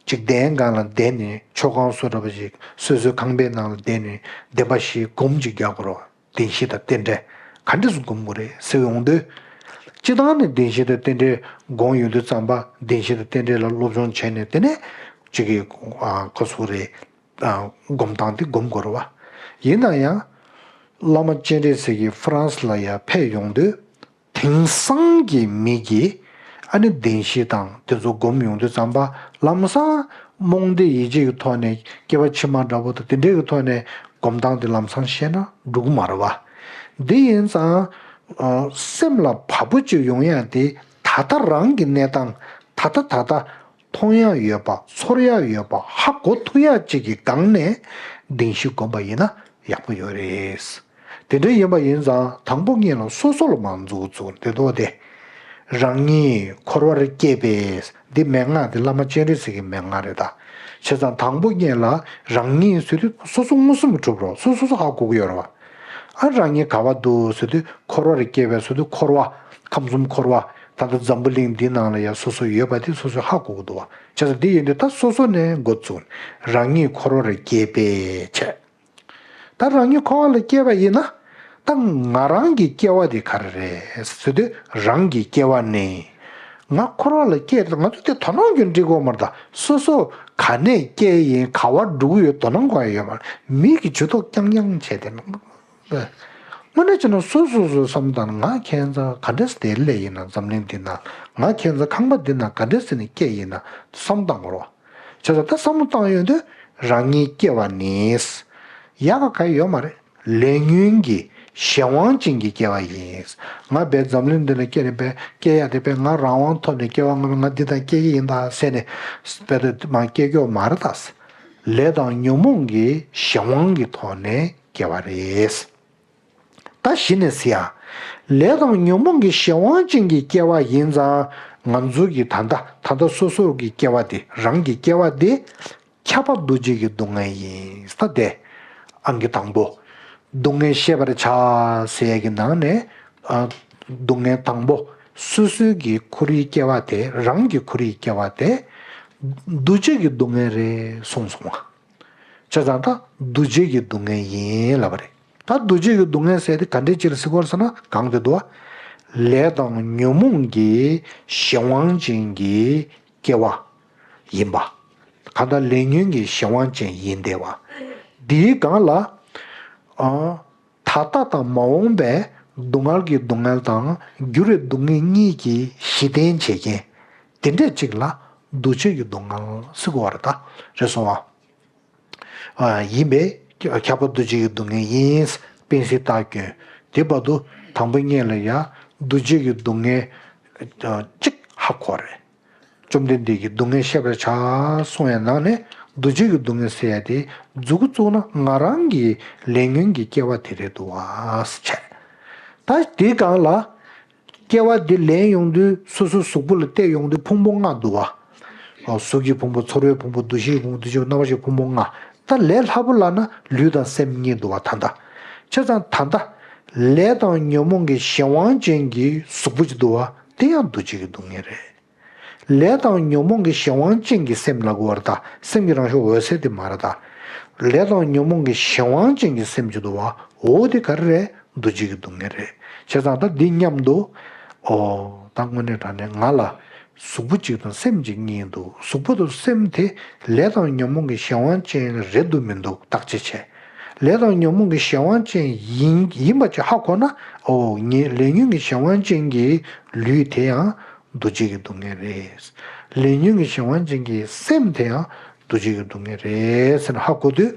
འཇིག་རྟེན་སྒང་ལ་བསྡད་ནས་མཆོད་ཁང་བཟོ་འདྲ་པོ་ཞིག་སོ་སོའི་ཁང་པའི་ནང་ལ་བསྡད་ནས་བདེན་པ་བཞི་སྒོམ་གཅིག་རྒྱག་དགོས་རེད་བ། བདེན་བཞི་དང་རྟེན་འབྲེལ་ག་འདྲས་སེ་སྒོམ་དགོས་རེད་ཟེར་ཡོང་དུས། སྤྱིར་བཏང་ནས་བདེན་བཞི་དང་རྟེན་འབྲེལ་སྒོམ་ཡོང་དུས་ཙམ་པ་བདེན་བཞི་དང་རྟེན་འབྲེལ་ལ་སློབ་སྦྱོང་བྱས་ནས་དེ་ནས་གཅིག་གི་ཨ་ག་ཟེར་དགོས་རེད། ཨ་སྒོམ་སྟངས་དེ་སྒོམ་དགོས་རེད་བ། ཡིན་ན་ཡང་བླ་མ་སྤྱན་རས་གཟིགས་ཀྱིས་ཧྥ་རན་སི་ལ་ཡར་ཕེབས་ཡོང་དུས། དེང་སང་གི་མི་གིས་ཨ་ནི་བདེན་བཞི་དང་དེ་ཚོ་སྒོམ་ཡོང་དུས་ཙམ་པ་ལམ་སང་རྨོངས་དད་ཡིད་ཆེས་ཀྱི་ཐོག་ནས་སྐྱེ་བ་ཕྱི་མ་འདྲ་པོ་དང་དེ་འདྲའི་གི་ཐོག་ནས་སྒོམ་སྟངས་དེ་ལམ་སང་ཤེས་ན་འགྲིག་གི་མ་རེད་བ། འདི་ཡིན་ཙང་ཨ་སེམས་ལ་བབ་པོ་ཅིག་ཡོང་ཡ་དེ་ད་ལྟ་རང་གི་གནས་སྟངས་ད་ལྟ་ད་ལྟ་མཐོང་ཡ་ཡོད་པ་ཚོར་ཡ་ཡོད་པ་ཧ་གོ་ཐུབ་ཡ་ཅིག་གི་སྒང་ནས་བདེན་བཞི་སྒོམ་པ་ཡིན་ན་ཡག་པོ་ཡོད་རེད། དེ་འདྲ་ཡིན་པ་ཡིན་ཙང་དང་པོ་ཉིད་ལ་སོ་སོ་ལ་མར་འཛུགས་འཛུགས་དེ་འདུག་སྟེ། རང་ཉིད་འཁོར་བར་སྐྱེས་པས་འདི་མན་ངག་འདི་བླ་མ་སྤྱན་རས་གཟིགས་ཀྱི་མན་ངག་རེད་ད། བྱས་ཙང་དང་པོ་ཉིད་ལ་རང་ཉིད་ཟེར་དུས་སོ་སོ་མངོན་སུམ་གྲུབ་རོགས་སོ་སོ་སོ་ཧ་གོ་གི་ཡོད་རེད་བ། ཨ་རང་ཉིད་ག་བ་འདུག་ཟེར་དུས་འཁོར་བར་སྐྱེས་པས་ཟེར་དུས་འཁོར་བ་ཁམས་གསུམ་འཁོར་བ་ད་ལྟ་འཛམ་བུ་གླིང་འདི་ནང་ལ་ཡང་སོ་སོ་ཡོད་པ་དེ་སོ་སོས་ཧ་གོ་གི་འདུག་བ། བྱས་ཙང་འདི་ཡིན་དུས་ད་སོ་སོ་ནས་འགོ་བཙུགས་རང་ཉིད་འཁོར་བར་སྐྱེས་པས་བྱས། ད་རང་ཉིད་འཁོར་བ་ལ་སྐྱེས་པ་ཡིན་ན། ད་ང་རང་གི་སྐྱེ་བ་དེ་ག་རེ་རེད་ཟེར་དུས་རང་གི་སྐྱེ་བ་ནི། ང་འཁོར་བ་ལ་སྐྱེས་ང་ཚོ་དེ་དོ་སྣང་གིས་འགྲིག་གོ་མ་རེད་ད། སོ་སོ་ག་ནས་སྐྱེས་ཡིན་ག་བར་འགྲོ་གི་ཡོད་དོ་སྣང་གང་ཡང་ཡོད་མ་རེད། མིག་གིས་ཇུས་གཏོགས་རྐྱང་རྐྱང་བྱས་ཏེ། དངོས་གནས་བྱས་ན་སོ་སོ་སོ་བསམ་བཏང་ན་ང་ཁྱེད་ཚོ་ག་འདྲས་སེ་དེ་སླེབས་ཡིན་ན་འཛམ་གླིང་འདི་ན་ང་ཁྱེད་ཚོ་ཁང་པ་འདི་ན་ག་འདྲས་སེ་ནས་སྐྱེས་ཡིན་ན་བསམ་བཏང་དགོས་རེད་བ། བྱས་ཙང་ད་བསམ་བློ་བཏང་ཡོང་དུས་རང་ཉིད་སྐྱེ་བ་ནི། ཡག་ག་ག་ཡོད་མ་རེད། ལས་ཉོན་གྱི་གཞན་དབང་ཅན་གྱི་སྐྱེ་བ་ཡིན། ང་བས་འཛམ་གླིང་འདི་ན་སྐྱེ་ནས་བས་སྐྱེ་ཡ་དེ་བས་ང་རང་དབང་ཐོབ་ནས་སྐྱེ་བ་སྔ་མ་ང་འདི་དང་སྐྱེ་གི་ཡིན་ད་ཟེར་ནས་བས་དེ་མ་སྐྱེ་གི་ཡོད་མ་རེད་ད། ལས་དང་ཉོན་མོངས་ཀྱི་གཞན་དབང་གི་ཐོག་ནས་སྐྱེ་བ་རེད། ད་གཞི་ནས་ཟེར་ཡ། ལས་དང་ཉོན་མོངས་ཀྱི་གཞན་དབང་ཅན་གྱི་སྐྱེ་བ་ཡིན་ཙང་ང་ཚོ་གི་ད་ལྟ་ད་ལྟ་སོ་སོ་གི་སྐྱེ་བ་དེ་རང་གི་སྐྱེ་བ་དེ་ཁྱབ་པ་འདུ་བྱེད་ཀྱི་སྡུག་བསྔལ་ཡིན་ད་དེ། ཨང་ཀི་དང་པོ། སྡུག་བསྔལ་ཤེས་པར་བྱ་ཟེར་ཡ་གི་ནང་ནས་ཨ་སྡུག་བསྔལ་དང་པོ་སོ་སོའི་གི་ཁོར་ཡུག་སྐྱེ་བ་དེ་རང་གི་ཁོར་ཡུག་སྐྱེ་བ་དེ་འདུ་བྱེད་ཀྱི་སྡུག་བསྔལ་རེད་གསུངས་སོང་བ། བྱས་ཙང་ད་འདུ་བྱེད་ཀྱི་སྡུག་བསྔལ་ཡིན་ལབ་པ་རེད། ད་འདུ་བྱེད་ཀྱི་སྡུག་བསྔལ་ཟེར་དེ་ག་འདྲས་ཅིག་ལ་ཟེར་གྱི་ཡོད་རེད་ཟེར་ན་གང་དེ་འདུག་བ། ལས་དང་ཉོན་མོངས་ཀྱི་གཞན་དབང་ཅན་གྱི་སྐྱེ་བ་ཡིན་པ། གང་ལྟར་ལས་ཉོན་གྱི་གཞན་དབང་ཅན་ཡིན་བསྡད་པ། འདིའི་སྒང་ལ་ཨ་ད་ལྟ་དང་མ་འོངས་པའི་སྡུག་བསྔལ་གྱི་སྡུག་བསྔལ་དང་འགྱུར་བའི་སྡུག་བསྔལ་གཉིས་ཀྱི་གཞི་རྟེན་བྱེད་མཁན་དེ་འདྲས་ཅིག་ལ་འདུ་བྱེད་ཀྱི་སྡུག་བསྔལ་ཟེར་གྱི་ཡོད་རེད་ད། རེད་སོང་བ། ཨ་ཡིན་པས་ཁྱབ་པ་འདུ་བྱེད་ཀྱི་སྡུག་བསྔལ་ཡིན། དཔེ་སྲིད་རྟགས་སྐྱོན། དེ་བར་དུ་དང་པོ་ཉིད་ལ་ཡང་འདུ་བྱེད་ཀྱི་སྡུག་བསྔལ་གཅིག་ཧ་གོ་རེད། བཅོམ་ལྡན་འདས་ཀྱིས་སྡུག་བསྔལ་ཤེས་པར་བྱ་གསུངས་པའི་ནང་ནས་འདུ་བྱེད་ཀྱི་སྡུག་བསྔལ་ཟེར་ཡ་དེ་མཇུག་གཙུག་ན་ང་རང་གི་ལས་ཉོན་གྱི་སྐྱེ་བ་དེ་རེད་འདུག་བ་ཟེར་བྱས། ད་དེའི་སྒང་ལ། སྐྱེ་བ་འདི་ལེན་ཡོང་དུས་སོ་སོའི་གཟུགས་པོ་ལ་བལྟས་ཡོང་དུས་ཕུང་པོ་ལྔ་འདུག་བ། གཟུགས་ཀྱི་ཕུང་པོ་ཚོར་བའི་ཕུང་པོ་འདུ་ཤེས་ཕུང་པོ་འདུ་བྱེད་རྣམ་པར་ཤེས་ཕུང་པོ་ལྔ། ད་ལས་སླ་པོ་ལབ་ན་ལུས་དང་སེམས་གཉིས་འདུག་བ་ད་ལྟ། བྱས་ཙང་ད་ལྟ། ལས་དང་ཉོན་མོངས་ཀྱི་གཞན་དབང་ཅན་གྱི་གཟུགས་པོ་ཅིག་འདུག་བ་དེ་ཡང་འདུ་བྱེད་ཀྱི་སྡུག་བསྔལ་རེད། ལས་དང་ཉོན་མོངས་ཀྱི་གཞན་དབང་ཅན་གྱི་སེམས་ལབ་དགོས་པ་རེད་ད། སེམས་ཀྱི་རང་བྱུང་འོད་གསལ་དེ་མ་རེད་ད། ལས་དང་ཉོན་མོངས་ཀྱི་གཞན་དབང་ཅན་གྱི་སེམས་ཅིག་འདུག་བ། འོ་དེ་ག་རེ་རེད། འདུ་བྱེད་ཀྱི་སྡུག་བསྔལ་རེད། བྱས་ཙང་ད་འདི་མཉམ་དུ། ཨོ། ད་དངོས་གནས་དྲང་གནས་ང་ལ་གཟུགས་པོ་གཅིག་དང་སེམས་གཅིག་གཉིས་འདུག་གཟུགས་པོ་དང་སེམས་དེ་ལས་དང་ཉོན་མོངས་ཀྱི་གཞན་དབང་ཅན་རེད་འདུག་མི་འདུག་བརྟག་དཔྱད་བྱས། ལས་དང་ཉོན་མོངས་ཀྱི་གཞན་དབང་ཅན་ཡིན་ཡིན་པ་ཅིག་ཧ་གོ་ན། ཨོ། ངའི་ལས་ཉོན་གྱི་གཞན་དབང་ཅན་གྱི་ལུས་དེ་ཡང་། འདུ་བྱེད་ཀྱི་སྡུག་བསྔལ་རེད། ལས་ཉོན་གྱི་གཞན་དབང་ཅན་གྱི་སེམས་དེ་ཡང་འདུ་བྱེད་ཀྱི་སྡུག་བསྔལ་རེད་ཟེར་ནས་ཧ་གོ་དུས།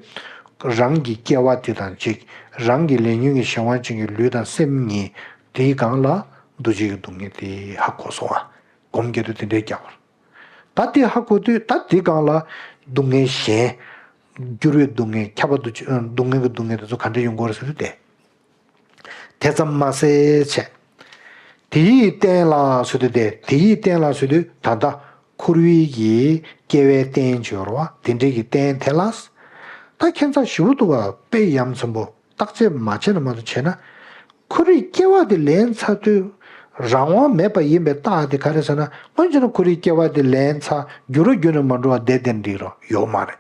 རང་གི་སྐྱེ་བ་དེ་དང་གཅིག་རང་གི་ལས་ཉོན་གྱི་གཞན་དབང་ཅན་གྱི་ལུས་དང་སེམས་གཉིས་དེའི་སྒང་ལ་འདུ་བྱེད་ཀྱི་སྡུག་བསྔལ་དེ་ཧ་གོ་སོང་བ། སྒོམ་རྒྱག་དུས་དེ་འདྲའི་རྒྱག་པར། ད་དེ་ཧ་གོ་དུས་ད་དེའི་སྒང་ལ་སྡུག་བསྔལ་གཞན། འགྱུར་བའི་སྡུག་བསྔལ་ཁྱབ་པ་འདུ་བྱེད་སྡུག་བསྔལ་གྱི་སྡུག་བསྔལ་དེ་ཚོ་ག་འདྲ་ཡོང་གི་ཡོད་རེད་ཟེར་དུས་དེ། དེ་ཙམ་མ་ཟད་བྱས། དེ་ཡི་རྟེན་ལ་ཟེར་དུས་དེ་དེ་ཡི་རྟེན་ལ་ཟེར་དུས་ད་ལྟ་ཁོར་ཡུག་གི་སྐྱེ་བའི་རྟེན་བྱེད་རོ་བ་དེ་འདྲའི་གི་རྟེན་དེ་ལ། ད་ཁྱད་མཚར་ཞེ་པོ་འདུག་བ་དཔེ་ཡ་མཚན་པོ་བརྟག་དཔྱད་མ་བྱས་ན་མ་གཏོགས་བྱས་ན། ཁོར་ཡུག་སྐྱེ་བ་དེ་ལེན་ཚར་དུས་ རང་དབང་མེད་པ་ཡིན་པའི་རྟགས་དེ་ག་རེ་ཟེར་ན། སྔོན་ཆད་ན་ཁོ་རའི་སྐྱེ་བ་དེ་ལེན་ཚར། འགྱུར་རོ་འགྱུར་ནས་མ་འགྲོ་བ་བསྡད་བསྡད་འགྲིག་རོ་ཡོད་མ་རེད།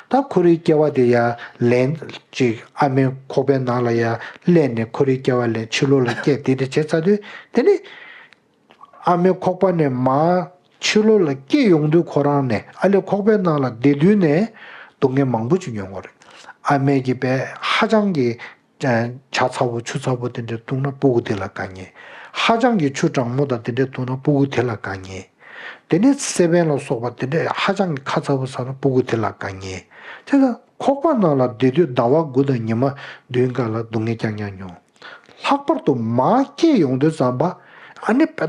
ད་ཁོ་རའི་སྐྱེ་བ་དེ་ཡ་ལེན་ཅིག་ཨ་མའི་ཁོག་པའི་ནང་ལ་ཡ་སླེབས་ནས་ཁོ་རའི་སྐྱེ་བ་ལེན་ཕྱི་ལོགས་ལ་སྐྱེས་དེ་འདྲ་བྱས་ཚར་དུས། དེ་ནི་ཨ་མའི་ཁོག་པ་ནས་མར་ཕྱི་ལོགས་ལ་སྐྱེས་ཡོང་དུས་ཁོ་རང་ནས་ཨ་ལས་ཁོག་པའི་ནང་ལ་བསྡད་དུས་ནས་སྡུག་བསྔལ་མང་པོ་ཅིག་མྱོང་གི་རེད། ཨ་མས་ཀྱིས་དཔེ་ཧ་ཅང་གི་ཇ་ཚ་པོ་ཆུ་ཚ་པོ་དེ་འདྲ་བཏུང་ན་སྤུ་གུ་དེ་ལ་དཀའ་ངལ། ཧ་ཅང་གི་ཆུ་གྲང་མོ་དང་དེ་འདྲ་བཏུང་ན་སྤུ་གུ་དེ་ལ་དཀའ་ངལ། དེ་ནས་སེ་བན་ལ་སོགས་པ་དེ་འདྲ་ཧ་ཅང་གི་ཁ་ཚ་པོ་ཟ་ན་སྤུ་གུ་དེ་ལ་དཀའ་ངལ། དེ་ལ་ཁོག་པ་ནང་ལ་བསྡད་དུས་ཟླ་བ་དགུ་དང་ཉི་མ་བདུན་སྐབས་ལ་སྡུག་བསྔལ་རྐྱང་རྐྱང་མྱོང་། ལྷག་པར་དུ་མར་སྐྱེས་ཡོང་དུས་ཙམ་པ་ཨ་ནི་དཔེ་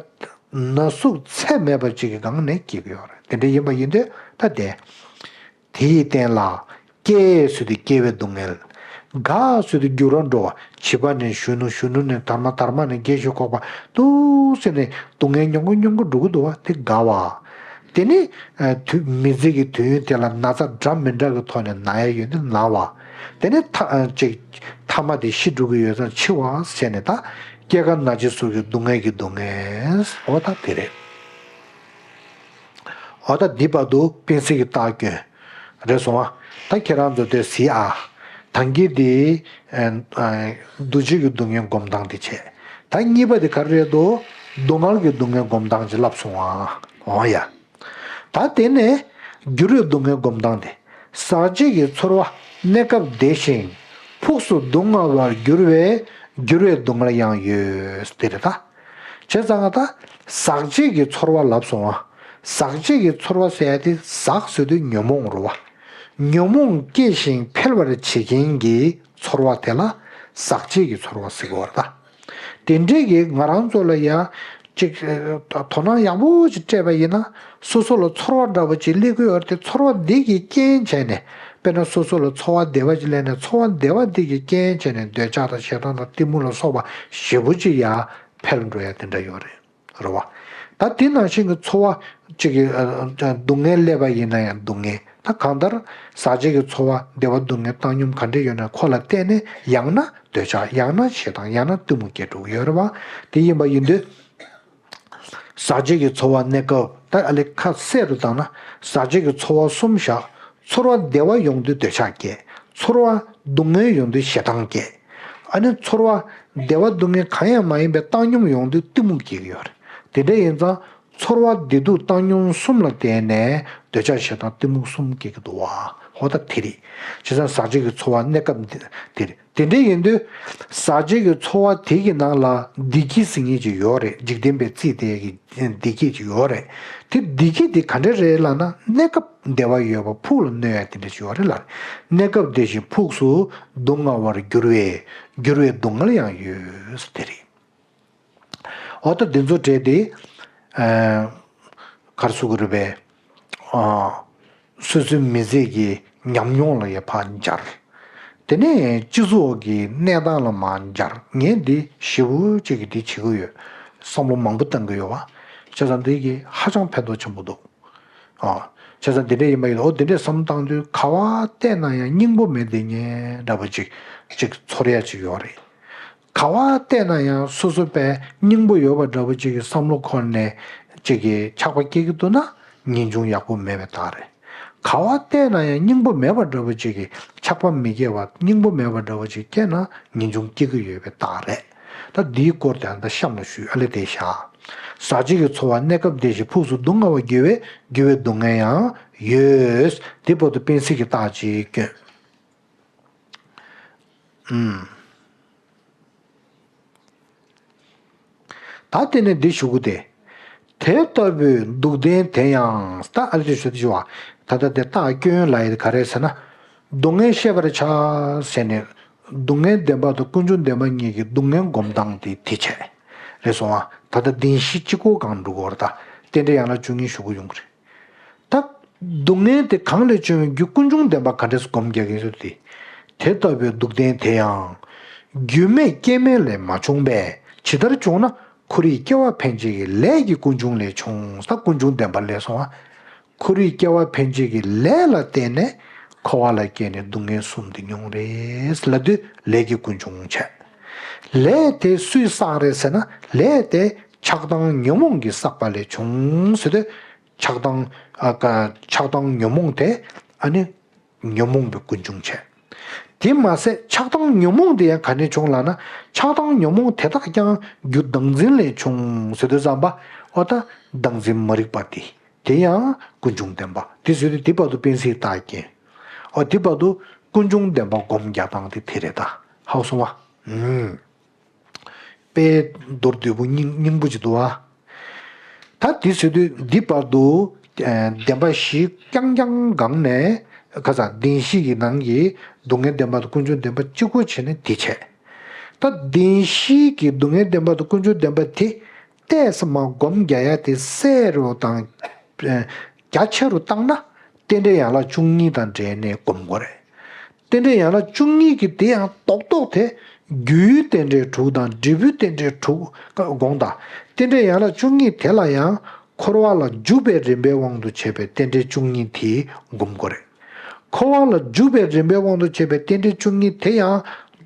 ན་ཟུག་ཚད་མེད་པ་ཅིག་གི་སྒང་ནས་སྐྱེ་གི་ཡོད་རེད། དེ་འདྲ་ཡིན་པ་ཡིན་དུས་ད་དེ། དེ་ཡི་སྟེང་ལ། སྐྱེ་ཟེར་དུས་སྐྱེ་བའི་སྡུག་བསྔལ། རྒ་ཟེར་དུས་འགྱུར་བར་འགྲོ་བ། བྱིས་པ་ནས་གཞོན་ནུ། གཞོན་ནུ་ནས་དར་མ། དར་མ་ནས་རྒས་ཤིང་འཁོགས་པ། འདུག་ཟེར་ནས་སྡུག་བསྔལ་མྱོང་གི་མྱོང་གི་འགྲོ་གི་འདུག་བ། དེ་རྒ་བ། དེ་ནི་དུས་མི་ཚེ་གི་དུས་ཡུན་དེ་ལ་ན་ཚ་འདྲ་མི་འདྲ་གི་ཐོག་ནས་ན་ཡ་ཡོད་དུས་ན་བ། དེ་ནི་ཐ་ཅིག་ཐ་མ་དེ་ཤི་འགྲོ་གི་ཡོད་ཙང་འཆི་བ་ཟེར་ནས་ད་སྐྱེ་རྒ་ན་འཆི་སོགས་ཀྱི་སྡུག་བསྔལ་གྱི་སྡུག་བསྔལ། འོ་ད་དེ་རེད། འོ་ད་འདི་བར་དུ་དཔེ་གསལ་གྱི་རྟགས་སྐྱོན། རེད་སོང་ཨ། ད་ཁྱེད་རང་ཚོ་དེ་གཟིགས་ཨ། ད་གིན་དེ་ཨ་ཨ་འདུ་བྱེད་ཀྱི་སྡུག་བསྔལ་སྒོམ་སྟངས་དེ་བྱས། ད་གཉིས་པ་དེ་ག་རེ་རེད་དོ། སྡུག་བསྔལ་གྱི་སྡུག་བསྔལ་སྒོམ་སྟངས་ཅིག་ལབ་སོང་ཨ། འོ་ཡ། ད་དེ་ནས་འགྱུར་བའི་སྡུག་བསྔལ་སྒོམ་སྟངས་དེ། ཟག་བཅས་ཀྱི་ཚོར་བ་གནས་སྐབས་བདེ་ཞིང་ཕུགས་སུ་སྡུག་བསྔལ་བར་འགྱུར་བའི་འགྱུར་བའི་སྡུག་བསྔལ་ཡང་ཡོད་དེ་རེད་ད། བྱས་ཙང་ད་ཟག་བཅས་ཀྱི་ཚོར་བ་ལབ་སོང་ཨ། ཟག་བཅས་ཀྱི་ཚོར་བ་ཟེར་ཡ་དེ་ཟག་ཟེར་དུས་ཉོན་མོངས་རེད་བ། ཉོན་མོངས་སྐྱེ་ཞིང་འཕེལ་བར་བྱེད་མཁན་གྱི་ཚོར་བ་དེ་ལ་ཟག་བཅས་ཀྱི་ཚོར་བ་ཟེར་གི་ཡོད་རེད་ད། དེ་འདྲའི་གི་ང་རང་ཚོ་ལ་ཡ་ཅིག་དོ་སྣང་ཡག་པོ་ཅིག་སྤྲད་པ་ཡིན་ན། སོ་སོ་ལ་ཚོར་བ་འདྲ་པོ་ཅིག་སླེབས་ཀྱི་ཡོད་རེད་དེ། ཚོར་བ་འདི་གི་རྐྱེན་བྱས་ནས། དཔེར་ན་སོ་སོ་ལ་ཚོར་བ་བདེ་བ་ཅིག་སླེབས་ནས། ཚོར་བ་བདེ་བ་འདི་གི་རྐྱེན་བྱས་ནས་འདོད་ཆགས་དང་ཞེ་སྡང་དང་གཏི་མུག་ལ་སོགས་པ་ཞེ་པོ་ཅིག་ཡར་འཕེལ་འགྲོ་ཡ་དེ་འདྲ་ཡོད་རེད། རེད་བ། ད་དེ་ནང་བཞིན་གྱི་ཚོར་བ་ཅིག་གི་ཨ་ཨ་སྡུག་བསྔལ་སླེབས་པ་ཡིན་ན་ཡང་སྡུག་བསྔལ། ད་གང་ལྟར་ཟག་བཅས་ཀྱི་ཚོར་བ་བདེ་བ་སྡུག་བསྔལ་བཏང་སྙོམས་ག་འདྲ་ཡོད་ན་ཁོ་ལ་བརྟེན་ནས་ཡང་ན་འདོད་ཆགས། ཡང་ན་ཞེ་སྡང་། ཡང་ན་གཏི་མུག་སྐྱེ་འགྲོ་གི་ཡོད་རེད་བ། དེ་ཡིན་པ་ཡིན་དུས། ཟག་བཅས་ཀྱི་ཚོར་བ་གནས་སྐབས། ད་ཨ་ལེ་ཁ་གསལ་རུ་བཏང་ན། ཟག་བཅས་ཀྱི་ཚོར་བ་གསུམ་བཞག། ཚོར་བ་བདེ་བ་ཡོང་དུས་འདོད་ཆགས་སྐྱེ། ཚོར་བ་སྡུག་བསྔལ་ཡོང་དུས་ཞེ་སྡང་སྐྱེ། ཨ་ནི་ཚོར་བ་བདེ་བ་སྡུག་བསྔལ་གང་ཡང་མ་ཡིན་པའི་བཏང་སྙོམས་ཡོང་དུས་གཏི་མུག་སྐྱེ་གི་ཡོད་རེད། དེ་འདྲ་ཡིན་ཙང་ཚོར་བ་བདེ་སྡུག་བཏང་སྙོམས་གསུམ་ལ་བརྟེན་ནས་འདོད་ཆགས་ཞེ་སྡང་གཏི་མུག་གསུམ་སྐྱེ་གི་འདུག་བ། འོ་ད་དེ་རེད། བྱས་ཙང་ཟག་བཅས་ཀྱི་ཚོར་བ་གནས་སྐབས་འདི་དེ་རེད། དེ་འདྲ་ཡིན་དུས། ཟག་བཅས་ཀྱི་ཚོར་བ་དེ་གི་ནང་ལ་བདེ་སྐྱིད་ཟེར་མཁན་ཅིག་ཡོད་རེད། འཇིག་རྟེན་པའི་རྩིས་དེ་གི་བདེ་སྐྱིད་ཅིག་ཡོད་རེད། དེ་བདེ་སྐྱིད་དེ་ག་འདྲ་རེད་ལབ་ན། གནས་སྐབས་བདེ་བ་ཡོད་པ། ཕུགས་ལ་གནོད་ཡ་དེ་འདྲ་ཅིག་ཡོད་རེད་ལབ། གནས་སྐབས་བདེ་ཞིང་ཕུགས་སུ་སྡུག་བསྔལ་བར་འགྱུར་བའི་འགྱུར་བའི་སྡུག་བསྔལ་ཡང་ཡོད་དེ་རེད། འོ་ད་འདི་ཚོ་གྲས་དེ། ཨ་ག་རེ་ཟེར་དགོས་རེད་པས། ཨ་སོ་སོའི་མི་ཚེ་གི་ཉམས་མྱོང་ལ་ཡ་ཕར་སྦྱར། དེ་ནས་སྤྱི་ཚོགས་ཀྱི་གནས་སྟངས་ལ་མར་སྦྱར། ངས་འདི་ཞེ་པོ་ཅིག་གི་འདི་བྱེད་ཀྱི་ཡོད། བསམ་བློ་མང་པོ་བཏང་གི་ཡོད་པ། བྱས་ཙང་འདི་གི་ཧ་ཅང་ཕན་ཐོགས་ཆེན་པོ་འདུག། ཨ། བྱས་ཙང་འདི་འདྲ་ཡིན་པ་ཡིན། འོ་འདི་འདྲའི་བསམ་བློ་བཏང་དུས་ག་པར་བལྟས་ན་ཡང་སྙིང་པོ་མེད་བསྡད་མཁན་འདྲ་པོ་ཅིག་ཅིག་ཚོར་ཡ་ཅིག་ཡོད་རེད། ག་པར་བལྟས་ན་ཡང་སོ་སོ་དཔེ་སྙིང་པོ་ཡོད་པ་འདྲ་པོ་ཅིག་གི་བསམ་བློ་འཁོར་ནས་ཅིག་གི་ཆགས་པ་སྐྱེ་གི་འདུག་ན། ངེས་འབྱུང་ཡག་པོ་མེད་པའི་རྟགས་རེད། ག་པར་བལྟས་ན་ཡང་སྙིང་པོ་མེད་པ་འདྲ་པོ་ཅིག་གི་ཆགས་པ་མི་སྐྱེ་བ། སྙིང་པོ་མེད་པ་འདྲ་པོ་ཅིག་སྐྱེས་ན་ངེས་འབྱུང་སྐྱེ་གི་ཡོད་པའི་རྟགས་རེད། ད་འདིའི་སྐོར་དེ་ད་གཤམ་ལ་ཞུས། ཨ་ལེ་དེ་བཞག། ཟག་བཅས་ཀྱི་ཚོར་བ་གནས་སྐབས་བདེ་ཞིང་ཕུགས་སུ་སྡུག་བསྔལ་བར་འགྱུར་བའི་འགྱུར་བའི་སྡུག་བསྔལ་ཡང་ཡོད། དེ་བར་དུ་དཔེ་སྲིད་ཀྱི་རྟགས་ཅིག་སྐྱོན། ཨུམ། ད་དེ་ནས་འདི་ཞུ་གི་དེ། དེ་ལྟ་བུའི་སྡུག་བདེན་དེ་ཡང་། ད་ཨ་ལེ་ཞུ་དེ་ཞུ་བ། ད་ལྟ་དེ་རྟགས་སྐྱོན་ལ་ཡི་ག་རེ་ཟེར་ན། སྡུག་བསྔལ་ཤེས་པར་བྱ་ཟེར་ནས། སྡུག་བསྔལ་བདེན་པ་དང་ཀུན་འབྱུང་བདེན་པ་གཉིས་ཀྱི་སྡུག་བསྔལ་སྒོམ་སྟངས་དེ་དེ་བྱས། རེད་སོང་ཨ། ད་ལྟ་བདེན་བཞི་གཅིག་པོ་གང་འགྲོ་གི་ཡོད་རེད་ད། རྟེན་འབྲེལ་ཡན་ལག་བཅུ་གཉིས་ཞུ་གི་ཡོང་གི་རེད། ད། སྡུག་བསྔལ་དེ་གང་ལས་བྱུང་བའི་རྒྱུ་ཀུན་འབྱུང་བདེན་པ་ག་འདྲས་སེ་སྒོམ་རྒྱག་གི་ཡོད་དེ། དེ་ལྟ་བུའི་སྡུག་བདེན་དེ་ཡང་། རྒྱུ་མེད་རྐྱེན་མེད་ལས་མ་བྱུང་བས། ཇི་ལྟར་བྱུང་ན། འཁོར་བའི་སྐྱེ་བ་འཕེན་བྱེད་ཀྱི་ལས་ཀྱི་ཀུན་འབྱུང་ལས་བྱུང་། ད་ཀུན་འབྱུང་བདེན་པ་ལས་སོང་བ། འཁོར་བའི་སྐྱེ་བ་འཕེན་བྱེད་ཀྱི་ལས་ལ་བརྟེན་ནས་འཁོར་བ་ལ་སྐྱེས་ནས་སྡུག་བསྔལ་གསུམ་དེ་མྱོང་རེད་ལབ་དུས་ལས་ཀྱི་ཀུན་འབྱུང་བྱས། ལས་དེ་སུས་བསགས་རེད་ཟེར་ན། ལས་དེ་ ཆགས་སྡང་ཉོན་མོངས་ཀྱིས་བསགས་པ་ལས་བྱུང་ཟེར་དུས། ཆགས་སྡང་ཨ་ཀ་ཆགས་སྡང་ཉོན་མོངས་དེ་ཨ་ནི་ཉོན་མོངས་པའི་ཀུན་འབྱུང་བྱས། དེ་མ་ཟད་ཆགས་སྡང་ཉོན་མོངས་དེ་ཡང་ག་ནས་བྱུང་ལབ་ན། ཆགས་སྡང་ཉོན་མོངས་དེ་དག་ཀྱང་རྒྱུ་བདག་འཛིན་ལས་བྱུང་ཟེར་དུས་ཙམ་པ། འོ་ད་བདག་འཛིན་མ་རིག་པ་དེ། དེ་ཡང་ཀུན་འབྱུང་བདེན་པ་དེ་ཟེར་དུས། དེ་བར་དུ་དཔེ་སྲིད་རྟགས་རྐྱེན། འོ་དེ་བར་དུ་ཀུན་འབྱུང་བདེན་པ་སྒོམ་རྒྱག་སྟངས་དེ་དེ་རེད་ད། ཧ་གོ་སོང་བ། ཨུམ། དཔེ་མདོར་བསྡུས་པོ་སྙིང་སྙིང་པོ་ཅིག་འདུག་བ། ད་དེ་ཟེར་དུས་འདི་བར་དུ་ཨ་བདེན་པ་བཞི་རྐྱང་རྐྱང་སྒང་ནས། ཁ་སང་བདེན་བཞི་གི་ནང་གི་སྡུག་བསྔལ་བདེན་པ་དང་ཀུན་འབྱུང་བདེན་པ་གཅིག་པོ་བྱས་ནས་དེ་བྱས། ད་བདེན་བཞི་གི་སྡུག་བསྔལ་བདེན་པ་དང་ཀུན་འབྱུང་བདེན་པ་དེ་ཏོག་ཙམ་མར་སྒོམ་རྒྱག་ཡ་དེ་གསལ་རུ་དང་རྒྱ་ཆེ་རུ་བཏང་ན། རྟེན་འབྲེལ་ཡན་ལག་བཅུ་གཉིས་དང་འབྲེལ་ནས་སྒོམ་དགོས་རེད། རྟེན་འབྲེལ་ཡན་ལག་བཅུ་གཉིས་ཀྱི་དེ་ཡང་རྡོག་རྡོག་དེ། རྒྱུའི་རྟེན་འབྲེལ་དྲུག་དང་འབྲས་བུའི་རྟེན་འབྲེལ་དྲུག་དགོངས་དང་། རྟེན་འབྲེལ་ཡན་ལག་བཅུ་གཉིས་དེ་ལ་ཡང་འཁོར་བ་ལ་འཇུག་པའི་རིམ་པའི་དབང་དུ་བྱས་པའི་རྟེན་འབྲེལ་བཅུ་གཉིས་དེ་སྒོམ་དགོས་རེད། འཁོར་བ་ལ་འཇུག་པའི་རིམ་པའི་དབང་དུ་བྱས་པའི་རྟེན་འབྲེལ་བཅུ་གཉིས་དེ་ཡང་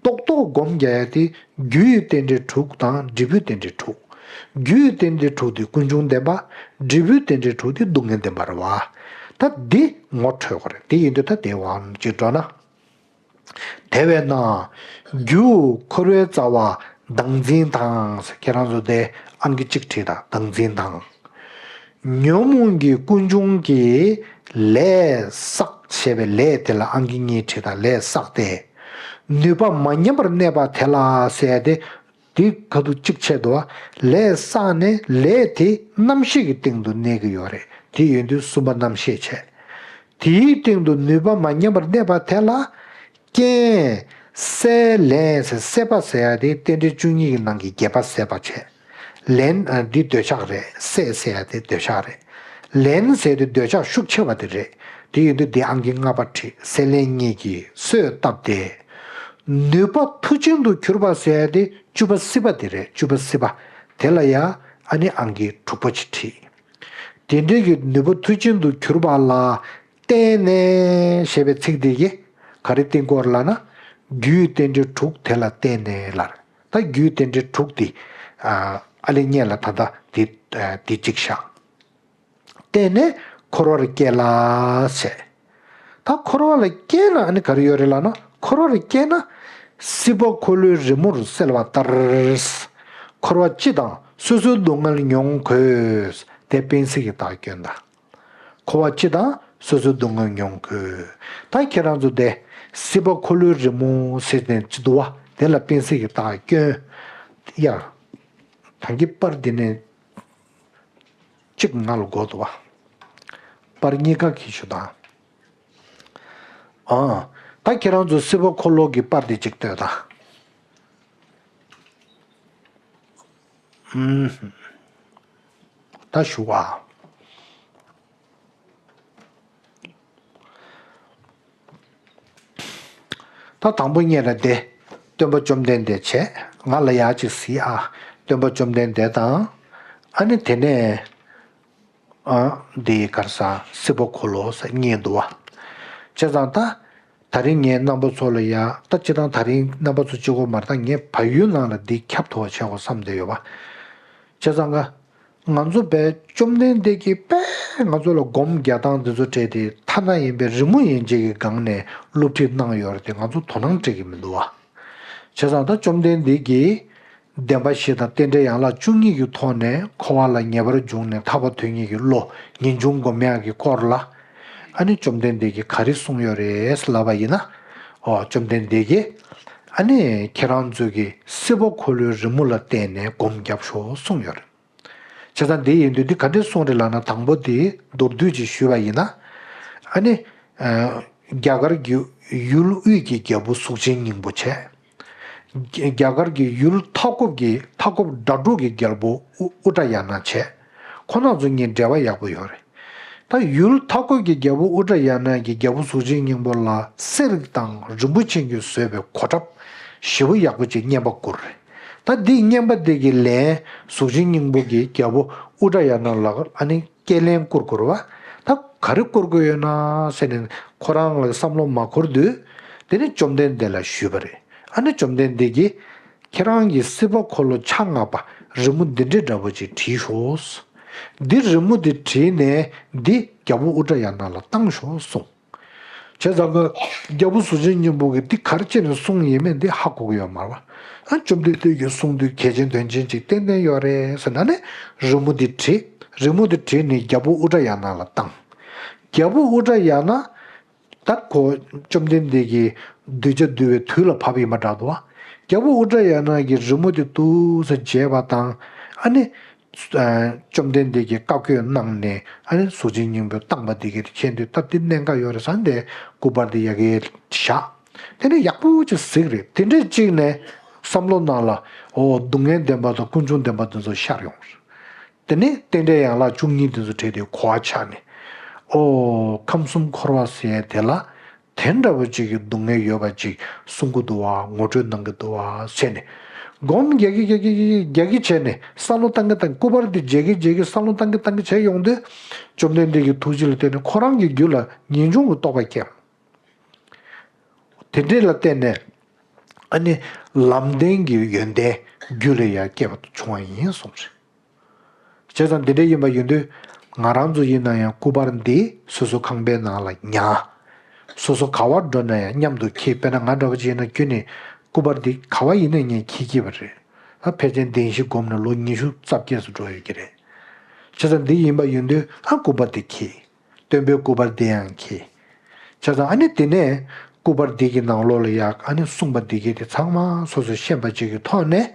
རྡོག་རྡོག་སྒོམ་རྒྱག་ཡ་དེ། རྒྱུའི་རྟེན་འབྲེལ་དྲུག་དང་འབྲས་བུའི་རྟེན་འབྲེལ་དྲུག་རྒྱུའི་རྟེན་འབྲེལ་དྲུག་དེ་ཀུན་འབྱུང་བདེན་པ། འབྲས་བུའི་རྟེན་འབྲེལ་དྲུག་དེ་སྡུག་བསྔལ་བདེན་པ་རེད་བ། ད་འདི་ངོ་འཕྲོད་དགོས་རེད། དེ་ཡིན་དུས་ད་དེ་བ་ཅིག་འགྲོ་ན། དེ་བས་ན། རྒྱུ་འཁོར་བའི་རྩ་བ་བདག་འཛིན་དང་། ཁྱེད་རང་ཚོ་དེ་ཨང་ཀི་གཅིག་བྲིས་དང་། བདག་འཛིན་དང་། ཉོན་མོངས་ཀྱི་ཀུན་འབྱུང་གི་ལས་བསགས་ཞེས་པའི་ལས་དེ་ལ་ཨང་ཀི་གཉིས་བྲིས་དང་། ལས་བསགས་ཏེ། ནུས་པ་མ་ཉམས་པར་གནས་པ་དེ་ལ་ཟེར་ཏེ། དེ་ཁ་ཐུག་གཅིག་ཆད་དོ། ལས་བསགས་ནས་ལས་དེ་རྣམ་ཤེས་ཀྱི་སྟེང་དུ་གནས་ཀྱི་ཡོད་རེད། དེ་ཡིན་དུས་གསུམ་པ་རྣམ་ཤེས་བྱས། དེའི་སྟེང་དུ་ནུས་པ་མ་ཉམས་པར་གནས་པ་དེ་ལ། རྐྱེན། སྲེད་ལེན་ཟེར། སྲེད་པ་ཟེར་ཡ་དེ་རྟེན་འབྲེལ་བཅུ་གཉིས་ཀྱི་ནང་གི་བརྒྱད་པ་སྲེད་པ་བྱས། ལེན། ཨ། འདི་འདོད་ཆགས་རེད། སྲེད་ཟེར་ཡ་དེ་འདོད་ཆགས་རེད། ལེན་ཟེར་དེ་འདོད་ཆགས་ཤུགས་ཆེ་བ་དེ་རེད། དེ་ཡིན་དུས་འདི་ཨང་ཀི་ལྔ་པ་བྲིས། སྲེད་ལེན་གཉིས་ཀྱིས་གསོས་བཏབ་སྟེ། ནུས་པ་མཐུ་ཅན་དུ་གྱུར་པ་ཟེར་ཡ་དེ་བཅུ་པ་སྲིད་པ་དེ་རེད། བཅུ་པ་སྲིད་པ་དེ་ལ་ཡ་ཨ་ནི་ཨང་ཀི་དྲུག་པ་ཅིག་བྲིས། དེ་འདྲའི་གི་ནུས་པ་མཐུ་ཅན་དུ་གྱུར་པ་ལ་བརྟེན་ནས་ཞེས་པའི་ཚིག་འདི་གིས་ག་རེ་བསྟན་གྱི་ཡོད་རེད་ལབ་ན། རྒྱུའི་རྟེན་འབྲེལ་དྲུག་དེ་ལ་བརྟེན་ནས་ལབ་རེད། ད་རྒྱུའི་རྟེན་འབྲེལ་དྲུག་དེ། ཨ། ཨ་ལེ་སྔོན་ལ་ད་ལྟ་དེ། ཨ། དེ་གཅིག་བཞག་བརྟེན་ནས་འཁོར་བར་སྐྱེ་ལ་ཟེར། ད་འཁོར་བ་ལ་སྐྱེས་ན་ཨ་ནི་ག་རེ་ཡོད་རེད་ལབ་ན། འཁོར་བར་སྐྱེས་ན་སྲིད་པ་འཁོར་ལོའི་རི་མོར་གསལ་བ་ལྟར། འཁོར་བ་སྤྱི་དང་སོ་སོའི་སྡུག་བསྔལ་མྱོང་དགོས། དེ་བན་སྲིད་ཀྱི་རྟགས་སྐྱོན་དང་། འཁོར་བ་སྤྱི་དང་སོ་སོའི་སྡུག་བསྔལ་མྱོང་དགོས། ད་ཁྱེད་རང་ཚོ་དེ་སྲིད་པ་འཁོར་ལོའི་རི་མོ་ཟེར་ནས་ཅི་འདུག་བ། དེ་ལ་བན་སྲིད་ཀྱི་རྟགས་སྐྱོན། ཡ། ད་གིན་པར་འདི་ནས། གཅིག་ང་ལ་དགོས་འདུག་བ། པར་གཉིས་ཀ་གིས་ཞུ་དང་། ཨ། ད་ཁྱེད་རང་ཚོ་སྲིད་པ་འཁོར་ལོ་གི་པར་འདི་གཅིག་ལྟོས་དང་། ཨུམ། ད་ཞུ་བ། ད་དང་པོ་ཉིད་ལ་དེ། སྟོན་པ་བཅོམ་ལྡན་འདས་བྱས། ང་ལ་ཡག་ཅིག་གཟིགས་ཨ། སྟོན་པ་བཅོམ་ལྡན་འདས་དང་། ཨ་ནི་དེ་ནས། ཨ། འདི་གར་ས་སྲིད་པ་འཁོར་ལོ་ས་གཉིས་འདུག་བ། བྱས་ཙང་ད། ད་རིང་ངས་རྣམ་པ་ཚོ་ལ་ཡ། ད་སྤྱིར་བཏང་ད་རིང་རྣམ་པ་ཚོ་གཅིག་པོ་མ་རེད། ད་ངས་བལ་ཡུལ་ནང་ལ་འདི་ཁྱབ་ཐུབ་པ་བྱེད་དགོས་བསམ་བསྡད་ཡོད་པ། བྱས་ཙང་ཀ། ང་ཚོ་བས་བཅོམ་ལྡན་འདས་ཀྱིས་དཔེ་ང་ཚོ་ལ་སྒོམ་རྒྱག་སྟངས་འདི་ཚོ་སྤྲད་དེ། ཐ་ན་ཡིན་པའི་རི་མོ་ཡན་ཆད་ཀྱི་སྒང་ནས་སློབ་ཁྲིད་གནང་ཡོད་རེད་དེ། ང་ཚོ་དོ་སྣང་སྤྲད་ཀྱི་མི་འདུག་བ། བྱས་ཙང་ད་བཅོམ་ལྡན་འདས་ཀྱིས་བདེན་པ་བཞི་དང་རྟེན་འབྲེལ་ཡན་ལག་བཅུ་གཉིས་ཀྱི་ཐོག་ནས་འཁོར་བ་ལ་ངེས་པར་འབྱུང་ནས་ཐར་པ་དོན་གཉེར་གྱི་བློ་ངེས་འབྱུང་སྒོམ་ཡག་གི་སྐོར་ལ། ཨ་ནི་བཅོམ་ལྡན་འདས་ཀྱིས་ག་རེ་གསུངས་ཡོད་རེད་ལབ་པ་ཡིན་ན། ཨོ། བཅོམ་ལྡན་འདས་ཀྱིས་ཨ་ནི་ཁྱེད་རང་ཚོས་ཀྱི་སྲིད་པ་འཁོར་ལོའི་རི་མོ་ལ་བརྟེན་ནས་སྒོམ་རྒྱབ་ཤོག་གསུངས་ཡོད་རེད། བྱས་ཙང་འདི་ཡིན་དུས་འདི་ག་འདྲས་གསུངས་རེད་ལབ་ན། དང་པོ་དེ་མདོར་བསྡུས་ཅིག་ཞུས་པ་ཡིན་ན། ཨ་ནི། ཨ། རྒྱ་གར་གྱི་ཡུལ་དབུས་ཀྱི་རྒྱལ་པོ་གཟུགས་ཅན་སྙིང་པོ་བྱས། རྒྱ་གར་གྱི་ཡུལ་མཐའ་འཁོབ་ཀྱི། མཐའ་འཁོབ་སྦྲ་གྲོགས་ཀྱི་རྒྱལ་པོ་ཨུ་ཨུ་ཏྲ་ཡ་ན་བྱས། ཁོ་རང་ཚོ་གཉིས་འབྲེལ་བ་ཡག་པོ་ཡོད་རེད། ད་ཡུལ་མཐའ་འཁོབ་ཀྱི་རྒྱལ་པོ་ཨུ་ཏྲ་ཡ་ན་གྱིས་རྒྱལ་པོ་གཟུགས་ཅན་སྙིང་པོ་ལ་གསེར་དང་རིན་པོ་ཆེ་གིས་བཟོས་པའི་གོ་ཁྲབ་ཞེ་པོ་ཡག་པོ་ཅིག་རྔན་པ་བསྐུར། ད་འདི་རྔན་པ་འདི་གི་ལན་གཟུགས་ཅན་སྙིང་པོ་གིས་རྒྱལ་པོ་ཨུ་ཏྲ་ཡ་ན་ལ་ཨ་ནི་སྐྱེས་ལན་བསྐུར་དགོས་རེད་བ། ད་ག་རེ་བསྐུར་དགོས་ཡོད་ན་ཟེར་ནས་ཁོ་རང་ལ་བསམ་བློ་མ་འཁོར་དུས། དེ་ནི་བཅོམ་ལྡན་འདས་ལ་ཞུས་པ་རེད། ཨ་ནི་བཅོམ་ལྡན་འདས་ཀྱིས། ཁྱེད་རང་གི་སྲིད་པ་འཁོར་ལོ་ཆ་ལྔ་པ་ རི་མོ་འདི་འདྲའི་འདྲ་པོ་ཅིག་བྲིས་ཤོག་འདི་རི་མོ་འདི་བྲིས་ནས་འདི་རྒྱལ་པོ་ཨུ་ཏྲ་ཡ་ན་ལ་བཏང་ཤོག་གསུངས། བྱས་ཙང་ཀ་རྒྱལ་པོ་གཟུགས་ཅན་སྙིང་པོ་གིས་འདི་ག་རེ་བྱས་ནས་གསུངས་ཡིན་མིན་འདི་ཧ་གོ་གི་ཡོད་མ་རེད་པ། ཨ་བཅོམ་ལྡན་འདས་ཀྱིས་གསུངས་དུས་གལ་ཆེན་དོན་ཆེན་ཅིག་ཏན་ཏན་ཡོད་རེད་ཟེར་ན་ནི་རི་མོ་འདི་བྲིས། རི་མོ་འདི་བྲིས་ནས་རྒྱལ་པོ་ཨུ་ཏྲ་ཡ་ན་ལ་བཏང་། རྒྱལ་པོ་ཨུ་ཏྲ་ཡ་ན། ད་ཁོ་བཅོམ་ལྡན་འདས་ཀྱི་གདུལ་བྱ་འདུལ་བའི་དུས་ལ་བབ་ཡིན་པ་འདྲ་འདུག་པ། རྒྱལ་པོ་ཨུ་ཏྲ་ཡ་ན་གིས་རི་མོ་དེ་ཏོག་ཙམ་བརྗེས་པ་དང་། ཨ་ནི། ཨ་བཅོམ་ལྡན་འདས་ཀྱིས་བཀའ་བཀོད་གནང་ནས་ཨ་ནི་གཟུགས་ཅན་སྙིང་པོས་བཏང་པ་འདི་གས་དེ་མཁྱེན་དུས་ད་འདི་གནད་འགག་ཡོད་རེད་བསམ་སྟེ་སྐུ་པར་འདི་ཡ་གིར་བཞག་དེ་ནས་ཡག་པོ་ཅིག་གཟིགས་རེད། དེ་འདྲས་གཅིག་ནས་བསམ་བློ་ནང་ལ་འོ་སྡུག་བསྔལ་བདེན་པ་དང་ཀུན་འབྱུང་བདེན་པ་འདི་ཚོ་ཤར་ཡོང་རེད། དེ་ནས་རྟེན་འབྲེལ་ཡན་ལག་བཅུ་གཉིས་དེ་ཚོ་བྲིས་ཏེ་གོ་བ་ཆགས་ནས། ཨོ། ཁམས་གསུམ་འཁོར་བ་ཟེར་ཡས་དེ་ལ། དེ་འདྲ་བོ་ཅིག་གི་སྡུག་བསྔལ་ཡོད་པ་ཅིག་གསུང་གི་འདུག་པ། ངོ་སྤྲོད་གནང་གི་འདུག་པ་བྱས་ནས། སྒོམ་རྒྱག་གི་རྒྱག་གི་རྒྱག་གི་བྱས་ནས་བསམ་བློ་བཏང་གི་བཏང་གི། སྐུ་པར་འདི་མཇལ་གི་མཇལ་གི་བསམ་བློ་བཏང་གི་བཏང་གི་བྱས་ཡོང་དུས། བཅོམ་ལྡན་འདས་ཀྱི་ཐུགས་རྗེ་ལ་བརྟེན་ནས་ཁོ་རང་གི་རྒྱུད་ལ་ངེས་འབྱུང་གི་རྟོགས་པ་སྐྱེས། དེ་འདྲ་ལ་བརྟེན་ནས། ཨ་ནི། ལམ་བདེན་གྱི་ཡོན་ཏན་རྒྱུད་ལ་ཡང་སྐྱེས་པ་བྱུང་བ་ཡིན་གསུངས་རེད། བྱས་ཙང་འདི་འདྲ་ཡིན་པ་ཡིན་དུས། ང་རང་ཚོ་ཡིན་ན་ཡང་སྐུ་པར་འདི་སོ་སོ་ཁང་པའི་ནང་ལ་ཉར། སོ་སོ་ག་བར་འགྲོ་ན་ཡང་མཉམ་དུ་འཁྱེར། དཔེར་ན་ང་འདྲ་བོ་ཅིག་ཡིན་ན་ཁྱོན་ནས་སྐུ་པར་འདི་ག་བ་ཡིན་ན་ངས་འཁྱེར་གྱི་ཡོད་པ་རེད། ད་ཕལ་ཆེར་བདེན་བཞི་སྒོམ་ནས་ལོ་ཉི་ཤུ་རྩ་བརྒྱད་ཙམ་འགྲོ་ཡོད་ཀྱི་རེད། བྱས་ཙང་འདི་ཡིན་པ་ཡིན་དུས་ཨ་སྐུ་པར་འདི་འཁྱེར། སྟོན་པའི་སྐུ་པར་འདི་ཡང་འཁྱེར། བྱས་ཙང་ཨ་ནི་དེ་ནས་སྐུ་པར་འདི་གི་ནང་ལོགས་ལ་ཡ་ཨ་ནི་གསུངས་པ་འདི་གས་དེ་ཚང་མ་སོ་སོས་ཤེས་པ་ཅིག་གི་ཐོག་ནས།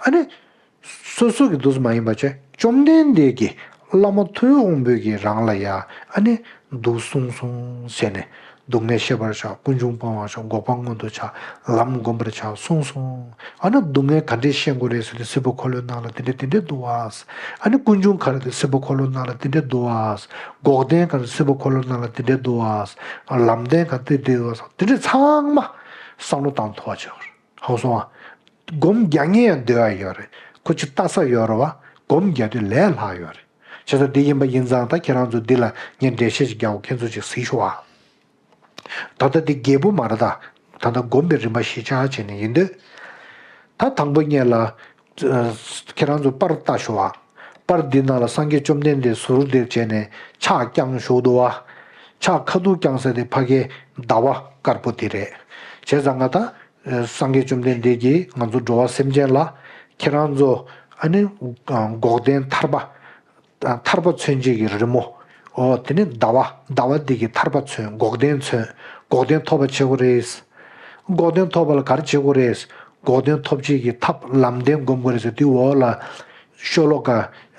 ཨ་ནི། སོ་སོ་གི་འདུག་སེ་མ་ཡིན་པ་བྱས། བཅོམ་ལྡན་འདས་ཀྱིས་བླ་མ་ཐུབ་པའི་དབང་པོ་གིས་རང་ལ་ཡ། ཨ་ནི། འདུག་གསུངས་སོང་ཟེར་ནས། སྡུག་བསྔལ་ཤེས་པར་བྱ། ཀུན་འབྱུང་སྤང་བར་བྱ། འགོག་པ་མངོན་དུ་བྱ། ལམ་བསྒོམ་པར་བྱ་གསུངས་སོང་། ཨ་ནི་སྡུག་བསྔལ་ག་འདྲས་ཤེས་དགོས་རེད་ཟེར་དུས་སྲིད་པ་འཁོར་ལོའི་ནང་ལ་དེ་འདྲས་དེ་འདྲས་འདུག་པ། ཨ་ནི་ཀུན་འབྱུང་ག་རེ་དེ་སྲིད་པ་འཁོར་ལོའི་ནང་ལ་དེ་འདྲས་འདུག་པ། འགོག་བདེན་ག་རེ་སྲིད་པ་འཁོར་ལོའི་ནང་ལ་དེ་འདྲས་འདུག་པ། ལམ་བདེན་ག་རེ་དེ་འདྲས་འདུག་པ། དེ་འདྲས་ཚང་མ་བསམ་བློ་བཏང་ཐུབ་པ་བྱེད་དགོས་རེད། ཧང་སོང་ཨ། སྒོམ་རྒྱག་མཁན་ཡང་འདོད་པ་ཡོད་རེད། ཁོ་ཅིག་ལྟ་ས་ཡོད་རེད་པ། སྒོམ་རྒྱག་དུས་ལས་སླ་ཡོད་རེད། བྱས་ཙང་འདི་ཡིན་པ་ཡིན་ཙང་ད་ཁྱེད་རང་ཚོ་འདི་ལ་ངས་འགྲེལ་བཤད་ཅིག་རྒྱག་གོ། ཁྱེད་ཚོ་ཅིག་གཟིགས་ཤོག་ཨ། ད་ལྟ་འདི་རྒྱས་པོ་མ་རེད་ད། ད་ལྟ་སྒོམ་པའི་རིམ་པ་ཞིབ་ཆ་བྱས་ནས་ཡིན་དུས། ད་དང་པོ་ཉིད་ལ། ཁྱེད་རང་ཚོ་པར་ལྟ་ཤོག་ཨ། པར་འདི་ནང་ལ་སངས་རྒྱས་བཅོམ་ལྡན་འདས་ཟུར་འདེབས་བྱས་ནས་ཕྱག་བརྐྱངས་བཞུགས་འདུག་པ། ཕྱག་ཁ་ཐུག་བརྐྱངས་ས་དེ་ཕ་གིའི་ཟླ་བ་དཀར་པོ་དེ་རེད། བྱས་ཙང་ང་ད། སངས་རྒྱས་བཅོམ་ལྡན་འདས་ཀྱིས་ང་ཚོ་འགྲོ་བ་སེམས་ཅན་ལ། ཁྱེད་རང་ཚོ་ཨ་ནི་འགོག་བདེན་ཐར་པ། ཐར་པ་མཚོན་བྱེད་ཀྱི་རི་མོ། འོ་དེ་ནི་ཟླ་བ། ཟླ་བ་འདི་གིས་ཐར་པ་མཚོན། འགོག་བདེན་མཚོན། འགོག་བདེན་ཐོབ་པ་བྱེད་དགོས་རེད། འགོག་བདེན་ཐོབ་པ་ལ་ག་རེ་བྱེད་དགོས་རེད། འགོག་བདེན་ཐོབ་བྱེད་ཀྱི་ཐབས་ལམ་བདེན་སྒོམ་དགོས་རེད་ཟེར་དུས་འོག་ལ་ཤོ་ལོ་ཀ་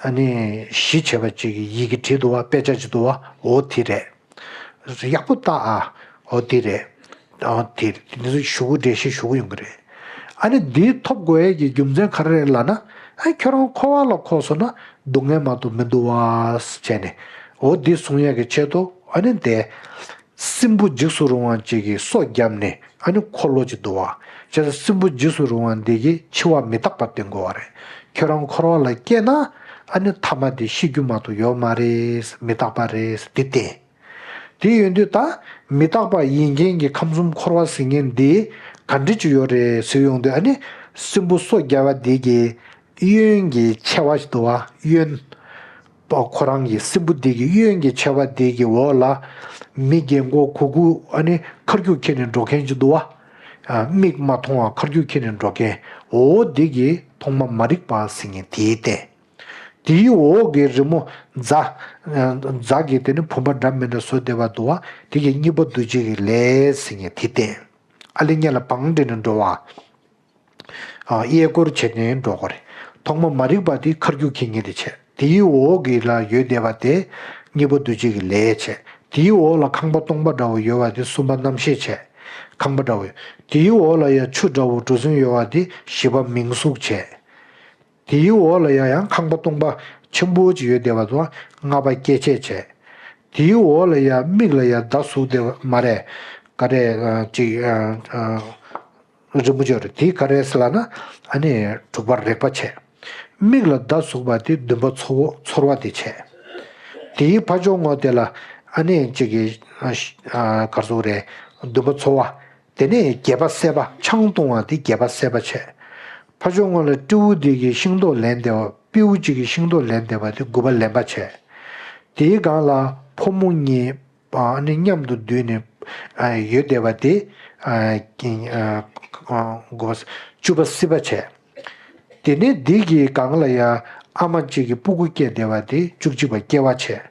ཨ་ནི་བཞི་བྱས་པ་ཅིག་གི་ཡི་གེ་བྲིས་འདུག་པ། དཔེ་ཆ་ཅིག་འདུག་པ། འོ་དེ་རེད། ཡག་པོ་ལྟ་ཨ། འོ་དེ་རེད། ཨ་དེ་རེད། དེ་ཚོ་ཞུ་གི། འགྲེལ་བཤད་ཞུ་གི་ཡོང་གི་རེད། ཨ་ནི་འདི་ཐོབ་དགོས་ཡས་ཀྱི་རྒྱུ་མཚན་ག་རེ་རེད་ལབ་ན། ཨ་ཁྱོད་རང་འཁོར་བ་ལ་འཁོར་སོང་ན་སྡུག་བསྔལ་མ་གཏོགས་མི་འདུག་པ་བྱས་ནས། འོ་འདི་གསུང་ཡས་ཀྱི་ཆེད་དུ་ཨ་ནི་དེ། སྲིན་བུ་འཇིགས་སུ་རུང་བ་ཅིག་གིས་སོ་བརྒྱབ་ནས་ཨ་ནི་འཁོར་ལོ་ཅིག་འདུག་པ། བྱས་ཙང་སྲིན་བུ་འཇིགས་སུ་རུང་བ་འདི་གིས་འཆི་བ་མི་རྟག་པ་བསྟན་དགོས་པ་རེད། ཁྱོད་རང་འཁོར་བ་ལ་སྐྱེས་ན་ཨ་ནི་ཐ་མ་དེ་ཤི་རྒྱུ་མ་གཏོགས་ཡོད་མ་རེད། མི་རྟག་པ་རེད། འདི་བསྟན། དེ་ཡིན་དུས་ད་མི་རྟག་པ་ཡིན་མཁན་གྱི་ཁམས་གསུམ་འཁོར་བ་ཟེར་མཁན་འདི་ག་འདྲ་ཅིག་ཡོད་རེད་ཟེར་ཡོང་དུས། ཨ་ནི་སྲིན་བུ་སོ་བརྒྱབ་པ་འདི་གི་གཡོན་གྱི་མཆེ་བ་ཞིག་འདུག་པ། གཡོན། ཁོ་རང་གི་སྲིན་བུ་འདི་གི་གཡོན་གྱི་མཆེ་བ་འདི་གི་འོག་ལ་མི་རྒན་གོག་གུག་གུག་ཨ་ནི་ཁ་རྒྱུག་ཁྱེར་ནས་འགྲོ་མཁན་ཅིག་འདུག་པ། མིག་མ་མཐོང་བ་ཁ་རྒྱུག་ཁྱེར་ནས་འགྲོ་མཁན། འོ་འདི་གི་ཐོག་མ་མ་རིག་པ་ཟེར་མཁན་དེའི་བསྟན། དེའི་འོག་གི་རི་མོ་རྫ། རྫ་གི་དེ་ནི་བུམ་པ་འདྲ་མི་འདྲ་བཟོ་བསྡད་པ་འདུག་པ། དེ་གི་གཉིས་པ་འདུ་བྱེད་ཀྱི་ལས་ཟེར་མཁན་དེ་བསྟན། ཨ་ལེ་ཉེ་ལ་བང་སྒྲིག་ནས་འགྲོ་བ། ཨ་གཡས་སྐོར་བྱས་ནས་འགྲོ་དགོས་རེད། ཐོག་མ་མ་རིག་པ་དེ་ཁ་རྒྱུག་ཁྱེར་མཁན་དེ་བྱས། དེའི་འོག་གི་ལ་ཡོད་བསྡད་པ་དེ་གཉིས་པ་འདུ་བྱེད་ཀྱི་ལས་བྱས། དེའི་འོག་ལ་ཁང་པ་སྟོང་པ་འདྲ་བོ་ཡོད་པ་དེ་གསུམ་པ་རྣམ་ཤེས་བྱས། ཁང་པ་འདྲ་བོ། དེའི་འོག་ལ་ཡ་ཆུ་འདྲ་བོ་གྲུ་གཟིངས་ཡོད་པ་དེ་བཞི་པ་མིང་གཟུགས་བྱས། དེའི་འོག་ལ་ཡ་ཡང་ཁང་པ་སྟོང་པ་ཆེན་པོ་ཅིག་ཡོད་བསྡད་པ་དང་ལྔ་པ་སྐྱེ་མཆེད་བྱས། དེའི་འོག་ལ་ཡ་མིག་ལ་ཡ་མདའ་ཟུག་བསྡད་པ་མ་རེད། ག་རེ་ཅིག་རིན་པོ་ཆེ་རེད། དེ་ག་རེ་ཟེར་ལབ་ན་ཨ་ནི་དྲུག་པ་རེག་པ་བྱས། མིག་ལ་མདའ་ཟུག་པ་དེ་བདུན་པ་ཚོར་བ། ཚོར་བ་དེ་བྱས། དེའི་ཕར་ཕྱོགས་ངོས་དེ་ལ་ཨ་ནི་ཅིག་གི་ག་རེ་ཟེར་རེད། བདུན་པ་ཚོར་བ། དེ་ནས་བརྒྱད་པ་སད་པ། ཆང་བཏུང་བ་དེ་བརྒྱད་པ་སད་པ་བྱས། ཕ་ཕྱོགས་སྔོན་ལ་སྤྲེའུ་དེ་གི་ཤིང་ཏོག་ལེན་བསྡད་པ། སྤྲེའུ་གཅིག་གི་ཤིང་ཏོག་ལེན་བསྡད་པ་དེ་དགུ་པ་ལེན་པ་བྱས། དེའི་སྒང་ལ་ཕོ་མོ་གཉིས་ཨ་ནི་མཉམ་དུ་བསྡུས་ནས་ཨ་ཡོད་བསྡད་པ་དེ་ཨ་ཨ་དགུ་པ་བཅུ་པ་སྲིད་པ་བྱས། དེ་ནས་འདི་གི་སྒང་ལ་ཡང་ཨ་མ་གཅིག་གི་སྤུ་གུ་སྐྱེས་བསྡད་པ་དེ་བཅུ་གཅིག་པ་སྐྱེ་བ་བྱས།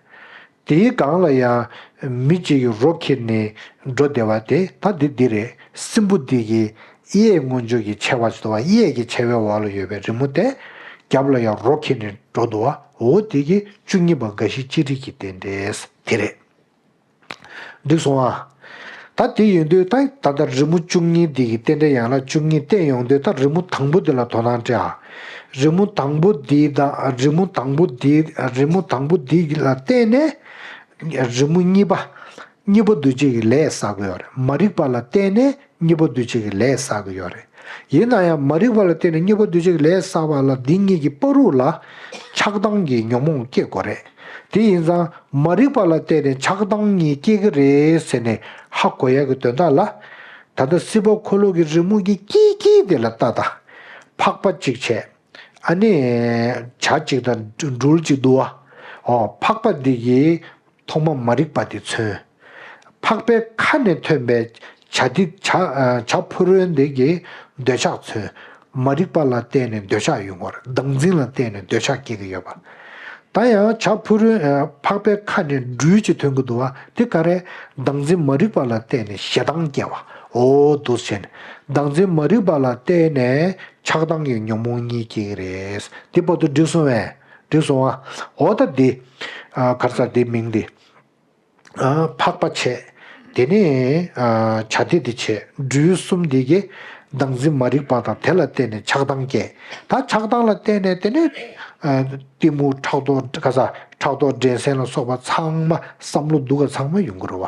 དེའི་སྒང་ལ་ཡང་མི་གཅིག་གི་རོ་ཁྱེར་ནས་འགྲོ་བསྡད་པ་དེ་ད་འདི་འདི་རེད། སྲིན་པོ་འདི་གི་གཡས་མངོན་ཕྱོགས་ཀྱི་ཆེ་བ་ཞིག་འདུག་བ། གཡས་ཀྱི་ཆེ་བའི་འོག་ལ་ཡོད་པའི་རི་མོ་དེ་རྒྱབ་ལ་ཡང་རོ་ཁྱེར་ནས་འགྲོ་འདུག་བ། འོ་དེ་གི་བཅུ་གཉིས་པ་རྒ་ཤི་ཅི་རིགས་ཀྱི་རྟེན་འབྲེལ་དེ་རེད། འགྲིག་སོང་ཨ། ད་དེ་ཡིན་དུས་ད་ད་ལྟ་རི་མོ་བཅུ་གཉིས་འདི་གི་རྟེན་འབྲེལ་ཡན་ལག་བཅུ་གཉིས་བསྟན་ཡོང་དུས། ད་རི་མོ་དང་པོ་འདི་ལ་དོ་སྣང་སྤྲད་ཨ། རི་མོ་དང་པོ་འདི་དང་རི་མོ་དང་པོ་འདི་རི་མོ་དང་པོ་འདི་ལ་བརྟེན་ནས་རི་མོ་གཉིས་པ་གཉིས་པོ་འདུས་བྱས་ཀྱི་ལས་བསགས་ཀྱི་ཡོད་རེད། མ་རིག་པ་ལ་བརྟེན་ནས་གཉིས་པོ་འདུས་བྱས་ཀྱི་ལས་བསགས་ཀྱི་ཡོད་རེད། ཡིན་ན་ཡང་མ་རིག་པ་ལ་བརྟེན་ནས་གཉིས་པོ་འདུས་བྱས་ཀྱི་ལས་བསགས་པ་ལ་འདི་གཉིས་ཀྱི་བར་དུ་ལ་ཆགས་སྡང་གི་ཉོན་མོངས་སྐྱེ་དགོས་རེད། དེ་ཡིན་ཙང་མ་རིག་པ་ལ་བརྟེན་ནས་ཆགས་སྡང་གཉིས་སྐྱེ་གི་རེད་ཟེར་ནས་ཧ་གོ་ཡ་གི་དོན་དག་ལ། ད་ལྟ་སྲིད་པ་འཁོར་ལོ་གི་རི་མོ་གི་དཀྱིལ་དཀྱིལ་དེ་ལ་ལྟ་ད། ཕག་པ་གཅིག་བྱས། ཨ་ནི་བྱ་གཅིག་དང་སྦྲུལ་གཅིག་འདུག་བ། ཨོ་ཕག་པ་འདི་གིས་ཐོག་མ་མ་རིག་པ་དེ་མཚོན། ཕག་པའི་ཁ་ནས་ཐོན་པའི་བྱ་དེ་བྱ་བྱ་ཕུག་རོན་དེ་གིས་འདོད་ཆགས་མཚོན། མ་རིག་པ་ལ་བརྟེན་ནས་འདོད་ཆགས་ཡོང་གི་ཡོད་རེད། བདག་འཛིན་ལ་བརྟེན་ནས་འདོད་ཆགས་སྐྱེ་གི་ཡོད་པ། ད་ཡང་བྱ་ཕུག་རོན་ཕག་པའི་ཁ་ནས་སྦྲུལ་གཅིག་ཐོན་གྱི་འདུག་བ། དེ་ག་རེ། བདག་འཛིན་མ་རིག་པ་ལ་བརྟེན་ནས་ཞེ་སྡང་སྐྱེ་བ། འོ་འདུག་བྱས་ནས་བདག་འཛིན་མ་རིག་པ་ལ་བརྟེན་ནས་ཆགས་སྡང་གི་ཉོན་མོངས་གཉིས་སྐྱེ་གི་རེད། དེ་བར་དུ་འགྲིག་སོང་བས། འགྲིག་སོང་ཨ། འོ་ད་འདི་ག་རེ་ཟ། འདི་མིང་འདི། ཨ་ཕག་པ་བྱས། དེ་ནས་ཨ་བྱ་དེ་དེ་བྱས། སྦྲུལ་གསུམ་དེ་གིས་བདག་འཛིན་མ་རིག་པ་དང་དེ་ལ་བརྟེན་ནས་ཆགས་སྡང་སྐྱེ། ད་ཆགས་སྡང་ལ་བརྟེན་ནས་དེ་ནས་ཨ་གཏི་མུག་ཕྲག་དོག་ག་ས་ཕྲག་དོག་འགྲན་སེམས་ལ་སོགས་པ་ཚང་མ་བསམ་བློ་སྡུག་ག་ཚང་མ་ཡོང་གི་རེད་བ།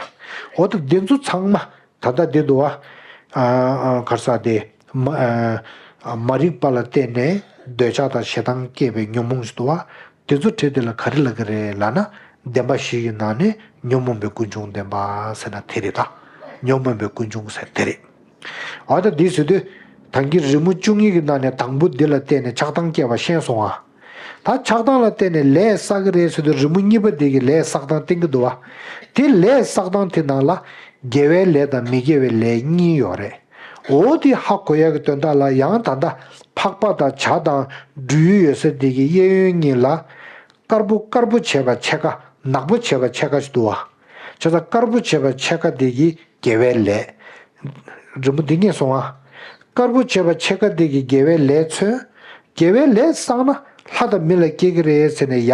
འོ་ད་དེ་ཚོ་ཚང་མ་ད་ལྟ་དེ་འདུག་བ། ཨ་ཨ་ག་རེ་ཟ། དེ་མ་ཨ་མ་རིག་པ་ལ་བརྟེན་ནས་འདོད་ཆགས་དང་ཞེ་སྡང་སྐྱེས་པའི་ཉོན་མོངས་ཤིག་འདུག་བ། དེ་ཚོ་བྲལ་དེ་ལ་ག་རེ་ལབ་ཀྱི་རེད་ལབ་ན། བདེན་པ་བཞི་ཡི་ནང་ནས་ཉོན་མོངས་པའི་ཀུན་འབྱུང་བདེན་པ་ཟེར་ན་དེ་རེད་ད། ཉོན་མོངས་པའི་ཀུན་འབྱུང་ཟེར་དེ་རེད། འོ་ད་འདི་ཟེར་དུས་ད་གིན་རི་མོ་བཅུ་གཉིས་ཀྱི་ནང་ནས་དང་པོ་འདི་ལ་བརྟེན་ནས་ཆགས་སྡང་སྐྱེ་བ་ཤེས་སོང་ཨ། ད་ཆགས་སྡང་ལ་བརྟེན་ནས་ལས་བསགས་ཀྱི་རེད་ཟེར་དུས་རི་མོ་གཉིས་པ་འདི་གི་ལས་བསགས་སྟངས་བསྟན་གྱི་འདུག་བ། དེ་ལས་བསགས་སྟངས་དེ་ནང་ལ་དགེ་བའི་ལས་དང་མི་དགེ་བའི་ལས་གཉིས་ཡོད་རེད། འོ་དེ་ཧ་གོ་ཡ་གི་དོན་དག་ལ་ཡང་ད་ལྟ་ཕག་པ་དང་བྱ་དང་སྦྲུལ་ཡོད་ས་དེ་གི་གཡས་གཡོན་གཉིས་ལ། དཀར་པོ་དཀར་པོ་བྱས་པ་ཕྱེད་ཀ། ནག་པོ་བྱས་པ་ཕྱེད་ཀ་ཞིག་འདུག་བ། བྱས་ཙང་དཀར་པོ་བྱས་པ་ཕྱེད་ཀ་དེ་གི་དགེ་བའི་ལས། རི་མོ་འདི་ངེས་སོང་ཨ། དཀར་པོ་བྱས་པ་ཕྱེད་ཀ་དེ་གི་དགེ་བའི་ལས་མཚོན། དགེ་བའི་ལས་བསགས་ན་ལྷ་དང་མི་ལ་སྐྱེ་གི་རེད་ཟེར་ནས་ཡ།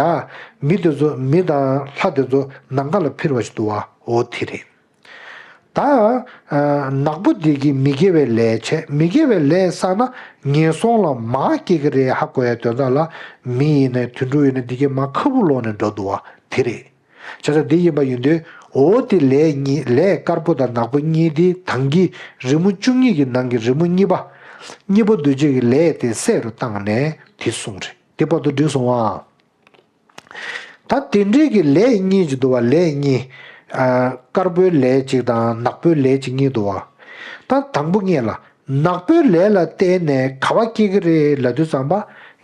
མི་དེ་ཚོ་མི་དང་ལྷ་དེ་ཚོ་ནམ་མཁའ་ལ་འཕུར་བ་ཞིག་འདུག་བ། འོ་དེ་རེད། ད་ཨ་ནག་པོ་འདི་གིས་མི་དགེ་བའི་ལས་བྱས། མི་དགེ་བའི་ལས་བསགས་ན་ངན་སོང་ལ་མར་སྐྱེ་གི་རེད་ཧ་གོ་ཡ་དོན་དག་ལ། མི་ཡིན་ནའི་དུད་འགྲོ་ཡིན་ནའི་འདི་གའི་མར་ཁ་སྦུབ་ལོག་ནས་འགྲོ་འདུག་བ་དེ་རེད། བྱས་ཙང་འདི་ཡིན་པ་ཡིན་དུས་འོ་དེ་ལས་གཉིས་ལས་དཀར་པོ་དང་ནག་པོ་གཉིས་དེ་ད་གིན་རི་མོ་བཅུ་གཉིས་ཀྱི་ནང་གི་རི་མོ་གཉིས་པ། གཉིས་པོ་འདུས་བྱས་ཀྱི་ལས་དེ་གསལ་རུ་བཏང་ནས་དེ་གསུངས་རེད། དེ་བར་དུ་འགྲིག་སོང་ཨ། ད་དེ་འདྲའི་གི་ལས་གཉིས་ཅིག་འདུག་བ། ལས་གཉིས། ཨ་དཀར་པོའི་ལས་གཅིག་དང་ནག་པོའི་ལས་གཅིག་གཉིས་འདུག་བ། ད་དང་པོ་ངེས་ལ་ནག་པོའི་ལས་ལ་བརྟེན་ནས་ག་བ་སྐྱེ་གི་རེད་ལབ་དུས་ཙམ་པ་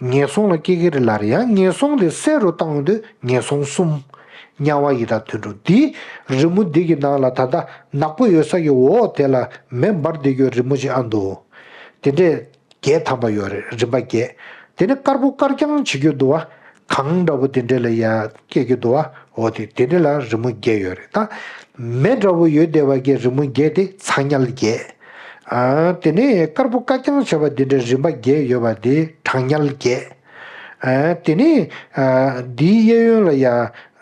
ངན་སོང་ལ་སྐྱེ་གི་རེད་ལབ་རེད། ཡང་ངན་སོང་དེ་གསལ་རུ་བཏང་ཡོང་དུས་ངན་སོང་གསུམ། དམྱལ་བ་ཡི་དྭགས་དུད་འགྲོ། འདི་རི་མོ་འདི་གི་ནང་ལ་ད་ལྟ་ནག་པོ་ཡོད་ས་གི་འོག་དེ་ལ་མེ་འབར་བསྡད་རྒྱུའི་རི་མོ་ཅིག་ཨ་འདུག་དེ་འདྲས། བརྒྱད་ཐམ་པ་ཡོད་རེད། རིམ་པ་བརྒྱད། དེ་ནས་དཀར་པོ་དཀར་རྐྱང་བྱེད་རྒྱུ་འདུག་བ། གངས་འདྲ་པོ་དེ་འདྲ་ལ་ཡ་སྐྱེ་རྒྱུ་འདུག་བ། འོ་དེ་དེ་འདྲ་ལ་རི་མོ་བརྒྱད་ཡོད་རེད་ད། མེ་འདྲ་པོ་ཡོད་བསྡད་པ་གི་རི་མོ་བརྒྱད་དེ་ཚ་དམྱལ་བརྒྱད། ཨ་དེ་ནས་དཀར་པོ་དཀར་རྐྱང་བྱས་པ་དེ་འདྲ་རིམ་པ་བརྒྱད་ཡོད་པ་དེ་གྲང་དམྱལ་བརྒྱད། ཨ་དེ་ནས་ཨ་དེའི་གཡས་གཡོན་ལ་ཡ་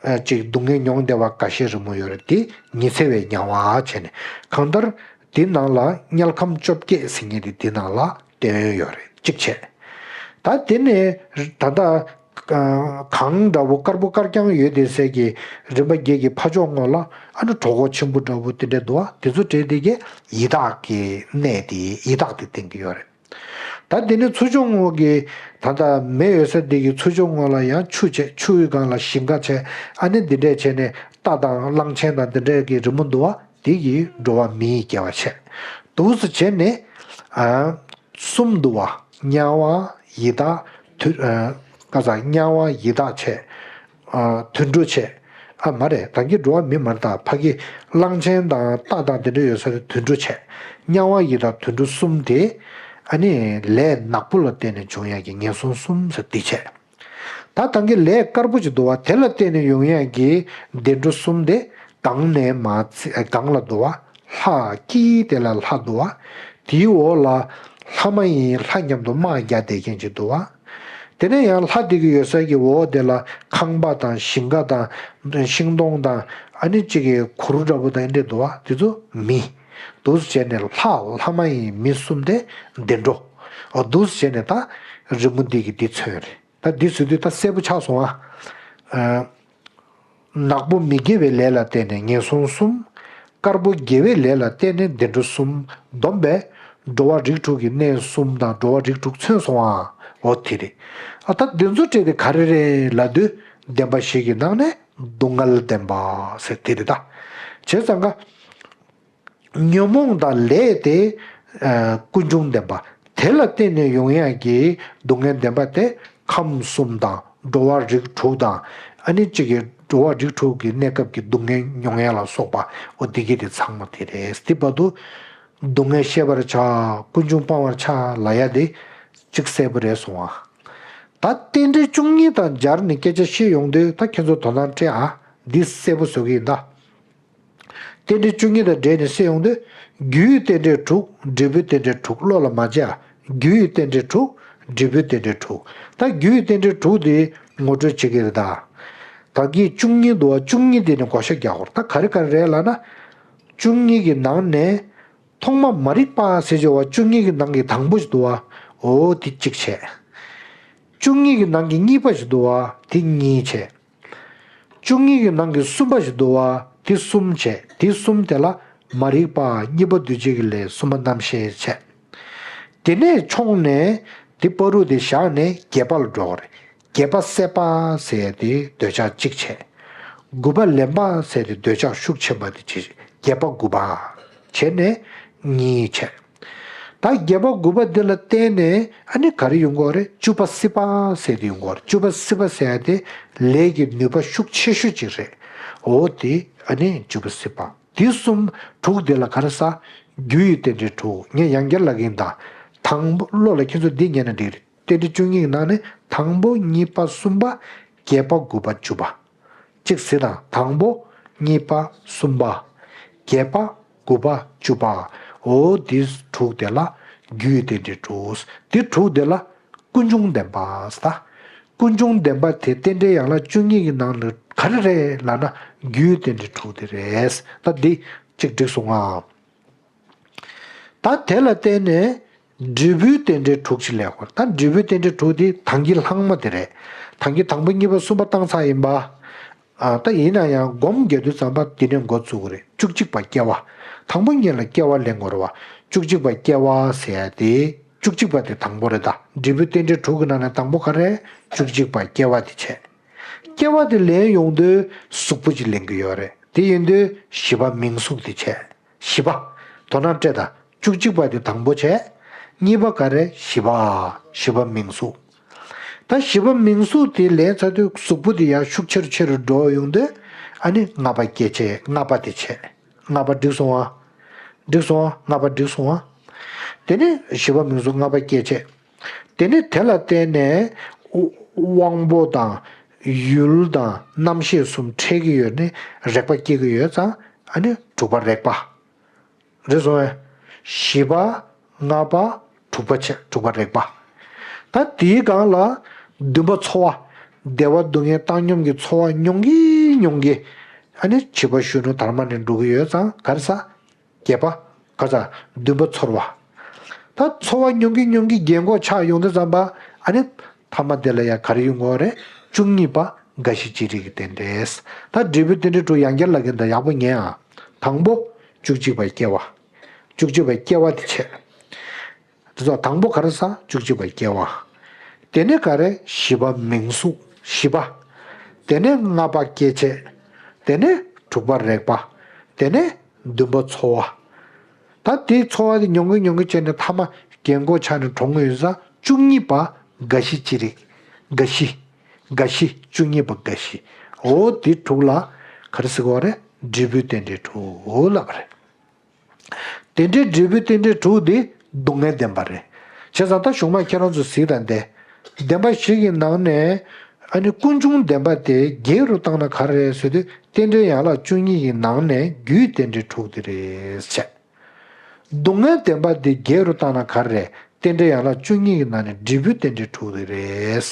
ཨ་ཅིག་སྡུག་བསྔལ་མྱོང་བསྡད་པ་འགའ་ཤས་རི་མོ་ཡོད་རེད། དེ་ཉི་ཚེ་བའི་དམྱལ་བ་བྱས་ནས། གང་ལྟར། དེ་ནང་ལ་དམྱལ་ཁམས་བཅོ་བརྒྱད་ཟེར་མཁན་དེ་དེ་ནང་ལ་བསྟན་ཡོད་རེད། གཅིག་བྱས། ད་དེ་ནས་ད་ལྟ་གངས་འདྲ་པོ་དཀར་པོ་དཀར་རྐྱང་ཡོད་བསྡད་སའི་གི་རིམ་པ་བརྒྱད་ཀྱི་ཕ་ཕྱོགས་སྔོན་ལ་ཨ་ནི་གྲོད་ཁོག་ཆེན་པོ་འདྲ་པོ་དེ་འདྲ་འདུག་བ། དེ་ཚོ་བྲལ་བསྡད་ཀྱི་ཡི་དྭགས་ཀྱི་གནས་དེ་ཡི་དྭགས་དེ་བསྟན་གྱི་ཡོད་རེད། ད་དེ་ནས་ཚུར་ཕྱོགས་སྔོན་གྱི་ད་ལྟ་མེ་ཡོད་ས་དེ་གི་ཚུར་ཕྱོགས་སྔོན་ལ་ཡང་ཆུ་བྱས། ཆུའི་སྒང་ལ་ཞིང་ཁ་བྱས། ཨ་ནི་འདི་འདྲས་བྱས་ནས་རྟ་དང་གླང་ཆེན་དང་འདི་འདྲས་ཀྱི་རི་མོ་འདུག་བ། དེ་གིས་འགྲོ་བ་མིའི་སྐྱེ་བ་བྱས། འདུག་སེ་བྱས་ནས་ཨ་གསུམ་འདུག་བ། དམྱལ་བ་ཡི་དྭགས་དུད། ཨ། ཀ་ས། དམྱལ་བ་ཡི་དྭགས་བྱས། ཨ། དུད་འགྲོ་བྱས། ཨ། མ་རེད། ད་གིན་འགྲོ་བ་མི་མ་རེད། ད་ཕ་གི་གླང་ཆེན་དང་རྟ་དང་དེ་འདྲ་ཡོད་ས་དེ་དུད་འགྲོ་བྱས། དམྱལ་བ་ཡི་དྭགས་དུད་འགྲོ་གསུམ་དེ། ཨ་ནི་ལས་ནག་པོ་ལ་བརྟེན་ནས་བྱུང་ཡག་གི་ངན་སོང་གསུམ་ཟེར་དེ་བྱས། ད་ད་གིན་ལས་དཀར་པོ་ཅིག་འདུག་བ། དེ་ལ་བརྟེན་ནས་ཡོང་ཡག་གི་བདེ་འགྲོ་གསུམ་དེ་གངས་ནས་མར་ཚི། གངས་ལ་འདུག་བ། ལྷ་སྐྱིད་དེ་ལ་ལྷ་འདུག་བ། དེའི་འོག་ལ་ལྷ་མ་ཡིན་ལྷ་མཉམ་དུ་དམག་རྒྱག་བསྡད་མཁན་ཅིག་འདུག་བ། དེ་ནས་ཡང་ལྷ་དེ་གི་ཡོད་ས་གི་འོག་དེ་ལ་ཁང་པ་དང་ཞིང་ཁ་དང་ཤིང་སྡོང་དང་། ཨ་ནི་གཅིག་གི་གུར་འདྲ་པོ་དང་འདྲ་འདུག་བ། དེ་ཚོ་མི། འདུག་སེ་བྱས་ནས་ལྷ། ལྷ་མ་ཡིན་མི་གསུམ་དེ་བདེ་འགྲོ། འོ། འདུག་སེ་བྱས་ནས་ད་རི་མོ་འདི་གི་འདི་མཚོན་རེད། ད་འདི་བཟོས་དུས་ད་གསལ་པོ་ཆགས་སོང་ཨ། ཨ། ནག་པོ་མི་དགེ་བའི་ལས་ལ་བརྟེན་ནས་ངན་སོང་གསུམ། དཀར་པོ་དགེ་བའི་ལས་ལ་བརྟེན་ནས་བདེ་འགྲོ་གསུམ་བསྡོམས་པས་འགྲོ་བ་རིགས་དྲུག་གི་གནས་གསུམ་དང་འགྲོ་བ་རིགས་དྲུག་མཚོན་སོང་ཨ། འོ་དེ་རེད། ཨ། ད་འདི་ཚོ་སྤྲད་དེ་ག་རེ་རེད་ལབ་དུས་བདེན་པ་བཞི་གི་ནང་ནས་སྡུག་བསྔལ་བདེན་པ་ཟེར་དེ་རེད་ད། བྱས་ཙང་ཀ་ཉོན་མོངས་དང་ལས་དེ། ཨ། ཀུན་འབྱུང་བདེན་པ། དེ་ལ་བརྟེན་ནས་ཡོང་ཡག་གི་སྡུག་བསྔལ་བདེན་པ་དེ་ཁམས་གསུམ་དང་འགྲོ་བ་རིགས་དྲུག་དང་། ཨ་ནི་གཅིག་གི་འགྲོ་བ་རིགས་དྲུག་གི་གནས་སྐབས་ཀྱི་སྡུག་བསྔལ་མྱོང་ཡག་ལ་སོགས་པ། འོ་དེ་གི་དེ་ཚང་མ་དེ་རེད། དེ་བར་དུ་སྡུག་བསྔལ་ཤེས་པར་བྱ། ཀུན་འབྱུང་སྤང་བར་བྱ་ལབ་ཡག་དེ་གཅིག་གསལ་པོ་རེད་སོང་ཨ། ད་རྟེན་འབྲེལ་བཅུ་གཉིས་དང་སྦྱར་ནས་སྐད་ཆ་བཤད་ཡོང་དུས་ད་ཁྱེད་ཚོ་དོ་སྣང་སྤྲད་ཨ། འདི་གསལ་པོ་བཟོ་གི་ཡིན་ད། རྟེན་འབྲེལ་བཅུ་གཉིས་དང་འབྲེལ་ནས་བཤད་ཡོང་དུས། རྒྱུའི་རྟེན་འབྲེལ་དྲུག། འབྲས་བུའི་རྟེན་འབྲེལ་དྲུག། བློ་ལ་མ་བྱས་ཨ། རྒྱུའི་རྟེན་འབྲེལ་དྲུག། འབྲས་བུའི་རྟེན་འབྲེལ་དྲུག། ད་རྒྱུའི་རྟེན་འབྲེལ་དྲུག་དེ་ངོ་སྤྲོད་བྱེད་ཀྱི་རེད་ད། ད་གིན་བཅུ་གཉིས་འདུག་བ། བཅུ་གཉིས་དེ་ནས་བགོ་བཤའ་རྒྱག་དགོས་རེད། ད་ག་རེ་ག་རེ་རེད་ལབ་ན། བཅུ་གཉིས་ཀྱི་ནང་ནས་ཐོག་མ་མ་རིག་པ་ཟེར་བྱ་བ་བཅུ་གཉིས་ཀྱི་ནང་གི་དང་པོ་ཞིག་འདུག་བ། འོ་དེ་གཅིག་བྱས། བཅུ་གཉིས་ཀྱི་ནང་གི་གཉིས་པ་ཞིག་འདུག་བ། དེ་གཉིས་བྱས། བཅུ་གཉིས་ཀྱི་ནང་གི་གསུམ་པ་ཞིག་འདུག་བ། དེ་གསུམ་བྱས། དེ་གསུམ་དེ་ལ་མ་རིག་པ། གཉིས་པ་འདུ་བྱེད་ཀྱི་ལས། གསུམ་པ་རྣམ་ཤེས་བྱས། དེ་ནས་མཆོངས་ནས་དེ་བར་དུ་དེ་བཞག་ནས་བརྒྱད་པ་ལ་འགྲོ་བ་རེད། བརྒྱད་པ་སྲེད་པ་ཟེར་ཡ་དེ་འདོད་ཆགས་གཅིག་བྱས། དགུ་པ་ལེན་པ་ཟེར་དེ་འདོད་ཆགས་ཤུགས་ཆེན་པོ་དེ་བྱས། བརྒྱད་པ་དགུ་པ་བྱས་ནས་གཉིས་བྱས། ད་བརྒྱད་པ་དགུ་པ་འདི་ལ་བརྟེན་ནས་ཨ་ནི་ག་རེ་ཡོང་གི་ཡོད་རེད། བཅུ་པ་སྲིད་པ་ཟེར་དེ་ཡོང་གི་ཡོད་རེད། བཅུ་པ་སྲིད་པ་ཟེར་ཡ་དེ་ལས་ཀྱི་ནུས་པ་ཤུགས་ཆེ་ཤོས་ཅིག་རེད། འོ་དེ་ཨ་ནི་བཅུ་པ་སྲིད་པ། དེ་གསུམ་དྲུག་དེ་ལ་ག་རེ་ཟེར། རྒྱུ་ཡི་རྟེན་འབྲེལ་དྲུག། ངས་ཡང་བསྐྱར་ལབ་ཀྱི་ཡིན་ད། དང་པོ་བློ་ལ་ཁྱེད་ཚོ་འདི་ཉན་ན་འགྲིག་རེད། རྟེན་འབྲེལ་བཅུ་གཉིས་ཀྱི་ནང་ནས་དང་པོ་གཉིས་པ་གསུམ་པ་བརྒྱད་པ་དགུ་པ་བཅུ་པ། གཅིག་གཟིགས་དང་། དང་པོ་གཉིས་པ་གསུམ་པ་བརྒྱད་པ་དགུ་པ་བཅུ་པ། འོ་འདི་དྲུག་དེ་ལ་རྒྱུ་ཡི་རྟེན་འབྲེལ་དྲུག། འདི་དྲུག་དེ་ལ་ཀུན་འབྱུང་བདེན་པ་ཟེར་ད། ཀུན་འབྱུང་བདེན་པ་དེ་རྟེན་འབྲེལ་ཡན་ལག་བཅུ་གཉིས་ཀྱི་ནང་ནས་ག་རེ་རེད་ལབ་ན་རྒྱུ་ཡི་རྟེན་འབྲེལ་དྲུག་དེ་རེད། ད་འདི་གཅིག་འགྲིག་སོང་ང་། ད་དེ་ལ་བརྟེན་ནས་འབྲས་བུའི་རྟེན་འབྲེལ་དྲུག་ཅིག་ལས་ཁོ། ད་འབྲས་བུའི་རྟེན་འབྲེལ་དྲུག་དེ་ཐང་གི་ལྷག་མ་དེ་རེད། ཐང་གི་དང་པོ་གཉིས་པ་གསུམ་པ་བཏང་ཚར་ཡིན་པ། ཨ། ད་ཡིན་ན་ཡང་སྒོམ་རྒྱག་དུས་ཙམ་པ་དེ་ནས་འགོ་བཙུགས་ཀྱི་རེད། བཅུ་གཅིག་པ་སྐྱེ་བ། དང་པོ་གཉིས་ལ་སྐྱེ་བ་ལེན་དགོས་རེད་བ། བཅུ་གཅིག་པ་སྐྱེ་བ་ཟེར་ཡ་དེ། བཅུ་གཅིག་པ་དེ་དང་པོ་རེད་ད། འབྲས་བུའི་རྟེན་འབྲེལ་དྲུག་གི་ནང་ནས་དང་པོ་ག་རེ། བཅུ་གཅིག་པ་སྐྱེ་བ་དེ་བྱས། སྐྱེ་བ་དེ་ལེན་ཡོང་དུས་གཟུགས་པོ་ཅིག་ལེན་གྱི་ཡོད་རེད། དེ་ཡིན་དུས་བཞི་པ་མིང་གཟུགས་དེ་བྱས། བཞི་པ། དོ་སྣང་སྤྲད་དང་། བཅུ་གཅིག་པ་དེ་དང་པོ་བྱས། གཉིས་པ་ག་རེ། བཞི་པ། བཞི་པ་མིང་གཟུགས། ད་བཞི་པ་མིང་གཟུགས་དེ་ལེན་ཚར་དུས་གཟུགས་པོ་དེ་ཡར་ཤུགས་ཆེ་རུ་ཆེ་རུ་འགྲོ་ཡོང་དུས་ཨ་ནི་ལྔ་པ་སྐྱེ་བྱས། ལྔ་པ་དེ་བྱས། ལྔ་པ་འགྲིག་སོང་ཨ། འགྲིག་སོང་ཨ། ལྔ་པ་འགྲིག་སོང་ཨ། དེ་ནས་བཞི་པ་མིང་གཟུགས་ལྔ་པ་སྐྱེ་བྱས། དེ་ནས་དེ་ལ་བརྟེན་ནས་དབང་པོ་དང་ཡུལ་དང་རྣམ་ཤེས་གསུམ་འཕྲད་ཀྱི་ཡོད་ནས་རེག་པ་སྐྱེ་གི་ཡོད་ཙང་ཨ་ནི་དྲུག་པ་རེག་པ། རེད་སོང་ངས། བཞི་པ། ལྔ་པ། དྲུག་པ་བྱས། དྲུག་པ་རེག་པ། ད་དེའི་སྒང་ལ་བདུན་པ་ཚོར་བ། བདེ་བ་སྡུག་བསྔལ་བཏང་སྙོམས་ཀྱི་ཚོར་བ་མྱོང་གི་མྱོང་གི། ཨ་ནི་བྱིས་པ་གཞོན་ནུ་དར་མ་ནས་འགྲོ་གི་ཡོད་ཙང་ག་རེ་ཟེར། བརྒྱད་པ། ག་རེ་ཟེར། བདུན་པ་ཚོར་བ། ད་ཚོར་བ་མྱོང་གི་མྱོང་གི་རྒན་གོག་ཆགས་ཡོང་དུས་ཙམ་པ་ཨ་ནི་ཐ་མ་དེ་ལ་ཡང་ག་རེ་ཡོང་གི་ཡོད་རེད། བཅུ་གཉིས་པ་རྒ་ཤི་ཅི་རིགས་ཀྱི་རྟེན་འབྲེལ། ད་འབྲས་བུའི་རྟེན་འབྲེལ་དྲུག་ཡང་བསྐྱར་ལབ་ཀྱི་འདུག་ཡག་པོ་ཉན་ཨ། དང་པོ། བཅུ་གཅིག་པ་སྐྱེ་བ། བཅུ་གཅིག་པ་སྐྱེ་བ་དེ་བྱས། དེ་ཚོ་དང་པོ་ག་རེ་ཟེར། བཅུ་གཅིག་པ་སྐྱེ་བ། དེ་ནས་ག་རེ། བཞི་པ་མིང་གཟུགས། བཞི་པ། དེ་ནས་ལྔ་པ་སྐྱེ་བྱས། དེ་ནས་དྲུག་པ་རེག་པ། དེ་ནས་བདུན་པ་ཚོར་བ། ད་དེའི་ཚོར་བ་དེ་མྱོང་གི་མྱོང་གི་བྱས་ནས་ཐ་མ་རྒན་གོག་ཆགས་ནས་གྲོངས་ཡོད་ཙང་ བཅུ་གཉིས་པ་རྒ་ཤི་ཅི་རིགས། རྒ་ཤི། རྒ་ཤི་བཅུ་གཉིས་པ་རྒ་ཤི། འོ་དེ་དྲུག་ལ་ག་རེ་ཟེར་གོ་རེད། འབྲས་བུའི་རྟེན་འབྲེལ་དྲུག་ལབ་པ་རེད། དེ་འདྲའི་འབྲས་བུའི་རྟེན་འབྲེལ་དྲུག་དེ་སྡུག་བསྔལ་བདེན་པ་རེད། བྱས་ཙང་ད་གཞུག་མ་ཁྱེད་རང་ཚོ་གཟིགས་དང་དེ། བདེན་པ་བཞི་གི་ནང་ནས་ཨ་ནི་ཀུན་འབྱུང་བདེན་པ་དེ་བརྒྱད་རུ་བཏང་ན་ག་རེ་རེད་ཟེར་དུས་རྟེན་འབྲེལ་ཡན་ལག་བཅུ་གཉིས་ཀྱི་ནང་ནས་རྒྱུའི་རྟེན་འབྲེལ་དྲུག་དེ་རེད་བྱས། སྡུག་བསྔལ་བདེན་པ་དེ་བརྒྱད་རུ་བཏང་ན་ག་རེ་རེད། རྟེན་འབྲེལ་ཡན་ལག་བཅུ་གཉིས་ཀྱི་ནང་ནས་འབྲས་བུའི་རྟེན་འབྲེལ་དྲུག་དེ་རེད།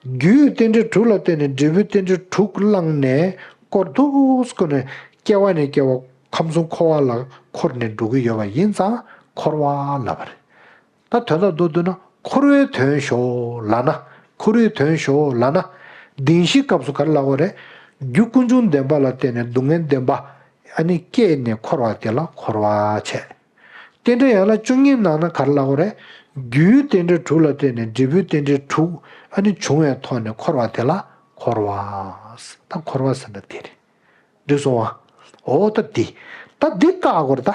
རྒྱུའི་རྟེན་འབྲེལ་དྲུག་ལ་བརྟེན་ནས་འབྲས་བུའི་རྟེན་འབྲེལ་དྲུག་བླངས་ནས་སྐོར་དུས་སྐོར་ནས་སྐྱེ་བ་ནས་སྐྱེ་བ་ཁམས་གསུམ་འཁོར་བ་ལ་འཁོར་ནས་འགྲོ་གི་ཡོད་པ་ཡིན་ཙང་འཁོར་བ་ལབ་པ་རེད། ད་དོན་དག་མདོར་བསྡུས་ན་འཁོར་བའི་དོན་ཞོག་ལབ་ན། འཁོར་བའི་དོན་ཞོག་ལབ་ན། བདེན་བཞིའི་སྐབས་སུ་ག་རེ་ལབ་དགོས་རེད། རྒྱུ་ཀུན་འབྱུང་བདེན་པ་ལ་བརྟེན་ནས་སྡུག་བསྔལ་བདེན་པ་ཨ་ནི་སྐྱེས་ནས་འཁོར་བ་དེ་ལ་འཁོར་བ་བྱས། རྟེན་འབྲེལ་ཡན་ལག་བཅུ་གཉིས་ནང་ན་ག་རེ་ལབ་དགོས་རེད། རྒྱུའི་རྟེན་འབྲེལ་དྲུག་ལ་བརྟེན་ནས་འབྲས་བུའི་རྟེན་འབྲེལ་དྲུག་ཨ་ནི་བྱུང་བའི་ཐོག་ནས་འཁོར་བ་དེ་ལ་འཁོར་བ། ད་འཁོར་བ་ཟེར་ན་དེ་རེད། འགྲིག་སོང་ཨ། འོ་ད་འདི། ད་འདི་བཀག་དགོས་རེད་ད།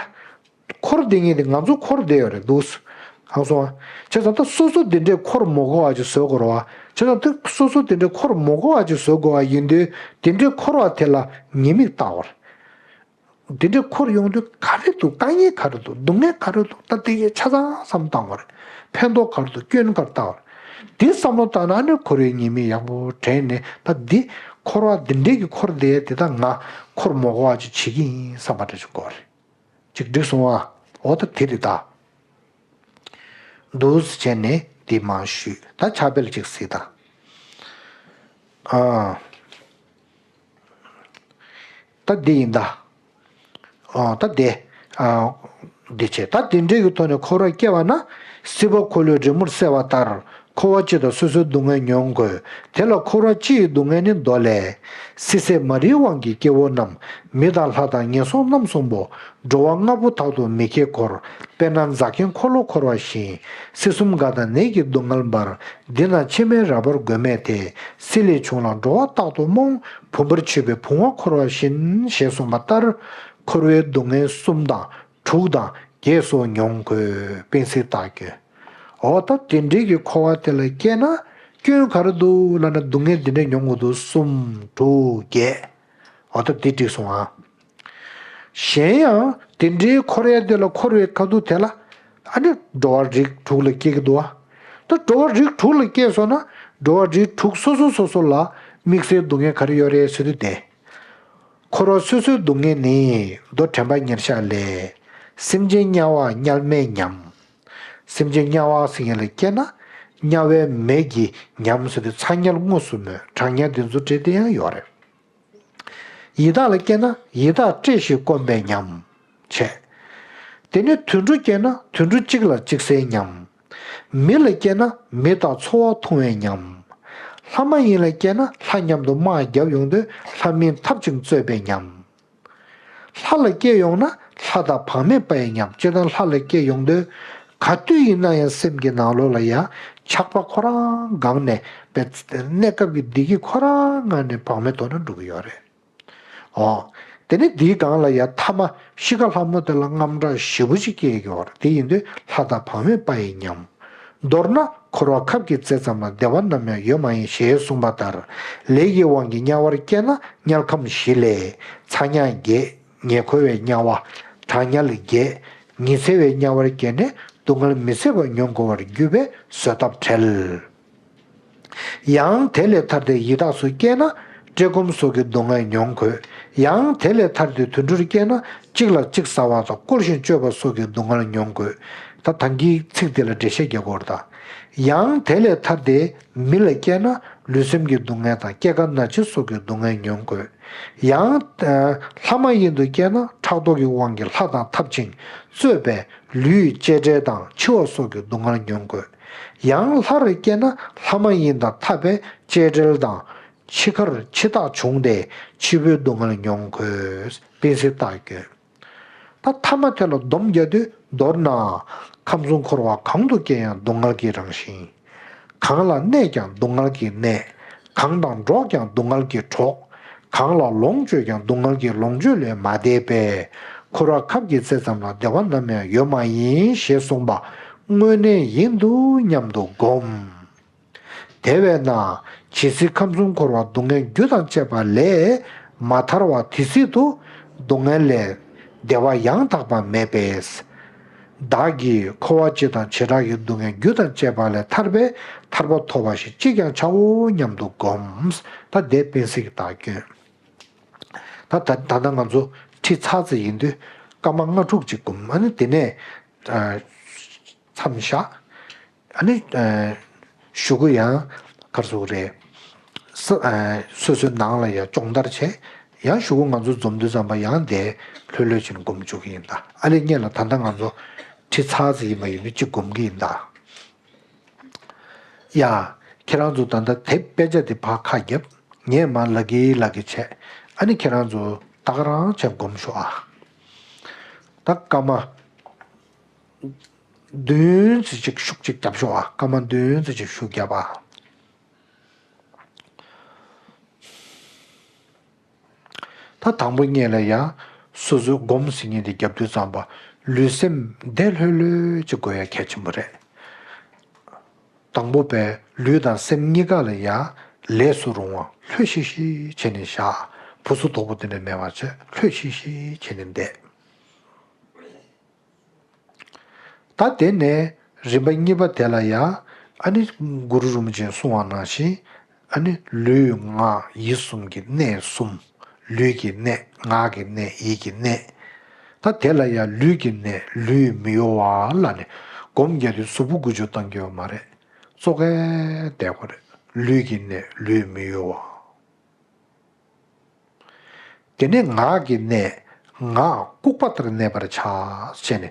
འཁོར་འདི་ངེས་དེ་ང་ཚོ་འཁོར་བསྡད་ཡོད་རེད་འདུག་སེ། ཧང་སོང་ཨ། བྱས་ཙང་ད་སོ་སོ་འདི་འདྲའི་འཁོར་མ་དགོས་པ་ཅིག་བཟོ་དགོས་རེད་བ། བྱས་ཙང་ད་སོ་སོ་འདི་འདྲའི་འཁོར་མ་དགོས་པ་ཅིག་བཟོ་དགོས་པ་ཡིན་དུས་འདི་འདྲའི་འཁོར་བ་དེ་ལ་ཉེས་དམིགས་བལྟ་དགོས་རེད། འདི་འདྲའི་འཁོར་ཡོང་དུས་ག་རེ་འདུག་དཀའ་ངལ་ག་རེ་འདུག་སྡུག་བསྔལ་ག་རེ་འདུག་ད་དེ་གའི་ཆ་ཚང་བསམ་བཏང་བ་རེད། ཕན་ཐོགས་ག་རེ་འདུག་སྐྱོན་ག་རེ་བཏང་བ་རེད། དེ་བསམ་བློ་བཏང་ན་ནི་འཁོར་བའི་ཉེས་དམིགས་ཡག་པོ་དྲན་ནས་ད་འདི་འཁོར་བ་འདི་འདྲའི་གི་འཁོར་བསྡད་དེ་ད་ང་འཁོར་མ་དགོས་པ་ཅིག་བྱེད་ཀྱི་ཡིན་བསམ་པ་འདྲ་ཅིག་དགོས་རེད། ཅིག་འགྲིག་སོང་ཨ། འོ་ད་དེ་རེད་ད། འདུག་སེ་བྱས་ནས་འདི་མར་ཞུས་ད་ཕྱག་དཔེ་ཅིག་གཟིགས་དང་། ཨ། ད་འདི་ཡིན་ད། ཨ་ད་འདི། ཨ་འདི་བྱས་ད་འདི་འདྲའི་གི་ཐོག་ནས་འཁོར་བར་སྐྱེ་བ་ན། སྲིད་པ་འཁོར་ལོའི་རི་མོར་གསལ་བ་ལྟར། འཁོར་བ་སྤྱི་དང་སོ་སོའི་སྡུག་བསྔལ་མྱོང་དགོས། དེ་ལ་འཁོར་བ་སྤྱི་ཡི་སྡུག་བསྔལ་ནི་མདོ་ལས། སྲིད་ཚེ་མ་རིག་དབང་གིས་སྐྱེ་བོ་རྣམས། མི་དང་ལྷ་དང་ངན་སོང་རྣམ་གསུམ་པོ། འགྲོ་བ་ལྔ་པོ་དག་ཏུ་མི་སྐྱེ་འཁོར། དཔེར་ན་རྫ་མཁན་འཁོར་ལོ་འཁོར་བ་བཞིན། སྲིད་གསུམ་རྒ་དང་ནད་ཀྱི་སྡུག་བསྔལ་འབར། འདི་ན་ཕྱི་མའི་རབས་པར་དགོས་མེད་དེ། སྲིད་ལས་བྱུང་ལ་འགྲོ་བ་རྟག་ཏུ་རྨོངས། བུམ་པར་ཆུད་པའི་བུང་བ་འཁོར་བ་བཞིན། ཞེས་གསུངས་པ་ལྟར། འཁོར་བའི་སྡུག་བསྔལ་གསུམ་དང་དྲུག་དང་བརྒྱད་སོགས་མྱོང་དགོས། དཔེ་སྲིད་རྟགས་ཀྱི། འོ་ད་དེ་འདྲའི་གི་འཁོར་བ་དེ་ལ་སྐྱེས་ན་སྐྱོན་ག་རེ་འདུག་ལབ་ན་སྡུག་བསྔལ་འདི་འདྲ་མྱོང་དགོས་འདུག་གསུམ་དྲུག་བརྒྱད། འོ་ད་དེ་འགྲིག་སོང་ཨ། གཞན་ཡང་དེ་འདྲའི་འཁོར་ཡ་དེ་ལ་འཁོར་བའི་ཁ་ཐུག་དེ་ལ་ཨ་ནི་འགྲོ་བ་རིགས་དྲུག་ལ་སྐྱེ་གི་འདུག་ཨ། ད་འགྲོ་བ་རིགས་དྲུག་ལ་སྐྱེས་སོང་ན་འགྲོ་བ་རིགས་དྲུག་སོ་སོ་སོ་སོ་ལ་དམིགས་བསལ་སྡུག་བསྔལ་ག་རེ་ཡོད་རེད་ཟེར་དུས་དེ། འཁོར་བ་སོ་སོའི་སྡུག་བསྔལ་ནི་མདོ་དྲན་པ་ཉེར་བཞག་ལས། སེམས་ཅན་དམྱལ་བ་དམྱལ་མེ་ཉམས། སེམས་ཅན་དམྱལ་བ་ཟེར་མཁན་ལ་སྐྱེས་ན་དམྱལ་བའི་མེ་གིས་ཉམས་ཟེར་དུས་ཚ་དམྱལ་དངོས་སུ་མོད་གྲང་དམྱལ་འདི་ཚོ་བྲིས་ཏེ་ཡང་ཡོད་རེད། ཡི་དྭགས་ལ་སྐྱེས་ན་ཡི་དྭགས་བཀྲེས་ཤིང་སྐོམ་པས་ཉམས། བྱས། དེ་ནས་དུད་འགྲོ་སྐྱེས་ན་དུད་འགྲོ་གཅིག་ལ་གཅིག་བསད་ཉམས། མི་ལ་སྐྱེས་ན་མི་དང་འཚོ་བ་ཐུང་བས་ཉམས། ལྷ་མ་ཡིན་ལ་སྐྱེས་ན་ལྷ་མཉམ་དུ་དམག་བརྒྱབ་ཡོང་དུས་ལྷ་མིན་འཐབ་ཅིང་རྩོད་པས་ཉམས། ལྷ་ལ་སྐྱེས་ཡོང་ན་ལྷ་དང་བག་མེད་པ་ཡིས་ཉམས། སྤྱིར་བཏང་ལྷ་ལ་སྐྱེས་ཡོང་དུས་ག་དུས་ཡིན་ན་ཡང་སེམས་ཀྱི་ནང་ལོགས་ལ་ཡང་ཆགས་པ་ཁོ་རང་སྒང་ནས་པའི་གནས་སྐབས་ཀྱི་བདེ་སྐྱིད་ཁོ་རང་ངང་ནས་བག་མེད་དོར་ནས་འགྲོ་གི་ཡོད་རེད། འོ། དེ་ནས་འདིའི་སྒང་ལ་ཡང་ཐ་མ་ཤི་ཁ་ལྷ་མོ་དེ་ལ་དངངས་སྐྲག་ཞེ་པོ་ཅིག་སྐྱེས་ཀྱི་ཡོད་རེད། དེ་ཡིན་དུས་ལྷ་དང་བག་མེད་པ་ཡིས་ཉམས། མདོར་ན་འཁོར་བ་ཁབ་ཀྱི་རྩེ་ཙམ་ལ་བདེ་བ་ནམ་ཡང་ཡོད་མ་ཡིན་ཞེས་གསུངས་པ་ལྟར་ལས་ཀྱི་དབང་གིས་དམྱལ་བར་སྐྱེས་ན་དམྱལ་ཁམས་བཞི་ལས་ཚ་དམྱལ་བརྒྱད། ཉེ་འཁོར་བའི་དམྱལ་བ། གྲང་དམྱལ་བརྒྱད། ཉི་ཚེ་བའི་དམྱལ་བར་སྐྱེས་ནས་སྡུག་བསྔལ་མི་བཟད་པ་མྱོང་དགོས་པར་འགྱུར་བས་བཟོད་ཐབས་བྲལ། ཡང་དེ་ལས་ཐར་ཏེ་ཡི་དྭགས་སུ་སྐྱེས་ན་བཀྲེས་སྐོམ་སོགས་ཀྱི་སྡུག་བསྔལ་མྱོང་དགོས། ཡང་དེ་ལས་ཐར་ཏེ་དུད་འགྲོར་སྐྱེས་ན་གཅིག་ལ་གཅིག་ཟ་བ་དང་བཀོལ་ཞིང་སྤྱོད་པ་སོགས་ཀྱི་སྡུག་བསྔལ་མྱོང་དགོས། ད་ད་གིན་ཚིག་དེ་ལ་འགྲེལ་བཤད་རྒྱག་དགོས་རེད་ད། ཡང་དེ་ལས་ཐར་ཏེ་མི་ལ་སྐྱེས་ན་ལུས་སེམས་ཀྱི་སྡུག་བསྔལ་དང་སྐྱེ་རྒ་ན་འཆི་སོགས་ཀྱི་སྡུག་བསྔལ་མྱོང་དགོས། ཡང་། ལྷ་མ་ཡིན་དུ་སྐྱེས་ན་ཕྲག་དོག་གི་དབང་གིས་ལྷ་དང་འཐབ་ཅིང་རྩོད་པས་ལུས་གཅེས་བྲལ་དང་འཆི་བ་སོགས་ཀྱི་སྡུག་བསྔལ་མྱོང་དགོས། ཡང་ལྷར་སྐྱེས་ན་ལྷ་མ་ཡིན་དང་འཐབ་པས་གཅེས་བྲལ་དང་འཆི་ཁར་འཆི་རྟགས་བྱུང་སྟེ་འཆི་བའི་སྡུག་བསྔལ་མྱོང་དགོས། དཔེ་སྲིད་རྟགས་ཀྱི། ད་ཐ་མ་དེ་ལ་སྡོམ་རྒྱག་དུས་མདོར་ན། ཁམས་གསུམ་འཁོར་བ་གང་དུ་སྐྱེ་ཡང་སྡུག་བསྔལ་གྱི་རང་བཞིན། གང་ལ་གནས་ཀྱང་སྡུག་བསྔལ་གྱིས་གནས། གང་དང་འགྲོགས་ཀྱང་སྡུག་བསྔལ་གྱིས་འགྲོགས། གང་ལ་ལོངས་སྤྱོད་ཀྱང་སྡུག་བསྔལ་གྱི་ལོངས་སྤྱོད་ལས་མ་འདས་པས། འཁོར་བ་ཁབ་ཀྱི་རྩེ་ཙམ་ལ་བདེ་བ་ནམ་ཡང་ཡོད་མ་ཡིན་ཞེས་གསུངས་པ། དངོས་གནས་ཡིན་འདུག་སྙམ་དུ་བསྒོམ། དེ་བས་ན་ཇི་སྲིད་ཁམས་གསུམ་འཁོར་བ་སྡུག་བསྔལ་རྒྱུ་དང་བཅས་པ་ལས་མ་ཐར་བ་དེ་སྲིད་དུ་སྡུག་བསྔལ་ལས་བདེ་བ་ཡང་དག་པ་མེད་པས། བདག་གིས་འཁོར་བ་སྤྱི་དང་བྱེ་བྲག་གི་སྡུག་བསྔལ་རྒྱུ་དང་བཅས་པ་ལས་ཐར་པའི་ཐར་པ་ཐོབ་པ་ཞིག་ཅིས་ཀྱང་བྱའོ་སྙམ་དུ་བསྒོམ། ད་དེ་དཔེ་གཟིགས་དག་སྐྱོན། ད་ད་ད་ལྟ་ང་ཚོ་ཁྲི་ཚར་ཙམ་ཡིན་དུས་སྐར་མ་ལྔ་དྲུག་ཅིག་བསྒོམ། ཨ་ནི་དེ་ནས་ཨ་མཚམས་བཞག། ཨ་ནི་ཨ་གཞུག་གུ་ཡང་ག་རེ་ཟེར་དགོས་རེད། ས་ཨ་སོ་སོའི་ནང་ལ་ཡང་སྦྱོང་བརྡར་བྱས། ཡང་གཞུག་གུ་ང་ཚོ་འཛོམས་དུས་ཙམ་པ་ཡང་དེ་ལྷོད་ལྷོད་བྱས་ནས་བསྒོམ་བཅུག་གི་ཡིན་ད། ཨ་ལས་སྔོན་ལ་ད་ལྟ་ང་ཚོ་ཁྲི་ཚར་ཙམ་ཡིན་པ་ཡིན་དུས་གཅིག་བསྒོམ་གི་ཡིན་ད། ཡ། ཁྱེད་རང་ཚོ་ད་ལྟ་དེབ་དཔེ་ཆ་དེ་ཕར་ཁ་བརྒྱབ། ངས་མར་ལབ་ཀྱི་ལབ་ཀྱི་བྱས། ཨ་ནི་ཁྱེད་རང་ཚོ་ད་ག་རང་བྱས་བསྒོམ་ཤོག་ཨ། ད་སྐར་མ་བདུན་ཙམ་ཅིག་ཤུགས་ཅིག་བརྒྱབ་ཤོག་ཨ། སྐར་མ་བདུན་ཙམ་ཅིག་ཤུགས་བརྒྱབ་ཨ། ད་དང་པོ་ཉིད་ལ་ཡང་སོ་སོའི་སྒོམ་ཟེར་མཁན་དེ་བརྒྱབ་དུས་ཙམ་པ་ལུས་སེམས་བདེ་ལྷོད་ལྷོད་ཅིག་དགོས་ཡ་གལ་ཆེན་པོ་རེད། དང་པོ་པའི་ལུས་དང་སེམས་གཉིས་ཀ་ལ་ཡང་ལས་སུ་རུང་བ་ལྷོད་ཤིག་ཤིག་བྱས་ནས་བཞག། སྦུ་སུབ་དོག་པོ་དེ་འདྲ་མེད་པ་བྱས་ལྷོད་ཤིག་ཤིག་བྱས་ནས་བསྡད། ད་དེ་ནས་རིམ་པ་གཉིས་པ་དེ་ལ་ཡང་ཨ་ནི་གུ་རུ་རིན་པོ་ཆེས་གསུངས་པ་ནང་བཞིན་ཨ་ནི་ལུས་ངག་ཡིད་གསུམ་གྱི་གནས་གསུམ། ལུས་ཀྱི་གནས། ངག་གི་གནས། ཡིད་ཀྱི་གནས། ད་དེ་ལ་ཡང་ལུས་ཀྱི་གནས་ལུས་མི་གཡོ་བ་ལབ་ནས་སྒོམ་རྒྱག་དུས་གཟུགས་པོ་འགུལ་སྐྱོད་གཏོང་རྒྱུ་ཡོད་མ་རེད། ཙོག་གེ་བསྡད་དགོས་རེད། ལུས་ཀྱི་གནས་ལུས་མི་གཡོ་བ། དེ་ནས་ངག་གི་གནས། ངག་ལྐུགས་པ་ལྟར་གནས་པར་བྱ། ཟེར་ནས་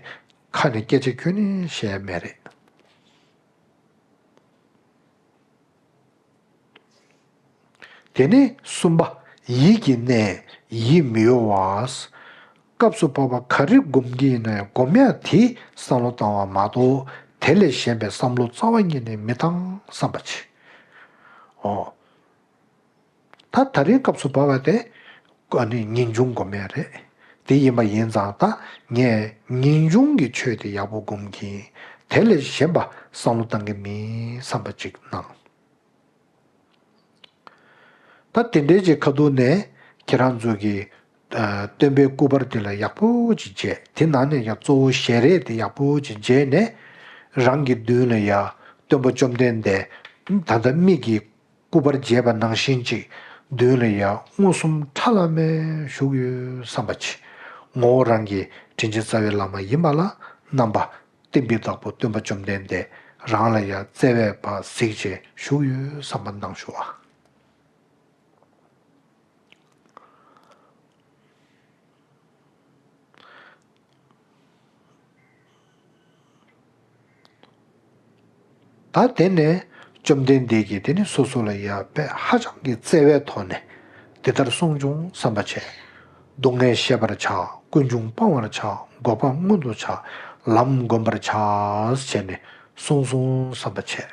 ཁ་ནས་སྐད་ཆ་ཁྱོན་ནས་བཤད་མེད་རེད། དེ་ནས་གསུམ་པ། ཡིད་ཀྱི་གནས་ཡིད་མི་གཡོ་བ། སྐབས་སུ་བབ་པ་ག་རེ་སྒོམ་གྱི་ཡིན་ན་ཡང་སྒོམ་ཡག་དེ་བསམ་བློ་བཏང་བ་མ་གཏོགས་དེ་ལས་གཞན་པའི་བསམ་བློ་རྩ་བ་ཉིད་ནས་མི་བཏང་བསམ་པ་བྱེད། ཨོ། ད་ད་རིང་སྐབས་སུ་བབ་པ་དེ་ཨ་ནི་ངེས་འབྱུང་སྒོམ་ཡག་རེད། དེ་ཡིན་པ་ཡིན་ཙང་ད་ངས་ངེས་འབྱུང་གི་ཆོས་དེ་ཡག་པོ་སྒོམ་གྱིན། དེ་ལས་གཞན་པ་བསམ་བློ་བཏང་གི་མིན་བསམ་པ་ཅིག་གནང་། ད་དེ་འདྲའི་ཅིག་ཁ་ཐུག་ནས་ཁྱེད་རང་ཚོ་གི་ཨ་སྟོན་པའི་སྐུ་པར་དེ་ལ་ཡག་པོ་ཅིག་མཇལ། དེ་ནང་ནས་ཡང་གཙོ་བོ་ཞལ་རས་དེ་ཡག་པོ་ཅིག་མཇལ་ནས་རང་གི་མདུན་ལ་ཡ་སྟོན་པ་བཅོམ་ལྡན་འདས་ད་ལྟ་མིག་གིས་སྐུ་པར་མཇལ་བ་ནང་བཞིན་ཅིག་མདུན་ལ་ཡ་མངོན་སུམ་ཁྲ་ལམ་མེ་བཞུགས་ཡོད་བསམ་པ་ཅིག་ངོ་བོ་རང་གི་དྲིན་ཅན་རྩ་བའི་བླ་མ་ཡིན་པ་ལ་རྣམ་པ་བསྟན་པའི་བདག་པོ་སྟོན་པ་བཅོམ་ལྡན་འདས་རང་ལ་ཡ་བརྩེ་བས་ཕར་གཟིགས་བྱས་བཞུགས་ཡོད་བསམ་པ་གནང་ཤོག་ཨ། ད་དེ་ནས་བཅོམ་ལྡན་འདས་ཀྱིས་དེ་ནི་སོ་སོ་ལ་ཡ་དཔེ་ཧ་ཅང་གི་བརྩེ་བའི་ཐོག་ནས་འདི་ལྟར་གསུངས་བྱུང་བསམ་པ་བྱས། སྡུག་བསྔལ་ཤེས་པར་བྱ། ཀུན་འབྱུང་སྤང་བར་བྱ། འགོག་པ་མངོན་དུ་བྱ། ལམ་བསྒོམ་པར་བྱ། ཟེར་ནས་གསུངས་སོང་བསམ་པ་བྱས།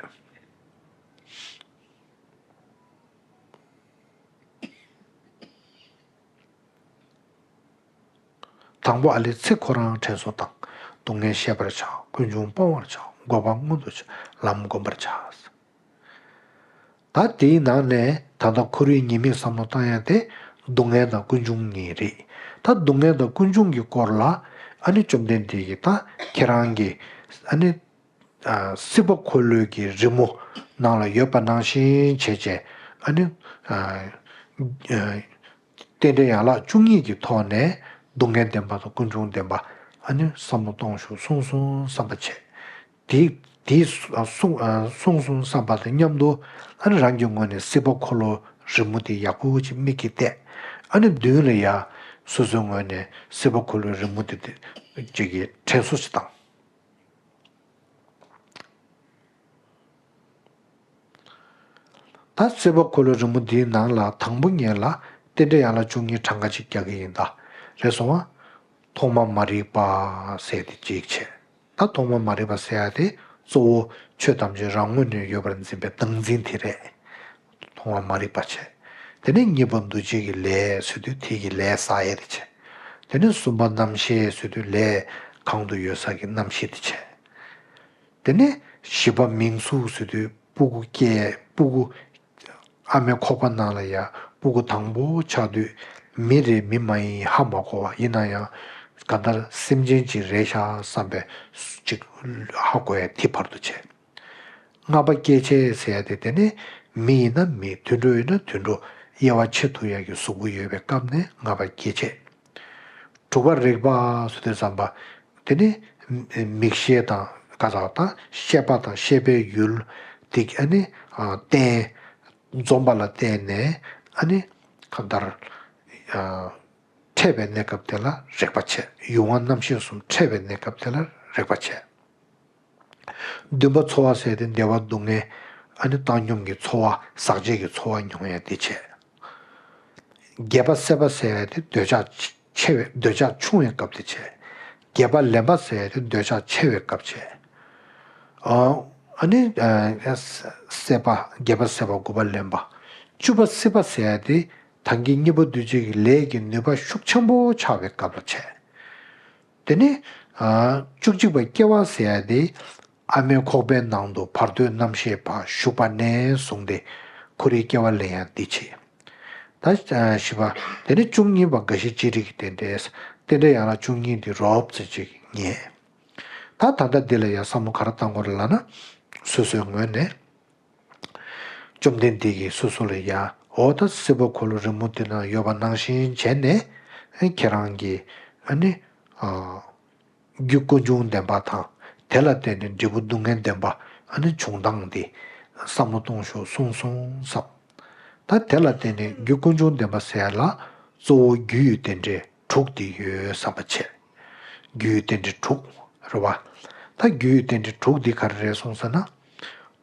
དང་པོ་ཨ་ལས་ཚེ་ཁོ་རང་དྲན་གསོ་དང་། སྡུག་བསྔལ་ཤེས་པར་བྱ། ཀུན་འབྱུང་སྤང་བར་བྱ། འགོག་པ་མངོན་དུ་བྱ། ལམ་བསྒོམ་པར་བྱ། ད་དེའི་ནང་ནས་ད་ལྟ་ཁོ་རའི་ཉེས་དམིགས་བསམ་བློ་བཏང་ཡ་དེ་སྡུག་བསྔལ་དང་ཀུན་འབྱུང་གཉིས་རེད། ད་སྡུག་བསྔལ་དང་ཀུན་འབྱུང་གི་སྐོར་ལ་ཨ་ནི་བཅོམ་ལྡན་འདས་ཀྱིས་ད་ཁྱེད་རང་གིས་ཨ་ནི། སྲིད་པ་འཁོར་ལོའི་གི་རི་མོ་ནང་ལ་ཡོད་པ་ནང་བཞིན་བྱས་བྱས་ཨ་ནི། རྟེན་འབྲེལ་ཡན་ལག་བཅུ་གཉིས་ཀྱི་ཐོག་ནས་སྡུག་བསྔལ་བདེན་པ་དང་ཀུན་འབྱུང་བདེན་པ་ཨ་ནི་བསམ་བློ་གཏོང་ཤོག་གསུངས་སོང་བསམ་པ་བྱས། དེ་དེ་གསུངས་གསུངས་སོང་བསམ་པ་དང་མཉམ་དུ་ཨ་ནི་རང་གི་ངོས་ནས་སྲིད་པ་འཁོར་ལོ་རི་མོ་དེ་ཡག་པོ་ཅིག་མིག་གིས་བལྟས། ཨ་ནི་མདུན་ལ་ཡ་སོ་སོའི་ངོས་ནས་སྲིད་པ་འཁོར་ལོའི་རི་མོ་དེ་དེ་ཅིག་གི་དྲན་གསོ་ཅིག་བཏང་། ད་སྲིད་པ་འཁོར་ལོའི་རི་མོ་འདིའི་ནང་ལ་དང་པོ་ཉིད་ལ་རྟེན་འབྲེལ་ཡན་ལག་བཅུ་གཉིས་གྲངས་ཀ་ཅིག་རྒྱག་གི་ཡིན་ད། རེད་སོང་ང་། ཐོག་མ་མ་རིག་པ་ཟེར་དེ་གཅིག་བྱས། ད་ཐོག་མ་མ་རིག་པ་ཟེར་ཡ་དེ་གཙོ་བོ་ཆོས་ཐམས་ཅད་རང་ངོས་ནས་ཡོད་པར་འཛིན་པའི་བདག་འཛིན་དེ་རེད། ཐོག་མ་མ་རིག་པ་བྱས། དེ་ནས་གཉིས་པ་འདུ་བྱེད་ཀྱི་ལས་ཟེར་དུས་དེ་གི་ལས་བསགས་ཡས་དེ་བྱས། དེ་ནས་གསུམ་པ་རྣམ་ཤེས་ཟེར་དུས་ལས་གང་དུ་ཡོད་ས་ཀྱི་རྣམ་ཤེས་དེ་བྱས། དེ་ནས་བཞི་པ་མིང་གཟུགས་ཟེར་དུས་སྤུ་གུ་སྐྱེས། སྤུ་གུ་ཨ་མའི་ཁོག་པ་ནང་ལ་ཡ་སྤུ་གུ་དང་པོ་ཆགས་དུས་མི་རེད་མི་མ་ཡིན་ཧ་མ་གོ་བ། ཡིན་ན་ཡང་གང་ལྟར་སེམས་ཅན་ཅིག་རེད་ཤག་བསམ་པའི་ཅིག་ཧ་གོ་ཡ་དེ་བར་དུ་བྱས། ལྔ་པ་སྐྱེ་བྱེད་ཟེར་ཡ་དེ་དེ་ནི་མི་ཡིན་ན་མི། དུད་འགྲོ་ཡིན་ན་དུད་འགྲོ། དབྱེ་བ་ཕྱེ་ཐུབ་ཡ་གི་གཟུགས་པོ་ཡོད་པའི་སྐབས་ནས་ལྔ་པ་སྐྱེ་བྱེད། དྲུག་པ་རེག་པ་ཟེར་དུས་ཙམ་པ། དེ་ནི་མིག་ཤེས་དང་ཀ་ཟག་དང་ཤེས་པ་དང་ཤེས་པའི་ཡུལ་དེ་ཨ་ནི་ཨ་བརྟེན། འཛོམས་པ་ལ་བརྟེན་ནས་ཨ་ནི་གང་ལྟར་ཨ་འཕྲད་པའི་གནས་སྐབས་དེ་ལ་རེག་པ་བྱེད། ཡུལ་དབང་རྣམ་ཤེས་གསུམ་འཕྲད་པའི་གནས་སྐབས་དེ་ལ་རེག་པ་བྱེད། བདུན་པ་ཚོར་བ་ཟེར་ཏེ་བདེ་བ་སྡུག་བསྔལ། ཨ་ནི་བཏང་སྙོམས་ཀྱི་ཚོར་བ། ཟག་བཅས་ཀྱི་ཚོར་བ་མྱོང་ཡ་དེ་བྱས། བརྒྱད་པ་སྲེད་པ་ཟེར་ཏེ་འདོད་ཆགས་ཆེ་བའི། འདོད་ཆགས་ཆུང་བའི་སྐབས་དེ་བྱས། བརྒྱད་པ་ལེན་པ་ཟེར་ཏེ་འདོད་ཆགས་ཆེ་བའི་སྐབས་བྱས། ཨ་ཨ་ནི་ཨ་སྲེད་པ། བརྒྱད་པ་སྲེད་པ། དགུ་པ་ལེན་པ། བཅུ་པ་སྲིད་པ་ཟེར་ཏེ་ད་གིན་གཉིས་པ་འདུ་བྱེད་ཀྱི་ལས་ཀྱི་ནུས་པ་ཤུགས་ཆེན་པོ་ཆགས་པའི་སྐབས་ལ་བྱས། དེ་ནས་ཨ་བཅུ་གཅིག་པ་སྐྱེ་བ་ཟེར་ཡ་དེ་ཨ་མའི་ཁོག་པའི་ནང་དུ་བར་དོའི་རྣམ་ཤེས་ཕར་ཞུགས་པ་ནས་བཟུང་སྟེ་འཁོར་བའི་སྐྱེ་བ་ལེན་ཡ་འདི་བྱེད། ད་བཞི་པ། དེ་ནས་བཅུ་གཉིས་པ་རྒ་ཤི་ལྕགས་རི་གི་རྟེན་འབྲེལ། རྟེན་འབྲེལ་ཡན་ལག་བཅུ་གཉིས་འདི་རོབ་ཙམ་ཅིག་ཉན། ད་ད་ལྟ་འདི་ལ་ཡང་བསམ་བློ་ག་རེ་བཏང་དགོས་རེད་ལབ་ན། སོ་སོའི་ངོས་ནས། བཅོམ་ལྡན་འདས་ཀྱིས་སོ་སོ་ལ་ཡ། འོ་ད་སྲིད་པ་འཁོར་ལོ་རི་མོ་འདི་ན་ཡོད་པ་ནང་བཞིན་བྱས་ནས། ཁྱེད་རང་གི་ཨ་ནི་ཨ་རྒྱུ་ཀུན་འབྱུང་བདེན་པ་དང་། དེ་ལ་བརྟེན་ནས་འབྲས་བུ་སྡུག་བསྔལ་བདེན་པ་ཨ་ནི་བྱུང་སྟངས་འདི་བསམ་བློ་གཏོང་ཤོག་གསུངས་སོང་བསམ། ད་དེ་ལ་བརྟེན་ནས་རྒྱུ་ཀུན་འབྱུང་བདེན་པ་ཟེར་ཡ་ལ་གཙོ་བོ་རྒྱུ་ཡི་རྟེན་འབྲེལ་དྲུག་འདི་ཡོད་བསམ་པ་བྱས། རྒྱུ་ཡི་རྟེན་འབྲེལ་དྲུག་རེད་བ། ད་རྒྱུ་ཡི་རྟེན་འབྲེལ་དྲུག་འདི་ག་རེ་རེད་གསུངས་ཟེར་ན།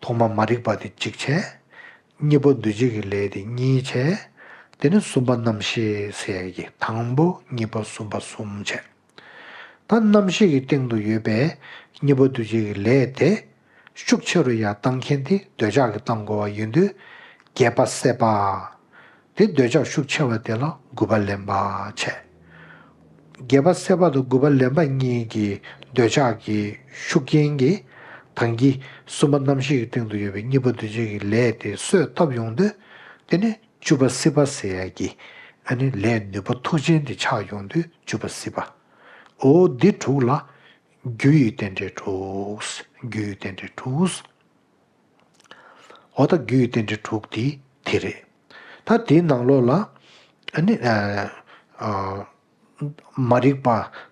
ཐོག་མ་མ་རིག་པ་དེ་གཅིག་བྱས། གཉིས་པ་འདུ་བྱེད་ཀྱི་ལས་དེ་གཉིས་བྱས། དེ་ནས་གསུམ་པ་རྣམ་ཤེས་ཟེར་ཡ་གི་དང་པོ་གཉིས་པ་གསུམ་པ་གསུམ་བྱས། ད་རྣམ་ཤེས་ཀྱི་སྟེང་དུ་ཡོད་པའི་གཉིས་པ་འདུ་བྱེད་ཀྱི་ལས་དེ་ཤུགས་ཆེ་རུ་ཡར་བཏང་མཁན་དེ་འདོད་ཆགས་ཀྱིས་བཏང་དགོས་པ་ཡིན་དུས། བརྒྱད་པ་སྲེད་པ། དེ་འདོད་ཆགས་ཤུགས་ཆེ་བ་དེ་ལ་དགུ་པ་ལེན་པ་བྱས། བརྒྱད་པ་སྲེད་པ་དང་དགུ་པ་ལེན་པ་གཉིས་ཀྱི་འདོད་ཆགས་ཀྱི་ཤུགས་རྐྱེན་གྱིས་ད་གིན་གསུམ་པ་རྣམ་ཤེས་ཀྱི་སྟེང་དུ་ཡོད་པའི་གཉིས་པ་འདུ་བྱེད་ཀྱི་ལས་དེ་གསོས་བཏབ་ཡོང་དུས། དེ་ནས་བཅུ་པ་སྲིད་པ་ཟེར་ཡ་གི་ཨ་ནི་ལས་ནུས་པ་མཐུ་ཅན་དེ་ཆགས་ཡོང་དུས་བཅུ་པ་སྲིད་པ། འོ་འདི་དྲུག་ལ་རྒྱུ་ཡི་རྟེན་འབྲེལ་དྲུག་རྒྱུ་ཡི་རྟེན་འབྲེལ་དྲུག་འོ་ད་རྒྱུ་ཡི་རྟེན་འབྲེལ་དྲུག་དེ་དེ་རེད། ད་དེའི་ནང་ལོགས་ལ་ཨ་ནི་ཨ་ཨ་མ་རིག་པ།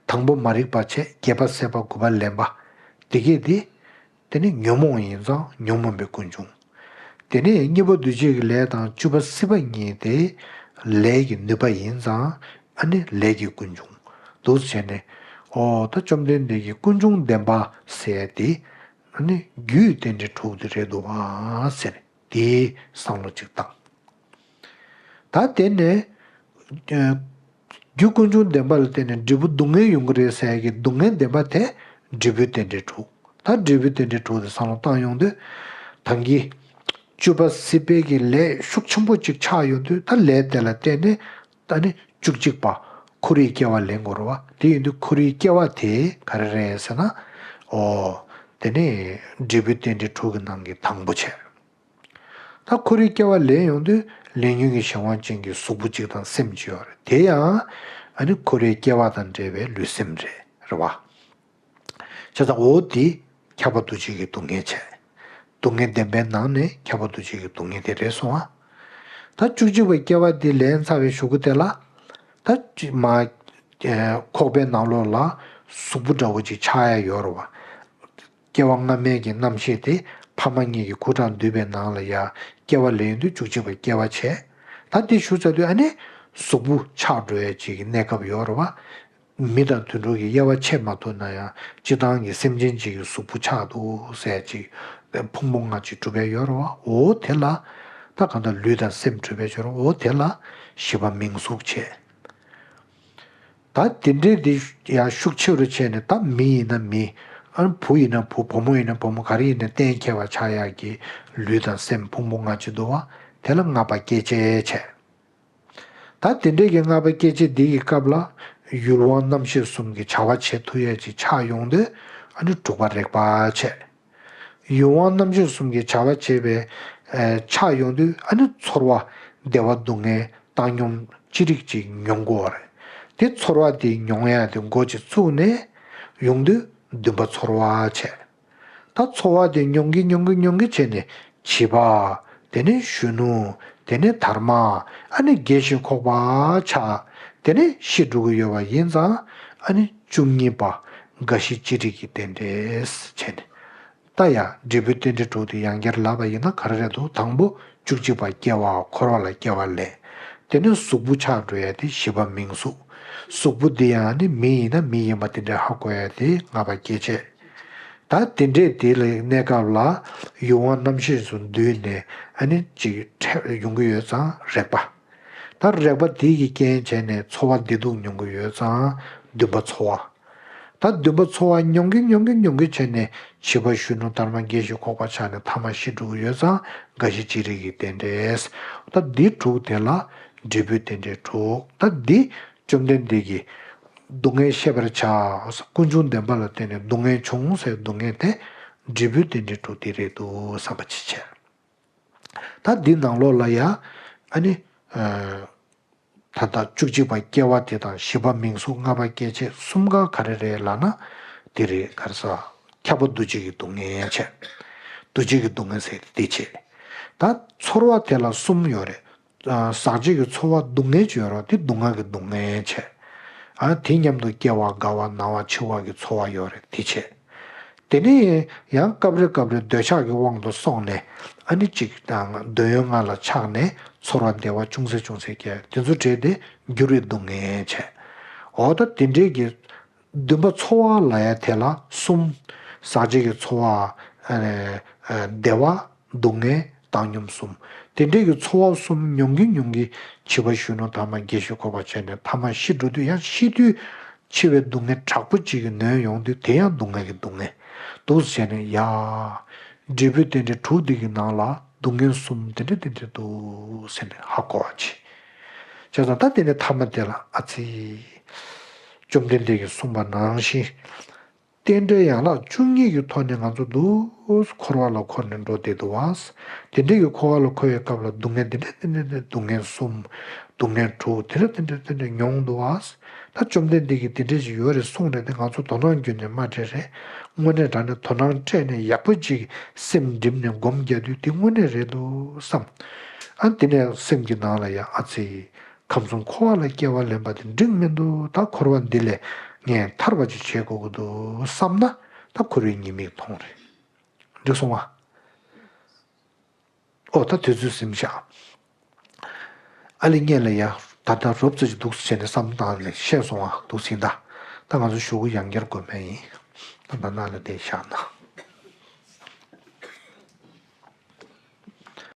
དང་པོ་མ་རིག་པ་བྱས། བརྒྱད་པ་སྲེད་པ། དགུ་པ་ལེན་པ། དེ་གས་དེ་དེ་ནི་ཉོན་མོངས་ཡིན་ཙང་ཉོན་མོངས་པའི་ཀུན་འབྱུང་། དེ་ནས་གཉིས་པ་འདུ་བྱེད་ཀྱི་ལས་དང་བཅུ་པ་སྲིད་པ་གཉིས་དེ་ལས་ཀྱི་ནུས་པ་ཡིན་ཙང་ཨ་ནི་ལས་ཀྱི་ཀུན་འབྱུང་། འདུག་བྱས་ནས་འོ་ད་བཅོམ་ལྡན་འདས་ཀྱི་ཀུན་འབྱུང་བདེན་པ་ཟེར་ཡ་དེ་ཨ་ནི་རྒྱུ་ཡི་རྟེན་འབྲེལ་དྲུག་དེ་རེད་འདུག་ཨ་ཟེར་ནས་དེའི་བསམ་བློ་གཅིག་བཏང་། ད་དེ་ནས་ཨ་རྒྱུ་ཀུན་འབྱུང་བདེན་པ་ལ་བརྟེན་ནས་འབྲས་བུ་སྡུག་བསྔལ་ཡོང་གི་རེད་ཟེར་ཡ་གི་སྡུག་བསྔལ་བདེན་པ་དེ་འབྲས་བུའི་རྟེན་འབྲེལ་དྲུག་ད་འབྲས་བུའི་རྟེན་འབྲེལ་དྲུག་དེ་བསམ་བློ་བཏང་ཡོང་དུས། ད་གིན་བཅུ་པ་སྲིད་པའི་གི་ལས་ཤུགས་ཆེན་པོ་གཅིག་ཆགས་ཡོང་དུས། ད་ལས་དེ་ལ་བརྟེན་ནས་ད་ནི་བཅུ་གཅིག་པ་འཁོར་བའི་སྐྱེ་བ་ལེན་དགོས་རེད་བ། དེ་ཡིན་དུས་འཁོར་བའི་སྐྱེ་བ་དེ་ག་རེ་རེད་ཟེར་ན། འོ། དེ་ནི་འབྲས་བུའི་རྟེན་འབྲེལ་དྲུག་གི་ནང་གི་དང་པོ་བྱས། ད་འཁོར་བའི་སྐྱེ་བ་ལེན་ཡོང་དུས་ལས་ཉོན་གྱི་གཞན་དབང་ཅན་གྱི་གཟུགས་པོ་གཅིག་དང་སེམས་གཅིག་ཡོད་རེད། དེ་ཡང་ཨ་ནི་འཁོར་བའི་སྐྱེ་བ་དང་འབྲེལ་བའི་ལུས་སེམས་རེད། རེད་བ། བྱས་ཙང་འོ་དེ་ཁྱབ་པ་འདུ་བྱེད་ཀྱི་སྡུག་བསྔལ་བྱས། སྡུག་བསྔལ་བདེན་པའི་ནང་ནས་ཁྱབ་པ་འདུ་བྱེད་ཀྱི་སྡུག་བསྔལ་དེ་རེད་སོང་ཨ། ད་བཅུ་གཅིག་པའི་སྐྱེ་བ་དེ་ལེན་ཚར་བའི་གཞུག་གུ་དེ་ལ། ད་ཅི་མ། ཁོག་པའི་ནང་ལོགས་ལ་གཟུགས་པོ་འདྲ་བོ་ཅིག་ཆགས་ཡ་ཡོད་རེད་བ། སྐྱེ་བ་སྔ་མའི་གི་རྣམ་ཤེས་དེ་ཕ་མ་གཉིས་ཀྱི་ཁུ་ཁྲག་འདུས་པའི་ནང་ལ་ཡ་སྐྱེ་བ་ལེན་དུས་བཅུ་གཅིག་པ་སྐྱེ་བ་བྱས། ད་དེ་ཞུ་ཚར་དུས་ཨ་ནི་གཟུགས་པོ་ཆགས་འགྲོ་ཡ་ཅིག་གི་གནས་སྐབས་ཡོད་རེད་བ། མི་དང་དུད་འགྲོ་གི་དབྱེ་བ་ཕྱེ་མ་ཐུབ་ན་ཡང་སྤྱིར་བཏང་གི་སེམས་ཅན་ཅིག་གི་གཟུགས་པོ་ཆགས་འདུག་ཟེར་ཅིག་ཕུང་པོ་ལྔ་ཅིག་གྲུབ་པ་ཡོད་རེད་བ། འོ་དེ་ལ་ད་གང་ལྟར་ལུས་དང་སེམས་གྲུབ་པ་ཡོད་རེད། འོ་དེ་ལ་བཞི་པ་མིང་གཟུགས་བྱས། ད་དེ་འདྲའི་དེ་ཡང་ཤུགས་ཆེ་རུ་བྱས་ནས་ད་མི་ཡིན་ན་མི། ཨ་བུ་ཡིན་ན་བུ། བུ་མོ་ཡིན་ན་བུ་མོ། ག་རེ་ཡིན་ན་གཏན་འཁེལ་བ་ཆགས་ཡག་གི་ལུས་དང་སེམས་ཕུང་པོ་ལྔ་ཅིག་འདུག་བ། དེ་ལ་ལྔ་པ་སྐྱེ་མཆེད་བྱས། ད་དེ་འདྲའི་གི་ལྔ་པ་སྐྱེ་མཆེད་འདི་གི་སྐབས་ལ་ཡུལ་དབང་རྣམ་ཤེས་གསུམ་གྱི་བྱ་བ་བྱེད་ཐུབ་ཡག་ཅིག་ཆགས་ཡོང་དུས་ཨ་ནི་དྲུག་པ་རེག་པ་བྱས། ཡུལ་དབང་རྣམ་ཤེས་གསུམ་གྱི་བྱ་བ་བྱེད་པའི་ཆགས་ཡོང་དུས། ཨ་ནི་ཚོར་བ་བདེ་བ་སྡུག་བསྔལ་བཏང་སྙོམས་ཅི་རིགས་ཅིག་མྱོང་དགོས་པ་རེད། དེ་ཚོར་བ་དེ་མྱོང་ཡ་དེ་འགོ་ཅིག་བཙུགས་ནས་ཡོང་དུས་འདུན་པ་ཚོར་བ་བྱས། ད་ཚོར་བ་དེ་མྱོང་གིན་མྱོང་གིན་མྱོང་གིན་བྱས་ནས་བྱིས་པ། དེ་ནས་གཞོན་ནུ། དེ་ནས་དར་མ། ཨ་ནི་རྒས་ཤིང་འཁོགས་པ་ཆགས། དེ་ནས་ཤི་འགྲོ་གི་ཡོད་པ་ཡིན་ཙང་། ཨ་ནི་བཅུ་གཉིས་པ་རྒ་ཤི་ཅི་རིགས་ཀྱི་རྟེན་འབྲེལ་བྱས་ནས། ད་ཡང་འབྲས་བུའི་རྟེན་འབྲེལ་དྲུག་དེ་ཡང་བསྐྱར་ལབ་པ་ཡིན་ན་ག་རེ་རེད་འདུག་དང་པོ་བཅུ་གཅིག་པ་སྐྱེ་བ། འཁོར་བ་ལ་སྐྱེ་བ་ལེན། དེ་ནས་གཟུགས་པོ་ཆགས་འགྲོ་ཡ་དེ་བཞི་པ་མིང་གཟུགས། གཟུགས་པོ་འདི་ཡང་ནི་མི་ཡིན་ན་མི་ཡིན་པ་དེ་འདྲ་ཧ་གོ་ཡ་དེ་ལྔ་པ་སྐྱེ་མཆེད། ད་དེ་འདྲས་དེ་ལ་གནས་སྐབས་ལ་ཡུལ་དབང་རྣམ་ཤེས་སུ་འདུས་ནས་ཨ་ནི་ཅིག་འཕྲད་ཡོང་གི་ཡོད་ཙང་རེག་པ། ད་རེག་པ་དེ་གི་རྐྱེན་བྱས་ནས་ཚོར་བ་བདེ་སྡུག་མྱོང་གི་ཡོད་ཙང་འདུན་པ་ཚོར་བ། ད་འདུན་པ་ཚོར་བ་མྱོང་གིན་མྱོང་གིན་མྱོང་གིན་བྱས་ནས་བྱིས་པ་གཞོན་ནུ་དར་མ་རྒས་ཤིང་འཁོགས་པ་ཆགས་ནས་ཐ་མ་ཤི་འགྲོ་གི་ཡོད་ཙང་རྒ་ཤི་ཅི་རིགས་ཀྱི་རྟེན་འབྲེལ། ད་འདི་དྲུག་དེ་ལ་འབྲས་བུའི་རྟེན་འབྲེལ་དྲུག་ད་འདི་བཅོམ་ལྡན་འདས་ཀྱིས་སྡུག་བསྔལ་ཤེས་པར་བྱ། ཀུན་འབྱུང་བདེན་པ་ལ་བརྟེན་ནས་སྡུག་བསྔལ་བྱུང་ཟེར་སྡུག་བསྔལ་དེ་འབྲས་བུའི་རྟེན་འབྲེལ་དྲུག་དེ་རེད་འདུག་བསམ་པ་ཅིག་བྱས། ད་འདི་ནང་ལོགས་ལ་ཡ། ཨ་ནི། ཨ། ད་ལྟ་བཅུ་གཅིག་པ་སྐྱེ་བ་དེ་དང་བཞི་པ་མིང་གཟུགས་ལྔ་པ་སྐྱེ་མཆེད་གསུམ་ཀ་ག་རེ་རེད་ལབ་ན། དེ་རེད་ག་རེ་ཟ། ཁྱབ་པ་འདུ་བྱེད་ཀྱི་སྡུག་བསྔལ་བྱས། འདུ་བྱེད་ཀྱི་སྡུག་བསྔལ་ཟེར་དེ་བྱས། ད་ཚོར་བ་དེ་ལ་གསུམ་ཡོད་རེད། ཨ། ཟག་བཅས་ཀྱི་ཚོར་བ་སྡུག་བསྔལ་ཅིག་ཡོད་རེད་དེ་སྡུག་བསྔལ་གྱི་སྡུག་བསྔལ་བྱས། ཨ། དེ་མཉམ་དུ་སྐྱེ་བ་རྒ་བ་ན་བ་འཆི་བ་གི་ཚོར་བ་ཡོད་རེད་དེ་བྱས། དེ་ནས་ཡང་སྐབས་རེ་སྐབས་རེ་འདོད་ཆགས་ཀྱི་དབང་དུ་སོང་ནས་ཨ་ནི་གཅིག་དང་འདོད་ཡོན་ལྔ་ལ་ཆགས་ནས་ཚོར་བ་བདེ་བ་ཅུང་ཟད་ཅུང་ཟད་སྐྱེ་དེ་ཚོ་བྲལ་ཏེ་འགྱུར་བའི་སྡུག་བསྔལ་བྱས། འོ་ད་དེ་འདྲའི་གི་འདུན་པ་ཚོར་བ་ལབ་ཡ་དེ་ལ་གསུམ། ཟག་བཅས་ཀྱི་ཚོར་བ། ཨ་ནི་བདེ་བ། སྡུག་བསྔལ། བཏང་སྙོམས་གསུམ། དེ་འདྲའི་གི་ཚོར་བ་གསུམ་མྱོང་གིན་མྱོང་གིན་བྱིས་པ་གཞོན་ནུ་དར་མ་རྒས་ཤིང་འཁོགས་པ་བྱས་ནས་ཐ་མ་ཤི་འགྲོ་དུས་ཡང་ཤི་དུས་འཆི་བའི་སྡུག་བསྔལ་དྲག་པོ་གཅིག་གི་ནོན་ཡོང་དུས་དེ་ཡང་སྡུག་བསྔལ་གྱི་སྡུག་བསྔལ་འདུག་ཟེར་ནས་ཡ། འབྲས་བུའི་རྟེན་འབྲེལ་དྲུག་འདི་གི་ནང་ལ་སྡུག་བསྔལ་གསུམ་དེ་འདྲ་དེ་འདྲ་འདུག་ཟེར་ནས་ཧ་གོ་བ་བྱེད། བྱས་ཙང་ད་དེ་ནས་ཐ་མ་དེ་ལ་ཨ་ཙི། བཅོམ་ལྡན་འདས་ཀྱིས་གསུངས་པ་ནང་བཞིན། རྟེན་འབྲེལ་ཡན་ལག་བཅུ་གཉིས་ཀྱི་ཐོག་ནས་ང་ཚོ་འདུག་འཁོར་བ་ལ་འཁོར་ནས་འགྲོ་བསྡད་འདུག་བ། དེ་འདྲའི་གི་འཁོར་བ་ལ་འཁོར་བའི་སྐབས་ལ་སྡུག་བསྔལ་འདི་འདྲ་འདི་འདྲ་འདི་སྡུག་བསྔལ་གསུམ། སྡུག་བསྔལ་དྲུག་དེ་འདྲ་དེ་འདྲ་དེ་འདྲ་མྱོང་འདུག་བ། ད་བཅོམ་ལྡན་འདས་ཀྱིས་དེ་འདྲ་ཞིག་ཡོད་རེད་གསུངས་རེད་དེ་ང་ཚོ་དོ་སྣང་བརྒྱུད་ནས་མ་འདྲེས་རེད། དངོས་གནས་དྲང་གནས་དོ་སྣང་སྤྲད་ནས་ཡག་པོ་ཅིག་སེམས་བསྒྲིམས་ནས་སྒོམ་རྒྱག་དུས་དེ་དངོས་གནས་རེད་འདུག་བསམ། ཨ་དེ་ནས་སེམས་ཀྱི་ནང་ལ་ཡང་ཨ་ཙི། ཁམས་གསུམ་འཁོར་བ་ལ་སྐྱེ་བ་ལེན་པ་དེ་འགྲིག་མི་འདུག་ད་འཁོར་བ་འདི་ལས་ངས་ཐར་བ་ཅིག་བྱེད་དགོས་ཀྱི་འདུག་བསམ་ན་ད་འཁོར་བའི་ཉེས་དམིགས་མཐོང་རེད། འགྲིག་སོང་ང་། ཨོ་ད་དུས་ཚོད་ཟིན་ཤག་ཨ་ལི་སྔོན་ལ་ཡ་ད་ལྟ་རོབ་ཙམ་ཅིག་འདུག་སེ་བྱས་ནས་བསམ་བློ་བཏང་ནས་བཤད་སོང་ང་འདུག་སེ་ཡིན་ད། ད་ང་ཚོ་ཞུ་གུ་ཡང་བསྐྱར་དགོས་མེད་ཡིན། ད་ད་ན་ལ་དེ་བཞག་ན།